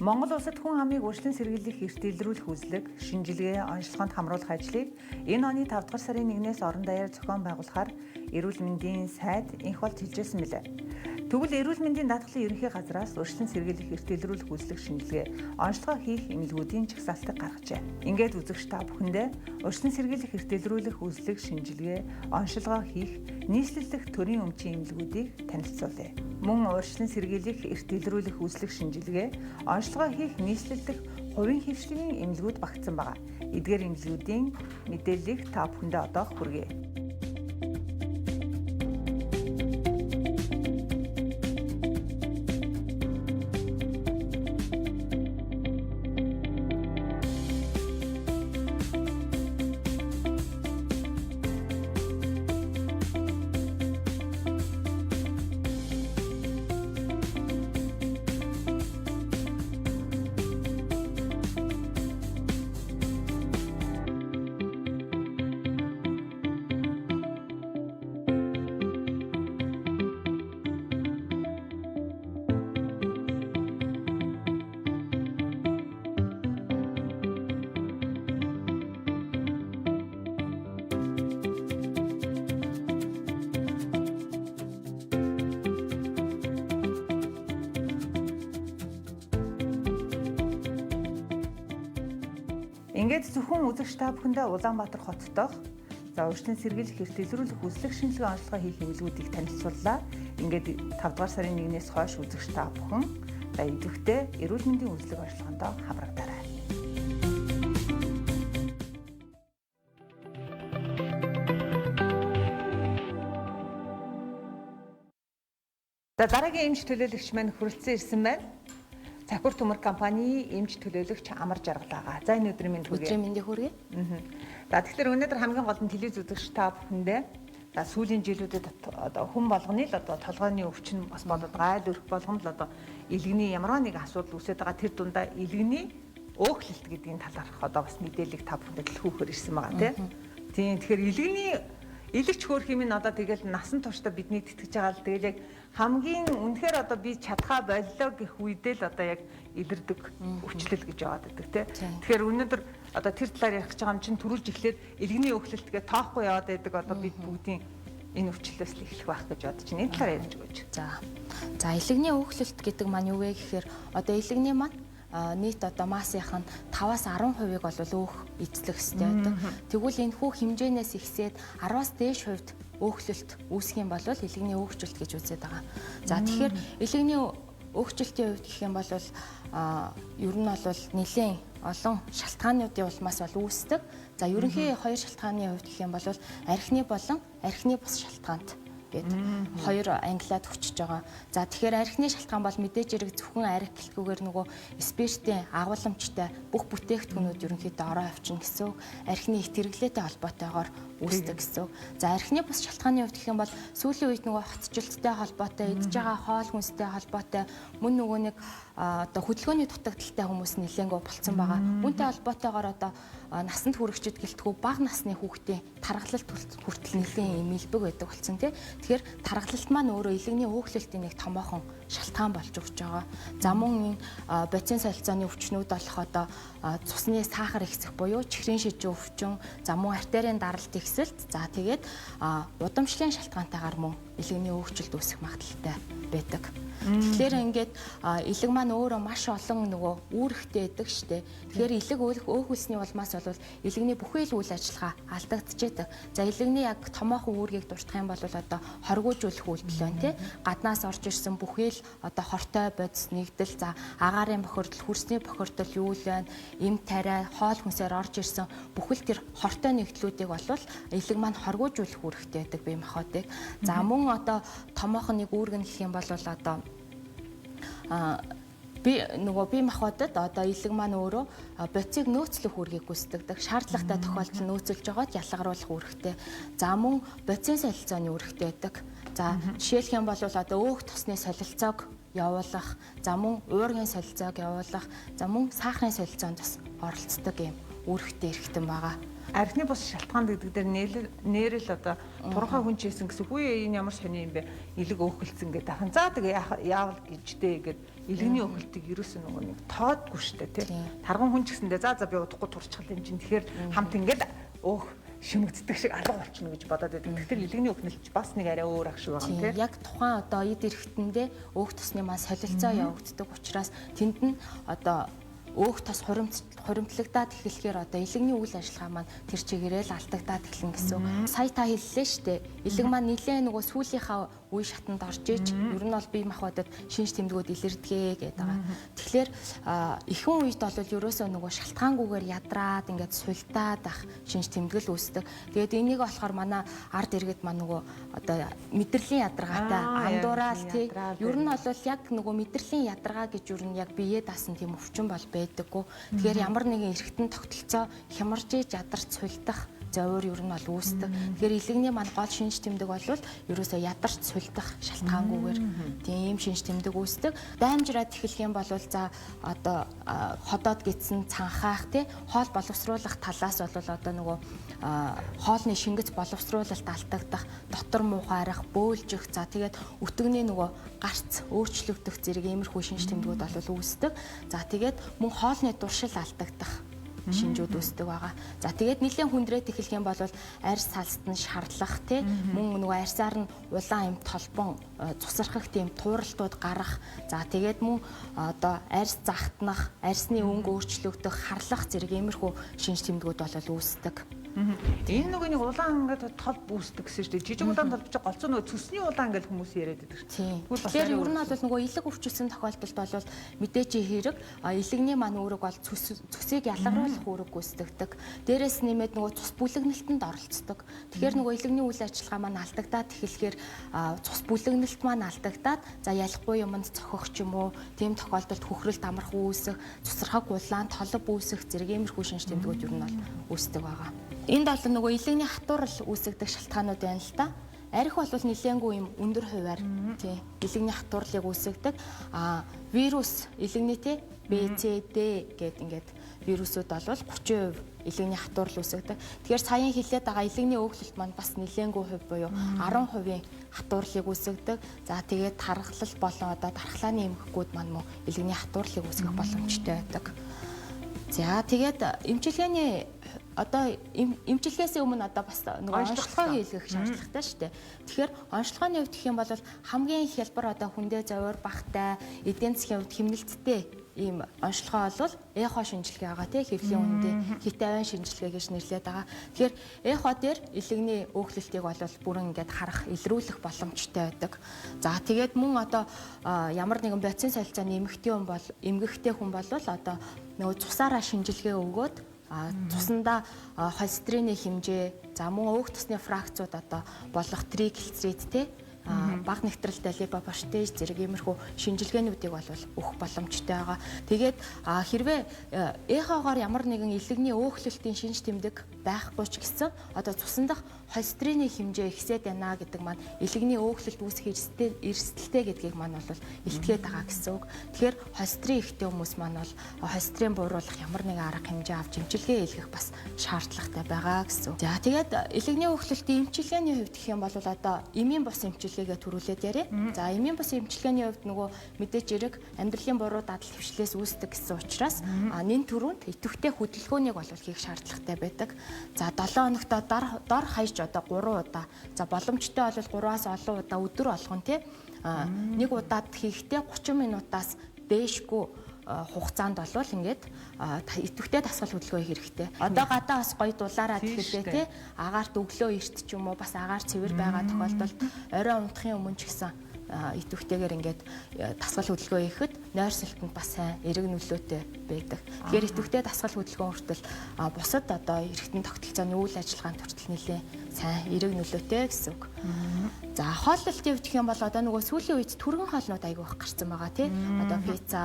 Монгол улсад хүн амыг урьдчилан сэргийлэх эрт илрүүлэх үзлэг, шинжилгээ, онцлогоонд хамруулах ажлыг энэ оны 5 дугаар сарын 1-ээс орон даяар зохион байгуулахаар эрүүл мэндийн сайд инх болж хэлжсэн мэлээ. Тэгвэл эрүүл мэндийн даатгалын ерөнхий газраас урьдчилан сэргийлэх эрт илрүүлэх үзлэг шинжилгээ, онцлогоо хийх эмнэлгүүдийн жагсаалтыг гаргажээ. Ингээд үзэгч та бүхэндээ урьдчилан сэргийлэх эрт илрүүлэх үзлэг шинжилгээ, онцлогоо хийх нийслэлдэх төрийн өмчийн эмнэлгүүдийг танилцуулъя. Мөн урьдчилан сэргийлэх эрт илрүүлэх үзлэг шинжилгээ, онцлогоо хийх нийслэлдэх хувийн хэвшлийн эмнэлгүүд багтсан байгаа. Эдгээр эмнэлгүүдийн мэдээллийг та бүхэндээ одоо хүргэе. Ингээд зөвхөн үзэгч та бүхэндээ Улаанбаатар хот дахь за урьдчилан сэргийлэх эрт илрүүлэх үзлэг шинжилгээ онцлогоо хийх эмнэлгүүдийг танилцууллаа. Ингээд 5 дугаар сарын 1-ээс хойш үзэгч та бүхэн за идэвхтэй эрүүл мэндийн үзлэг онцлогоонд хамрагдаарай. За дараагийн эмч төлөөлөгч маань хүрэлцэн ирсэн байна. Цахиур төмөр компани эмч төлөөлөгч Амар Жаргал байгаа. За энэ өдрийн мэнд хүргэе. Өдрийн мэндийг хүргэе. За тэгэхээр өнөөдөр хамгийн гол нь телевиз үзэгч та бүхэндээ за сүүлийн жилүүдэд одоо хүн болгоны л одоо толгойн өвчин бас болоод айл өрх болгоно л одоо илгэний ямар нэг асуудал үүсээд байгаа, тэр дундаа илгэний өөхлөлт гэдгийн талаарх одоо бас мэдээллийг та бүхэндээ түлхүүхээр ирсэн байгаа тий. Тийм, тэгэхээр илгэний илэгч хөөх юм нь одоо тэгэл насан туршдаа биднийг тэтгэж байгаа л тэгэл яг хамгийн үнэхээр одоо би чадхаа боллоо гэх үедээ л одоо яг илэрдэг өвчлөл гэж яваад байдаг тий. Тэгэхээр өнөөдөр одоо тэр талаар ярих гэж байгаа юм чинь түрүүлж эхлээд илгэний өөхлөлтгээ тоохгүй яваад байдаг одоо бид бүгдийн энэ өвчлөлөөс л эхлэх байх гэж бодож байна. Энэ талаар ярьж өгөөч. За илгэний өөхлөлт гэдэг маань юу вэ гэхээр одоо илгэний маань нийт одоо массынх нь 5-аас 10%-ыг бол өөх эзлэх ёстой байдаг. Тэгвэл энэ хүү хэмжээнээс ихсээд 10-аас дээш хувьд өөхлөлт үүсэх юм бол илгэний өөхчлөлт гэж үзээд байгаа. За тэгэхээр илгэний өөхчлөлтийн хувьд гэх юм бол ер нь бол нэлээн олон шалтгаануудын улмаас бол үүсдэг. За ерөнхий хоёр шалтгааны хувьд гэх юм бол архины болон архины бус шалтгаанд гээд хоёр ангилаад өчөж байгаа. За тэгэхээр архины шалтгаан бол мэдээж хэрэг зөвхөн арх гэлтгүүгээр нөгөө спиртийн агуулмжтай бүх бүтээгдэхүүнүүд ерөнхийдөө ороо авчина гэсэн үг. Архины их хэрэглээтэй холбоотойгоор үүсдэг гэсэн үг. За архины бус шалтгааны хувьд гэх юм бол сүүлийн үед нөгөө хотчлолттой холбоотой, идж байгаа хоол хүнстэй холбоотой, мөн нөгөө нэг одоо хөдөлгөөний дутагдaltaй хүмүүс нэлээнгүй болцсон байгаа. Үүнтэй холбоотойгоор одоо насанд хүрэгчид гэлтгүү бага насны хүүхдийн таргалалт хүртэл нэлээн эмэлбэг байдаг болсон тий. Тэгэхээр таргалалт маань өөрөө илгэний өөхлөлтийн нэг томоохон шалтгаан болж өгч байгаа. За мөн энэ бодисын солилцооны өвчнүүд болох одоо цусны сахар ихсэх буюу чихрийн шижин өвчин, за мөн артерийн даралт ихсэлт, за тэгээд удамшлын шалтгаантайгаар мөн илгэний өөхчлөлт үүсэх магадлалтай байдаг. Тэгэхээр ингээд илэг маань өөрөө маш олон нөгөө үүрэгтэй байдаг штэ. Тэгэхээр илэг өөхөлсний улмаас бол илгэний бүхий л үйл ажиллагаа алдагдчихэдэг. За илгэний яг томоохон үүргийг дуртах юм бол одоо хоргуужуулах үйлдэл байна тий. Гаднаас орж ирсэн бүхий л одоо хортой бодис нэгдэл, за агаарын бохирдол, хөрсний бохирдол юу л байна, эм тариа, хоол хүнсээр орж ирсэн бүхэл тэр хортой нэгдлүүдийг бол илэг маань хоргуужуулах үүрэгтэй байдаг бие махбодыг. За мөн одоо томоохон нэг үүрэг нь гэх юм бол одоо би нөгөө бие махбодод одоо илэг маань өөрөө бодисыг нөөцлөх үүргийг гүйцэтгэдэг. Шаардлагатай тохиолдолд нөөцлөж байгаад ялгаруулах үүрэгтэй. За мөн бодисын солилцооны үүрэгтэй байдаг. За жишээлх юм бол одоо өөх тосны солилцоог явуулах, за мөн уургийн солилцоог явуулах, за мөн сахарын солилцоонд бас оролцдог юм үүрэгтэй эрхтэн байгаа. Архины бус шалтгаан гэдэг дээр нэрэл одоо турхаа хүн чийсэн гэсэн үгүй энэ ямар сони юм бэ? Илэг өөхөлцөн гэдэг ахын. За тэгээ яавал гэжтэй гэд илгэний өөхөлтийг ерөөсөн нөгөө нэг тоодгүй штэ тий. Тарган хүн ч гэсэндээ за за би удахгүй турчхал юм чинь тэгэхээр хамт ингээд өөх шимэгддэг шиг алга болчихно гэж бодоод байдаг. Тэгэхээр илгэний өөхнөлт бас нэг арай өөр ах шиг байгаа юм тий. Яг тухайн одоо эд эрхтэндээ өөх тосны маань солилцоо явагддаг учраас тэнд нь одоо өөх тос хуримтлагдаад эхлэхээр одоо илгэний үйл ажиллагаа маань тэр чигээрээ л алдагдаад эхлэн гэсэн. Сая та хэллээ штэ. Илэг маань нилээ нөгөө сүүлийнхаа үе шатанд орж иж ер нь бол бие махбодод шинж тэмдгүүд илэрдэгэ гэдэг байгаа. Тэгэхээр ихэнх үед бол ерөөсөө нөгөө шалтгаангүйгээр ядраад ингээд сулдаад ах шинж тэмдгэл үүсдэг. Тэгээд энийг болохоор манай ард иргэд маань нөгөө одоо мэдрэлийн ядаргаатай андуурал тий. Ер нь бол яг нөгөө мэдрэлийн ядаргаа гэж ер нь яг биеэ даасан тийм өвчин бол байдаггүй. Тэгэхээр ямар нэгэн эргэтэн тогтолцоо хямарж иж ядарч сулдах зовор ер нь бол үүсдэг. Тэгэхээр илгэний маань гол шинж тэмдэг бол ерөөсөө ядарч сулдах шалтгаангүйгээр тийм шинж тэмдэг үүсдэг. Даймжраад эхлэх юм бол за одоо ходоод гидсэн цанхаах тий хоол боловсруулах талаас бол одоо нөгөө хоолны шингэц боловсруулалт алдагдах, дотор муухайрах, бөөлжих, за тэгээд өтгөний нөгөө гарц өөрчлөгдөх зэрэг иймэрхүү шинж тэмдгүүд бол үүсдэг. За тэгээд мөн хоолны дуршил алдагдах шинжүүд үүсдэг байгаа. За тэгээд нэлээд хүндрээд эхлэх юм бол арьс салст нь шарлах тий мөн нөгөө арьсаар нь улаан юм толбон цусархах тийм тууралтууд гарах. За тэгээд мөн одоо арьс захтнах, арьсны өнгө өөрчлөгдөх, харлах зэрэг иймэрхүү шинж тэмдгүүд бол үүсдэг. Энэ нөгөө нэг улаан ингээд тол бүүсдэг гэсэн шүү дээ. Жижиг улаан тол чи голцоо нөгөө цөсний улаан гэж хүмүүс яриад байдаг шүү. Тийм. Тэгэхээр ер нь бол нөгөө илэг өвчсөн тохиолдолд бол мэдээж хэрэг илэгний маань үүрэг бол цөсийг ялгаруулах үүрэг гүйцэтгэдэг. Дээрээс нэмээд нөгөө цус бүлэгнэлтэнд оролцдог. Тэгэхээр нөгөө илэгний үйл ажиллагаа маань алдагдаад эхлэхээр цус бүлэгнэлт маань алдагдаад за ялахгүй юмд цохих ч юм уу, тийм тохиолдолд хөхрөлт амарх үүсэх, цусрахаг улаан, толб үүсэх зэрэг иймэрхүү шинж тэмдгүүд ер нь бол үүсдэг байгаа. Энд бол нөгөө илэгний хатуурал үүсгдэг шалтгаанууд байна л да. Арх бол нэлээнгүй юм өндөр хувиар тий илэгний хатуурлыг үүсгдэг. А вирус илэгний тий B, C, D гэд ингээд вирусууд бол 30% илэгний хатуурал үүсгдэг. Тэгэхээр саяын хэлээд байгаа илэгний өөхлөлт маань бас нэлээнгүй хувь буюу 10% хатуурлыг үүсгдэг. За тэгээд тархалал болон одоо дархлааны эмхгүүд маань мөн илэгний хатуурлыг үүсгэх боломжтой байдаг. За тэгээд эмчилгээний одоо эмчилгээсээ өмнө одоо бас нөгөө онцлогоо хийлгэх шаардлагатай шүү дээ. Тэгэхээр онцлогооны хувьд гэх юм бол хамгийн хялбар одоо хүндээ зовор багтай, эдийн засгийн хувьд хэмнэлттэй ийм онцлогоо бол эхо шинжилгээ байгаа тий хэвлийн үндэ хит авиан шинжилгээ гэж нэрлэдэг байгаа. Тэгэхээр эхо дээр илэгний өөхлөлтийг бол бүрэн ингээд харах, илрүүлэх боломжтой байдаг. За тэгээд мөн одоо ямар нэгэн бодисын солилцооны эмэгтэй хүн бол эмгэгтэй хүн бол одоо нөгөө цусаараа шинжилгээ өгөөд цусандаа холестерины хэмжээ, за мөн өөх тусны фракцууд одоо болох триглицерид те бага нэгтрэлтэй липопротеин зэрэг иймэрхүү шинжилгээнүүдийг бол өгөх боломжтой байгаа. Тэгээд хэрвээ эхогоор ямар нэгэн илэгний өөхлөлтийн шинж тэмдэг байхгүй ч гэсэн одоо цусан дах холестерины хэмжээ ихсээд байна гэдэг маань илэгний өөхлөлт үүсэх эрсдэлтэй гэдгийг маань бол илтгээд байгаа гэсэн үг. Тэгэхээр холестерин ихтэй хүмүүс маань бол холестерин бууруулах ямар нэгэн арга хэмжээ авч эмчилгээ хийлгэх бас шаардлагатай байгаа гэсэн үг. За тэгээд илэгний өөхлөлтийн эмчилгээний хувьд гэх юм бол одоо эмийн бус эмчилгээгээ төрүүлээд яриа. За эмийн бус эмчилгээний хувьд нөгөө мэдээж эрэг амьдралын буруу дадал хвшлээс үүсдэг гэсэн учраас нэн төрөнд идэвхтэй хөдөлгөөнийг бол хийх шаардлагатай байдаг. За 7 хоногт дор хаяж одоо 3 удаа. За боломжтой бол 3-аас олон удаа өдөр болгон тий нэг удаад хийхдээ 30 минутаас дээшгүй хугацаанд болвол ингээд идэвхтэй дасгал хөдөлгөөн хэрэгтэй. Одоо гадаа бас гоё дулаараа тэгэхээр тий агаарт өглөө эрт ч юм уу бас агаар цэвэр байгаа тохиолдолд орой унтахын өмнө ч гэсэн идэвхтэйгээр ингээд дасгал хөдөлгөөн хийхэд нойрсолтод бас сайн эерэг нөлөөтэй байдаг. Тэгэхээр идэвхтэй дасгал хөдөлгөөн хүртэл бусад одоо эргэтэн тогтолцооны үйл ажиллагаанд хүртэл нэлээд сайн эерэг нөлөөтэй гэсэн үг. За хооллолтын хувьд гэх юм бол одоо нөгөө сүүлийн үед түргэн хоолнууд айгүй их гарсан байгаа тий. Одоо пицца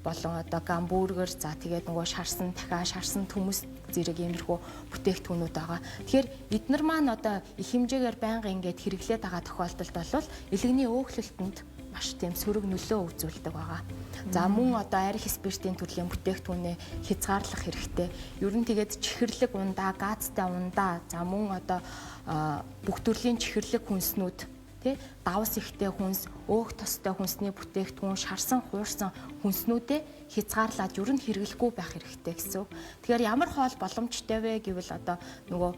болон одоо гамбургер, за тэгээд нөгөө шарсан дахиа, шарсан төмөс зэрэг иймэрхүү бүтээгдэхүүнүүд байгаа. Тэгэхээр эднэр маань одоо их хэмжээгээр байнга ингээд хэрэглээд байгаа тохиолдолд бол илэгний өөхлөлтөнд маш тийм сөрөг нөлөө үзүүлдэг байгаа. За мөн одоо арх спиртийн төрлийн бүтээгдэхүүнээ хязгаарлах хэрэгтэй. Ер нь тэгээд чихэрлэг ундаа, газтай ундаа, за мөн одоо бүх төрлийн чихэрлэг хүнснүүд тий давс ихтэй хүнс, өөх тостой хүнсний бүтээгдэхүүн, шарсан, хуурсан хүнснүүдээ хязгаарлаад ер нь хэрэглэхгүй байх хэрэгтэй гэсэн үг. Тэгэхээр ямар хоол боломжтой вэ гэвэл одоо нөгөө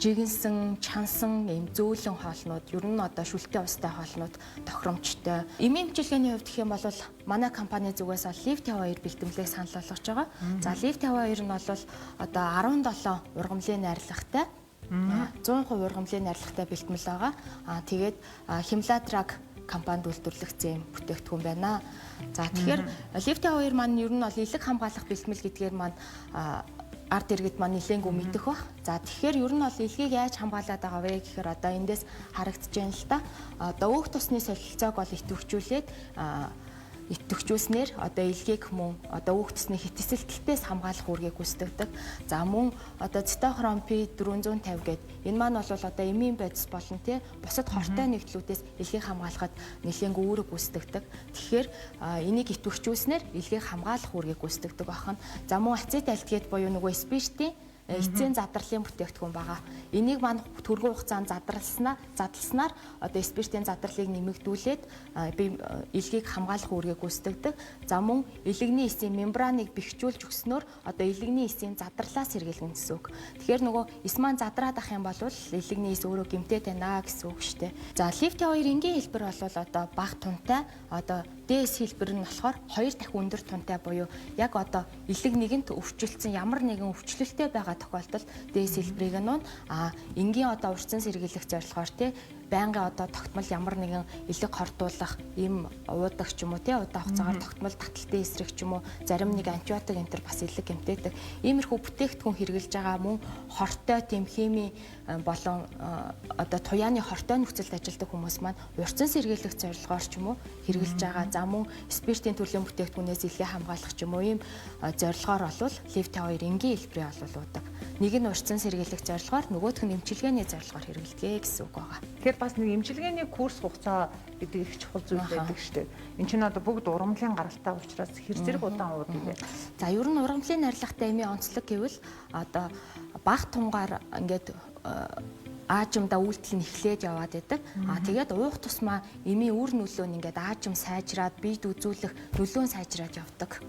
жигэнсэн, чансан ийм зөөлөн хоолнууд, ер нь одоо шүлтэй устай хоолнууд тохиромжтой. Эмийн эмчилгээний хувьд гэх юм бол манай компани зүгээс Liv 52 бэлтгэлийг санал болгож байгаа. За Liv 52 нь бол одоо 17 ургамлын найрлагатай 100% ургамлын найрлагатай бэлтгэл байгаа. Тэгээд Химладраг компанид үйлдвэрлэгдсэн бүтээгдэхүүн байна. За тэгэхээр Liv 52 маань ер нь бол элэг хамгаалах бэлтгэл гэдгээр маань ард иргэд маань нэлээнгүй мэдэх бах. За тэгэхээр ер нь бол элгийг яаж хамгаалаад байгаа вэ гэхээр одоо эндээс харагдаж байна л та. Одоо өөх тусны солилцоог бол идэвхжүүлээд идэвхжүүлснээр одоо элгийг мөн одоо өөх тусны хитсэлтэлтээс хамгаалах үүргийг гүйцэтгэдэг. За мөн одоо цитохром P450 гээд энэ маань бол одоо эмийн бодис болон тий бусад хортой нэгдлүүдээс элгийг хамгаалахад нэлээнгүй үүрэг гүйцэтгэдэг. Тэгэхээр энийг идэвхжүүлснээр элгийг хамгаалах үүргийг гүйцэтгэдэг байна. За мөн ацетальдегид буюу нөгөө спиртийн эцсийн задарлын бүтээгдэхүүн байгаа. Энийг маань түргэн хугацаанд задласнаар одоо спиртийн задарлыг нэмэгдүүлээд элгийг хамгаалах үүргийг гүйцэтгэдэг. За мөн элэгний эсийн мембраныг бэхжүүлж өгснөөр одоо элэгний эсийн задарлаас сэргийлгэн гэсэн үг. Тэгэхээр нөгөө эс маань задраад ах юм бол элэгний эс өөрөө гэмтээд байна гэсэн үг шүү дээ. За Liv 52 энгийн хэлбэр бол одоо бага тунтай одоо DS хэлбэр нь болохоор 2 дахин өндөр тунтай буюу яг одоо элэг нэгэнт өвчлөлтсөн ямар нэгэн өвчлөлттэй байгаа тохиолдолд DS хэлбэрийг нь энгийн одоо урьдчилан сэргийлэх зорилгоор тий байнгын одоо тогтмол ямар нэгэн элэг хордуулах им уудаг ч юм уу тий удаан хугацаагаар тогтмол таталтын эсрэг ч юм уу зарим нэг антибиотик энэ төр бас элэг гэмтээдэг. Иймэрхүү бүтээгдэхүүн хэрэглэж байгаа мөн хортой тийм химийн болон одоо туяаны хортой нөхцөлд ажилладаг хүмүүс маань урьдчилан сэргийлэх зорилгоор ч юм уу хэрэглэж байгаа. За мөн спиртийн төрлийн бүтээгдэхүүнээс элгээ хамгаалах ч юм уу ийм зорилгоор болвол Лив 52 энгийн хэлбэрийн болвол уудаг. Нэг нь урьдчилан сэргийлэх зорилгоор, нөгөөх нь эмчилгээний зорилгоор хэрэглэдэг гэсэн үг байгаа. Тэгэхээр бас нэг эмчилгээний курс хугацаа гэдэг их чухал зүйл байдаг шүү дээ. Энд чинь одоо бүгд ургамлын гаралтай учраас хэр зэрэг удаан уудаг вэ? За ер нь ургамлын найрлагатай эмийн онцлог гэвэл одоо баг тунгаар ингээд аажимдаа үйлдэл нь эхлээд яваад байдаг. А тэгээд уух тусмаа эмийн үр нөлөө нь ингээд аажим сайжраад биед үзүүлэх нөлөө нь сайжраад явдаг.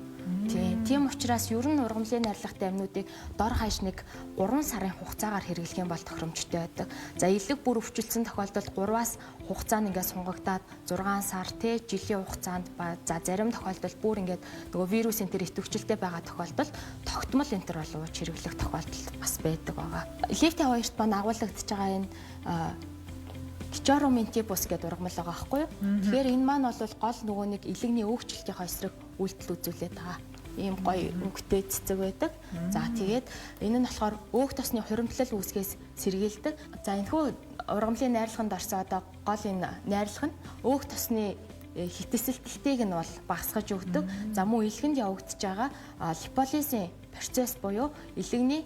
Тийм учраас ер нь ургамлын найрлагатай амьнуудыг дор хаяж нэг 3 сарын хугацаагаар хэрэглэх юм бол тохиромжтой байдаг. За элэг бүр өвчлөлтсөн тохиолдолд 3-аас хугацаа нь ингээд сунгагдаад 6 сар те жилийн хугацаанд ба за зарим тохиолдолд бүр ингээд нөгөө вирусын тэр идэвхжэлтэй байгаа тохиолдолд тогтмол энэ төр бол ууж хэрэглэх тохиолдол бас байдаг байгаа. Лив 52-т маань агуулгадж байгаа энэ Кчороментибус гэдэг ургамал байгаа байхгүй юу? Тэгэхээр энэ маань бол гол нөгөө нэг элэгний өөгчлөлтийнхөө эсрэг үйлдэл үзүүлээд байгаа. Ийм гоё өнгөтэй цэцэг байдаг. За тэгээд энэ нь болохоор өөх тосны хуримтлал үүсгээс сэргийлдэг. За энэхүү ургамлын найрлаганд орсон одоо гол энэ найрлага нь өөх тосны хитсэлтэлтийг нь бол багасгаж өгдөг. За мөн элгэнд явагдаж байгаа липолизийн процесс буюу элэгний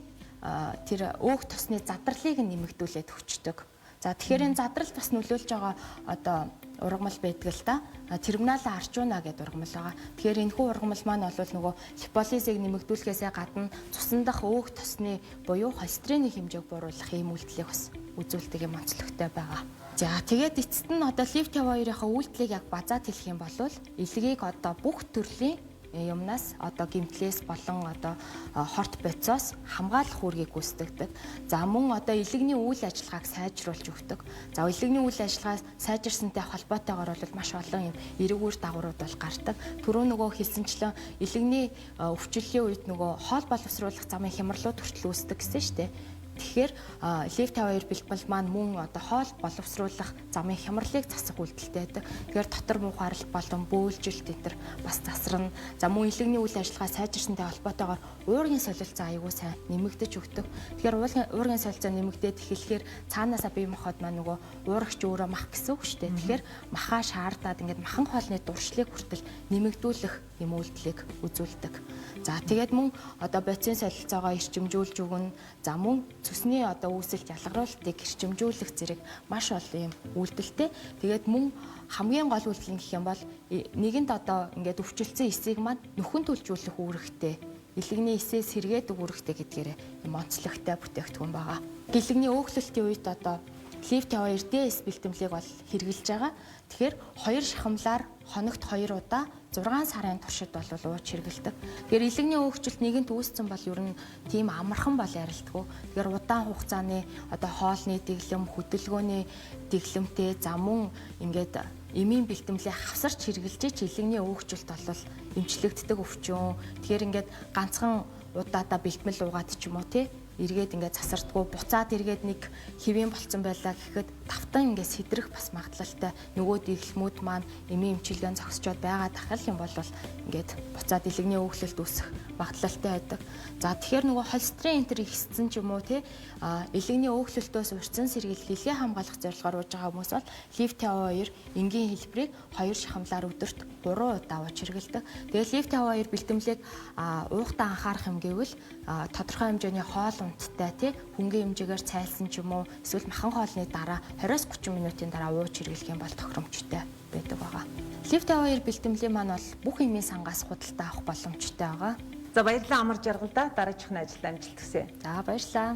тэр өөх тосны задарлыг нь нэмэгдүүлээд өгчдөг. За тэгэхээр энэ задралд бас нөлөөлж байгаа одоо ургамал байдаг л да. Терминала арчууна гэдэг ургамал байгаа. Тэгэхээр энэхүү ургамал маань бол нөгөө липолизыг нэмэгдүүлэхээсээ гадна цусан дах өөх тосны буюу холестерины хэмжээг бууруулах ийм үйлдэлийг бас үзүүлдэг юм онцлогтой байгаа. За тэгээд эцэст нь одоо Лив 52-ийнхаа үйлдэлийг яг базаад хэлэх юм бол элгийг одоо бүх төрлийн юмнаас одоо гэмтлээс болон одоо хорт бодисоос хамгаалах үүргийг гүйцэтгэдэг. За мөн одоо элэгний үйл ажиллагааг сайжруулж өгдөг. За элэгний үйл ажиллагаа сайжирсантай холбоотойгоор бол маш олон юм эрэг үр дагаврууд бол гардаг. Түрүү нөгөө хэлсэнчлэн элэгний өвчлөлийн үед нөгөө хоол боловсруулах замын хямралууд хүртэл үүсдэг гэсэн шүү дээ. Тэгэхээр Лив 52 бэлтгэл маань мөн одоо хоол боловсруулах замын хямралыг засах үйлдэлтэй байдаг. Тэгэхээр дотор муухайралт болон бөөлжилт энэ төр бас засарна. За мөн элэгний үйл ажиллагаа сайжирсантай холбоотойгоор уургийн солилцоо аягүй сайн нэмэгдэж өгдөг. Тэгэхээр уургийн солилцоо нэмэгдээд эхлэхээр цаанаасаа бие махбод маань нөгөө уурагч өөрөө мах гэсэн үг шүү дээ. Тэгэхээр махаа шаардаад ингээд махан хоолны дуршлыг хүртэл нэмэгдүүлэх юм үйлдэлийг үзүүлдэг. За тэгээд мөн одоо бодисын солилцоогоо эрчимжүүлж өгнө. За мөн цөсний одоо үүсэлт ялгаруулалтыг эрчимжүүлэх зэрэг маш олон юм үйлдэлтэй. Тэгээд мөн хамгийн гол үйлдэл нь гэх юм бол нэгэнд одоо ингээд өвчлөлтсөн эсийг маань нөхөн төлжүүлэх үүрэгтэй. Элэгний эсээ сэргээдэг үүрэгтэй гэдгээрээ юм онцлогтой бүтээгдэхүүн байгаа. Гэлэгний өөхлөлтийн үед одоо Лив 52 DS бэлтгэлийг бол хэрэглэж байгаа. Тэгэхээр 2 шахамлаар хоногт 2 удаа 6 сарын туршид бол ууж хэрэглэдэг. Тэгэхээр элэгний өөгчлөлт нэгэнт үүссэн бол ер нь тийм амархан бол ярилдаггүй. Тэгэхээр удаан хугацааны одоо хоолны дэглэм, хөдөлгөөний дэглэмтэй за мөн ингээд эмийн бэлтгэлээ хавсарч хэрэглэж элэгний өөгчлөлт бол эмчлэгддэг өвчин. Тэгэхээр ингээд ганцхан удаадаа бэлтгэл уугаад ч юм уу тий эргээд ингээд засардггүй буцаад эргээд нэг хэвийн болцсон байлаа гэхэд давтан ингээд сэдрэх бас магадлалтай нөгөө дэглэмүүд маань эмийн эмчилгээнд зогсчод байгаа дахил юм бол ингээд буцаад элэгний өөхлөлт үүсэх магадлалтай байдаг. За тэгэхээр нөгөө холестерин энэ төр ихссэн ч юм уу тий элэгний өөхлөлтөөс урьдчилан сэргийлэх элгээ хамгаалах зорилгоор ууж байгаа хүмүүс бол Лив 52 энгийн хэлбэрийг 2 шахамлаар өдөрт 3 удаа ууж хэрэглэдэг. Тэгээд Лив 52 бэлтгэлийг уухтаа анхаарах юм гэвэл тодорхой хэмжээний хоол унттай тий хөнгөн хэмжээгээр цайлсан ч юм уу эсвэл махан хоолны дараа 20-30 минутын дараа ууж хэрэглэх юм бол тохиромжтой байдаг байгаа. Лив 52 бэлтгэлийн маань бол бүх эмийн сангаас худалдаа авах боломжтой байгаа. За баярлалаа амар жаргалдаа дараачих нь ажилд амжилт хүсье. За баярлалаа.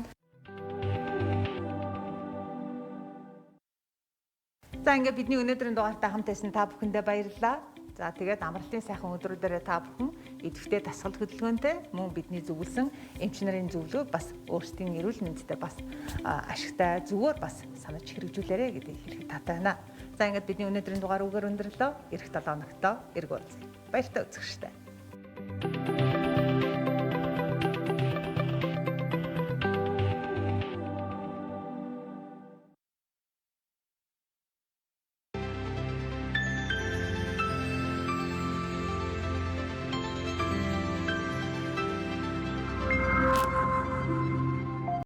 За ингээд бидний өнөөдрийн дугаартай хамт байсан та бүхэндээ баярлалаа. За тэгээд амралтын сайхан өдрүүдээрээ та бүхэн идэвхтэй дасгал хөдөлгөөнтэй мөн бидний зөвлөсөн эмч нарын зөвлөгөө бас өөрсдийн эрүүл мэндэд бас ашигтай зүгээр бас санаж хэрэгжүүлээрэй гэдгийг хэлэхэд таатай байна. За ингээд бидний өнөөдрийн дугаар үгээр өндөрлөө. Ирэх 7 хоногт эрг уулзъя. Баяртай үзэгчтэй.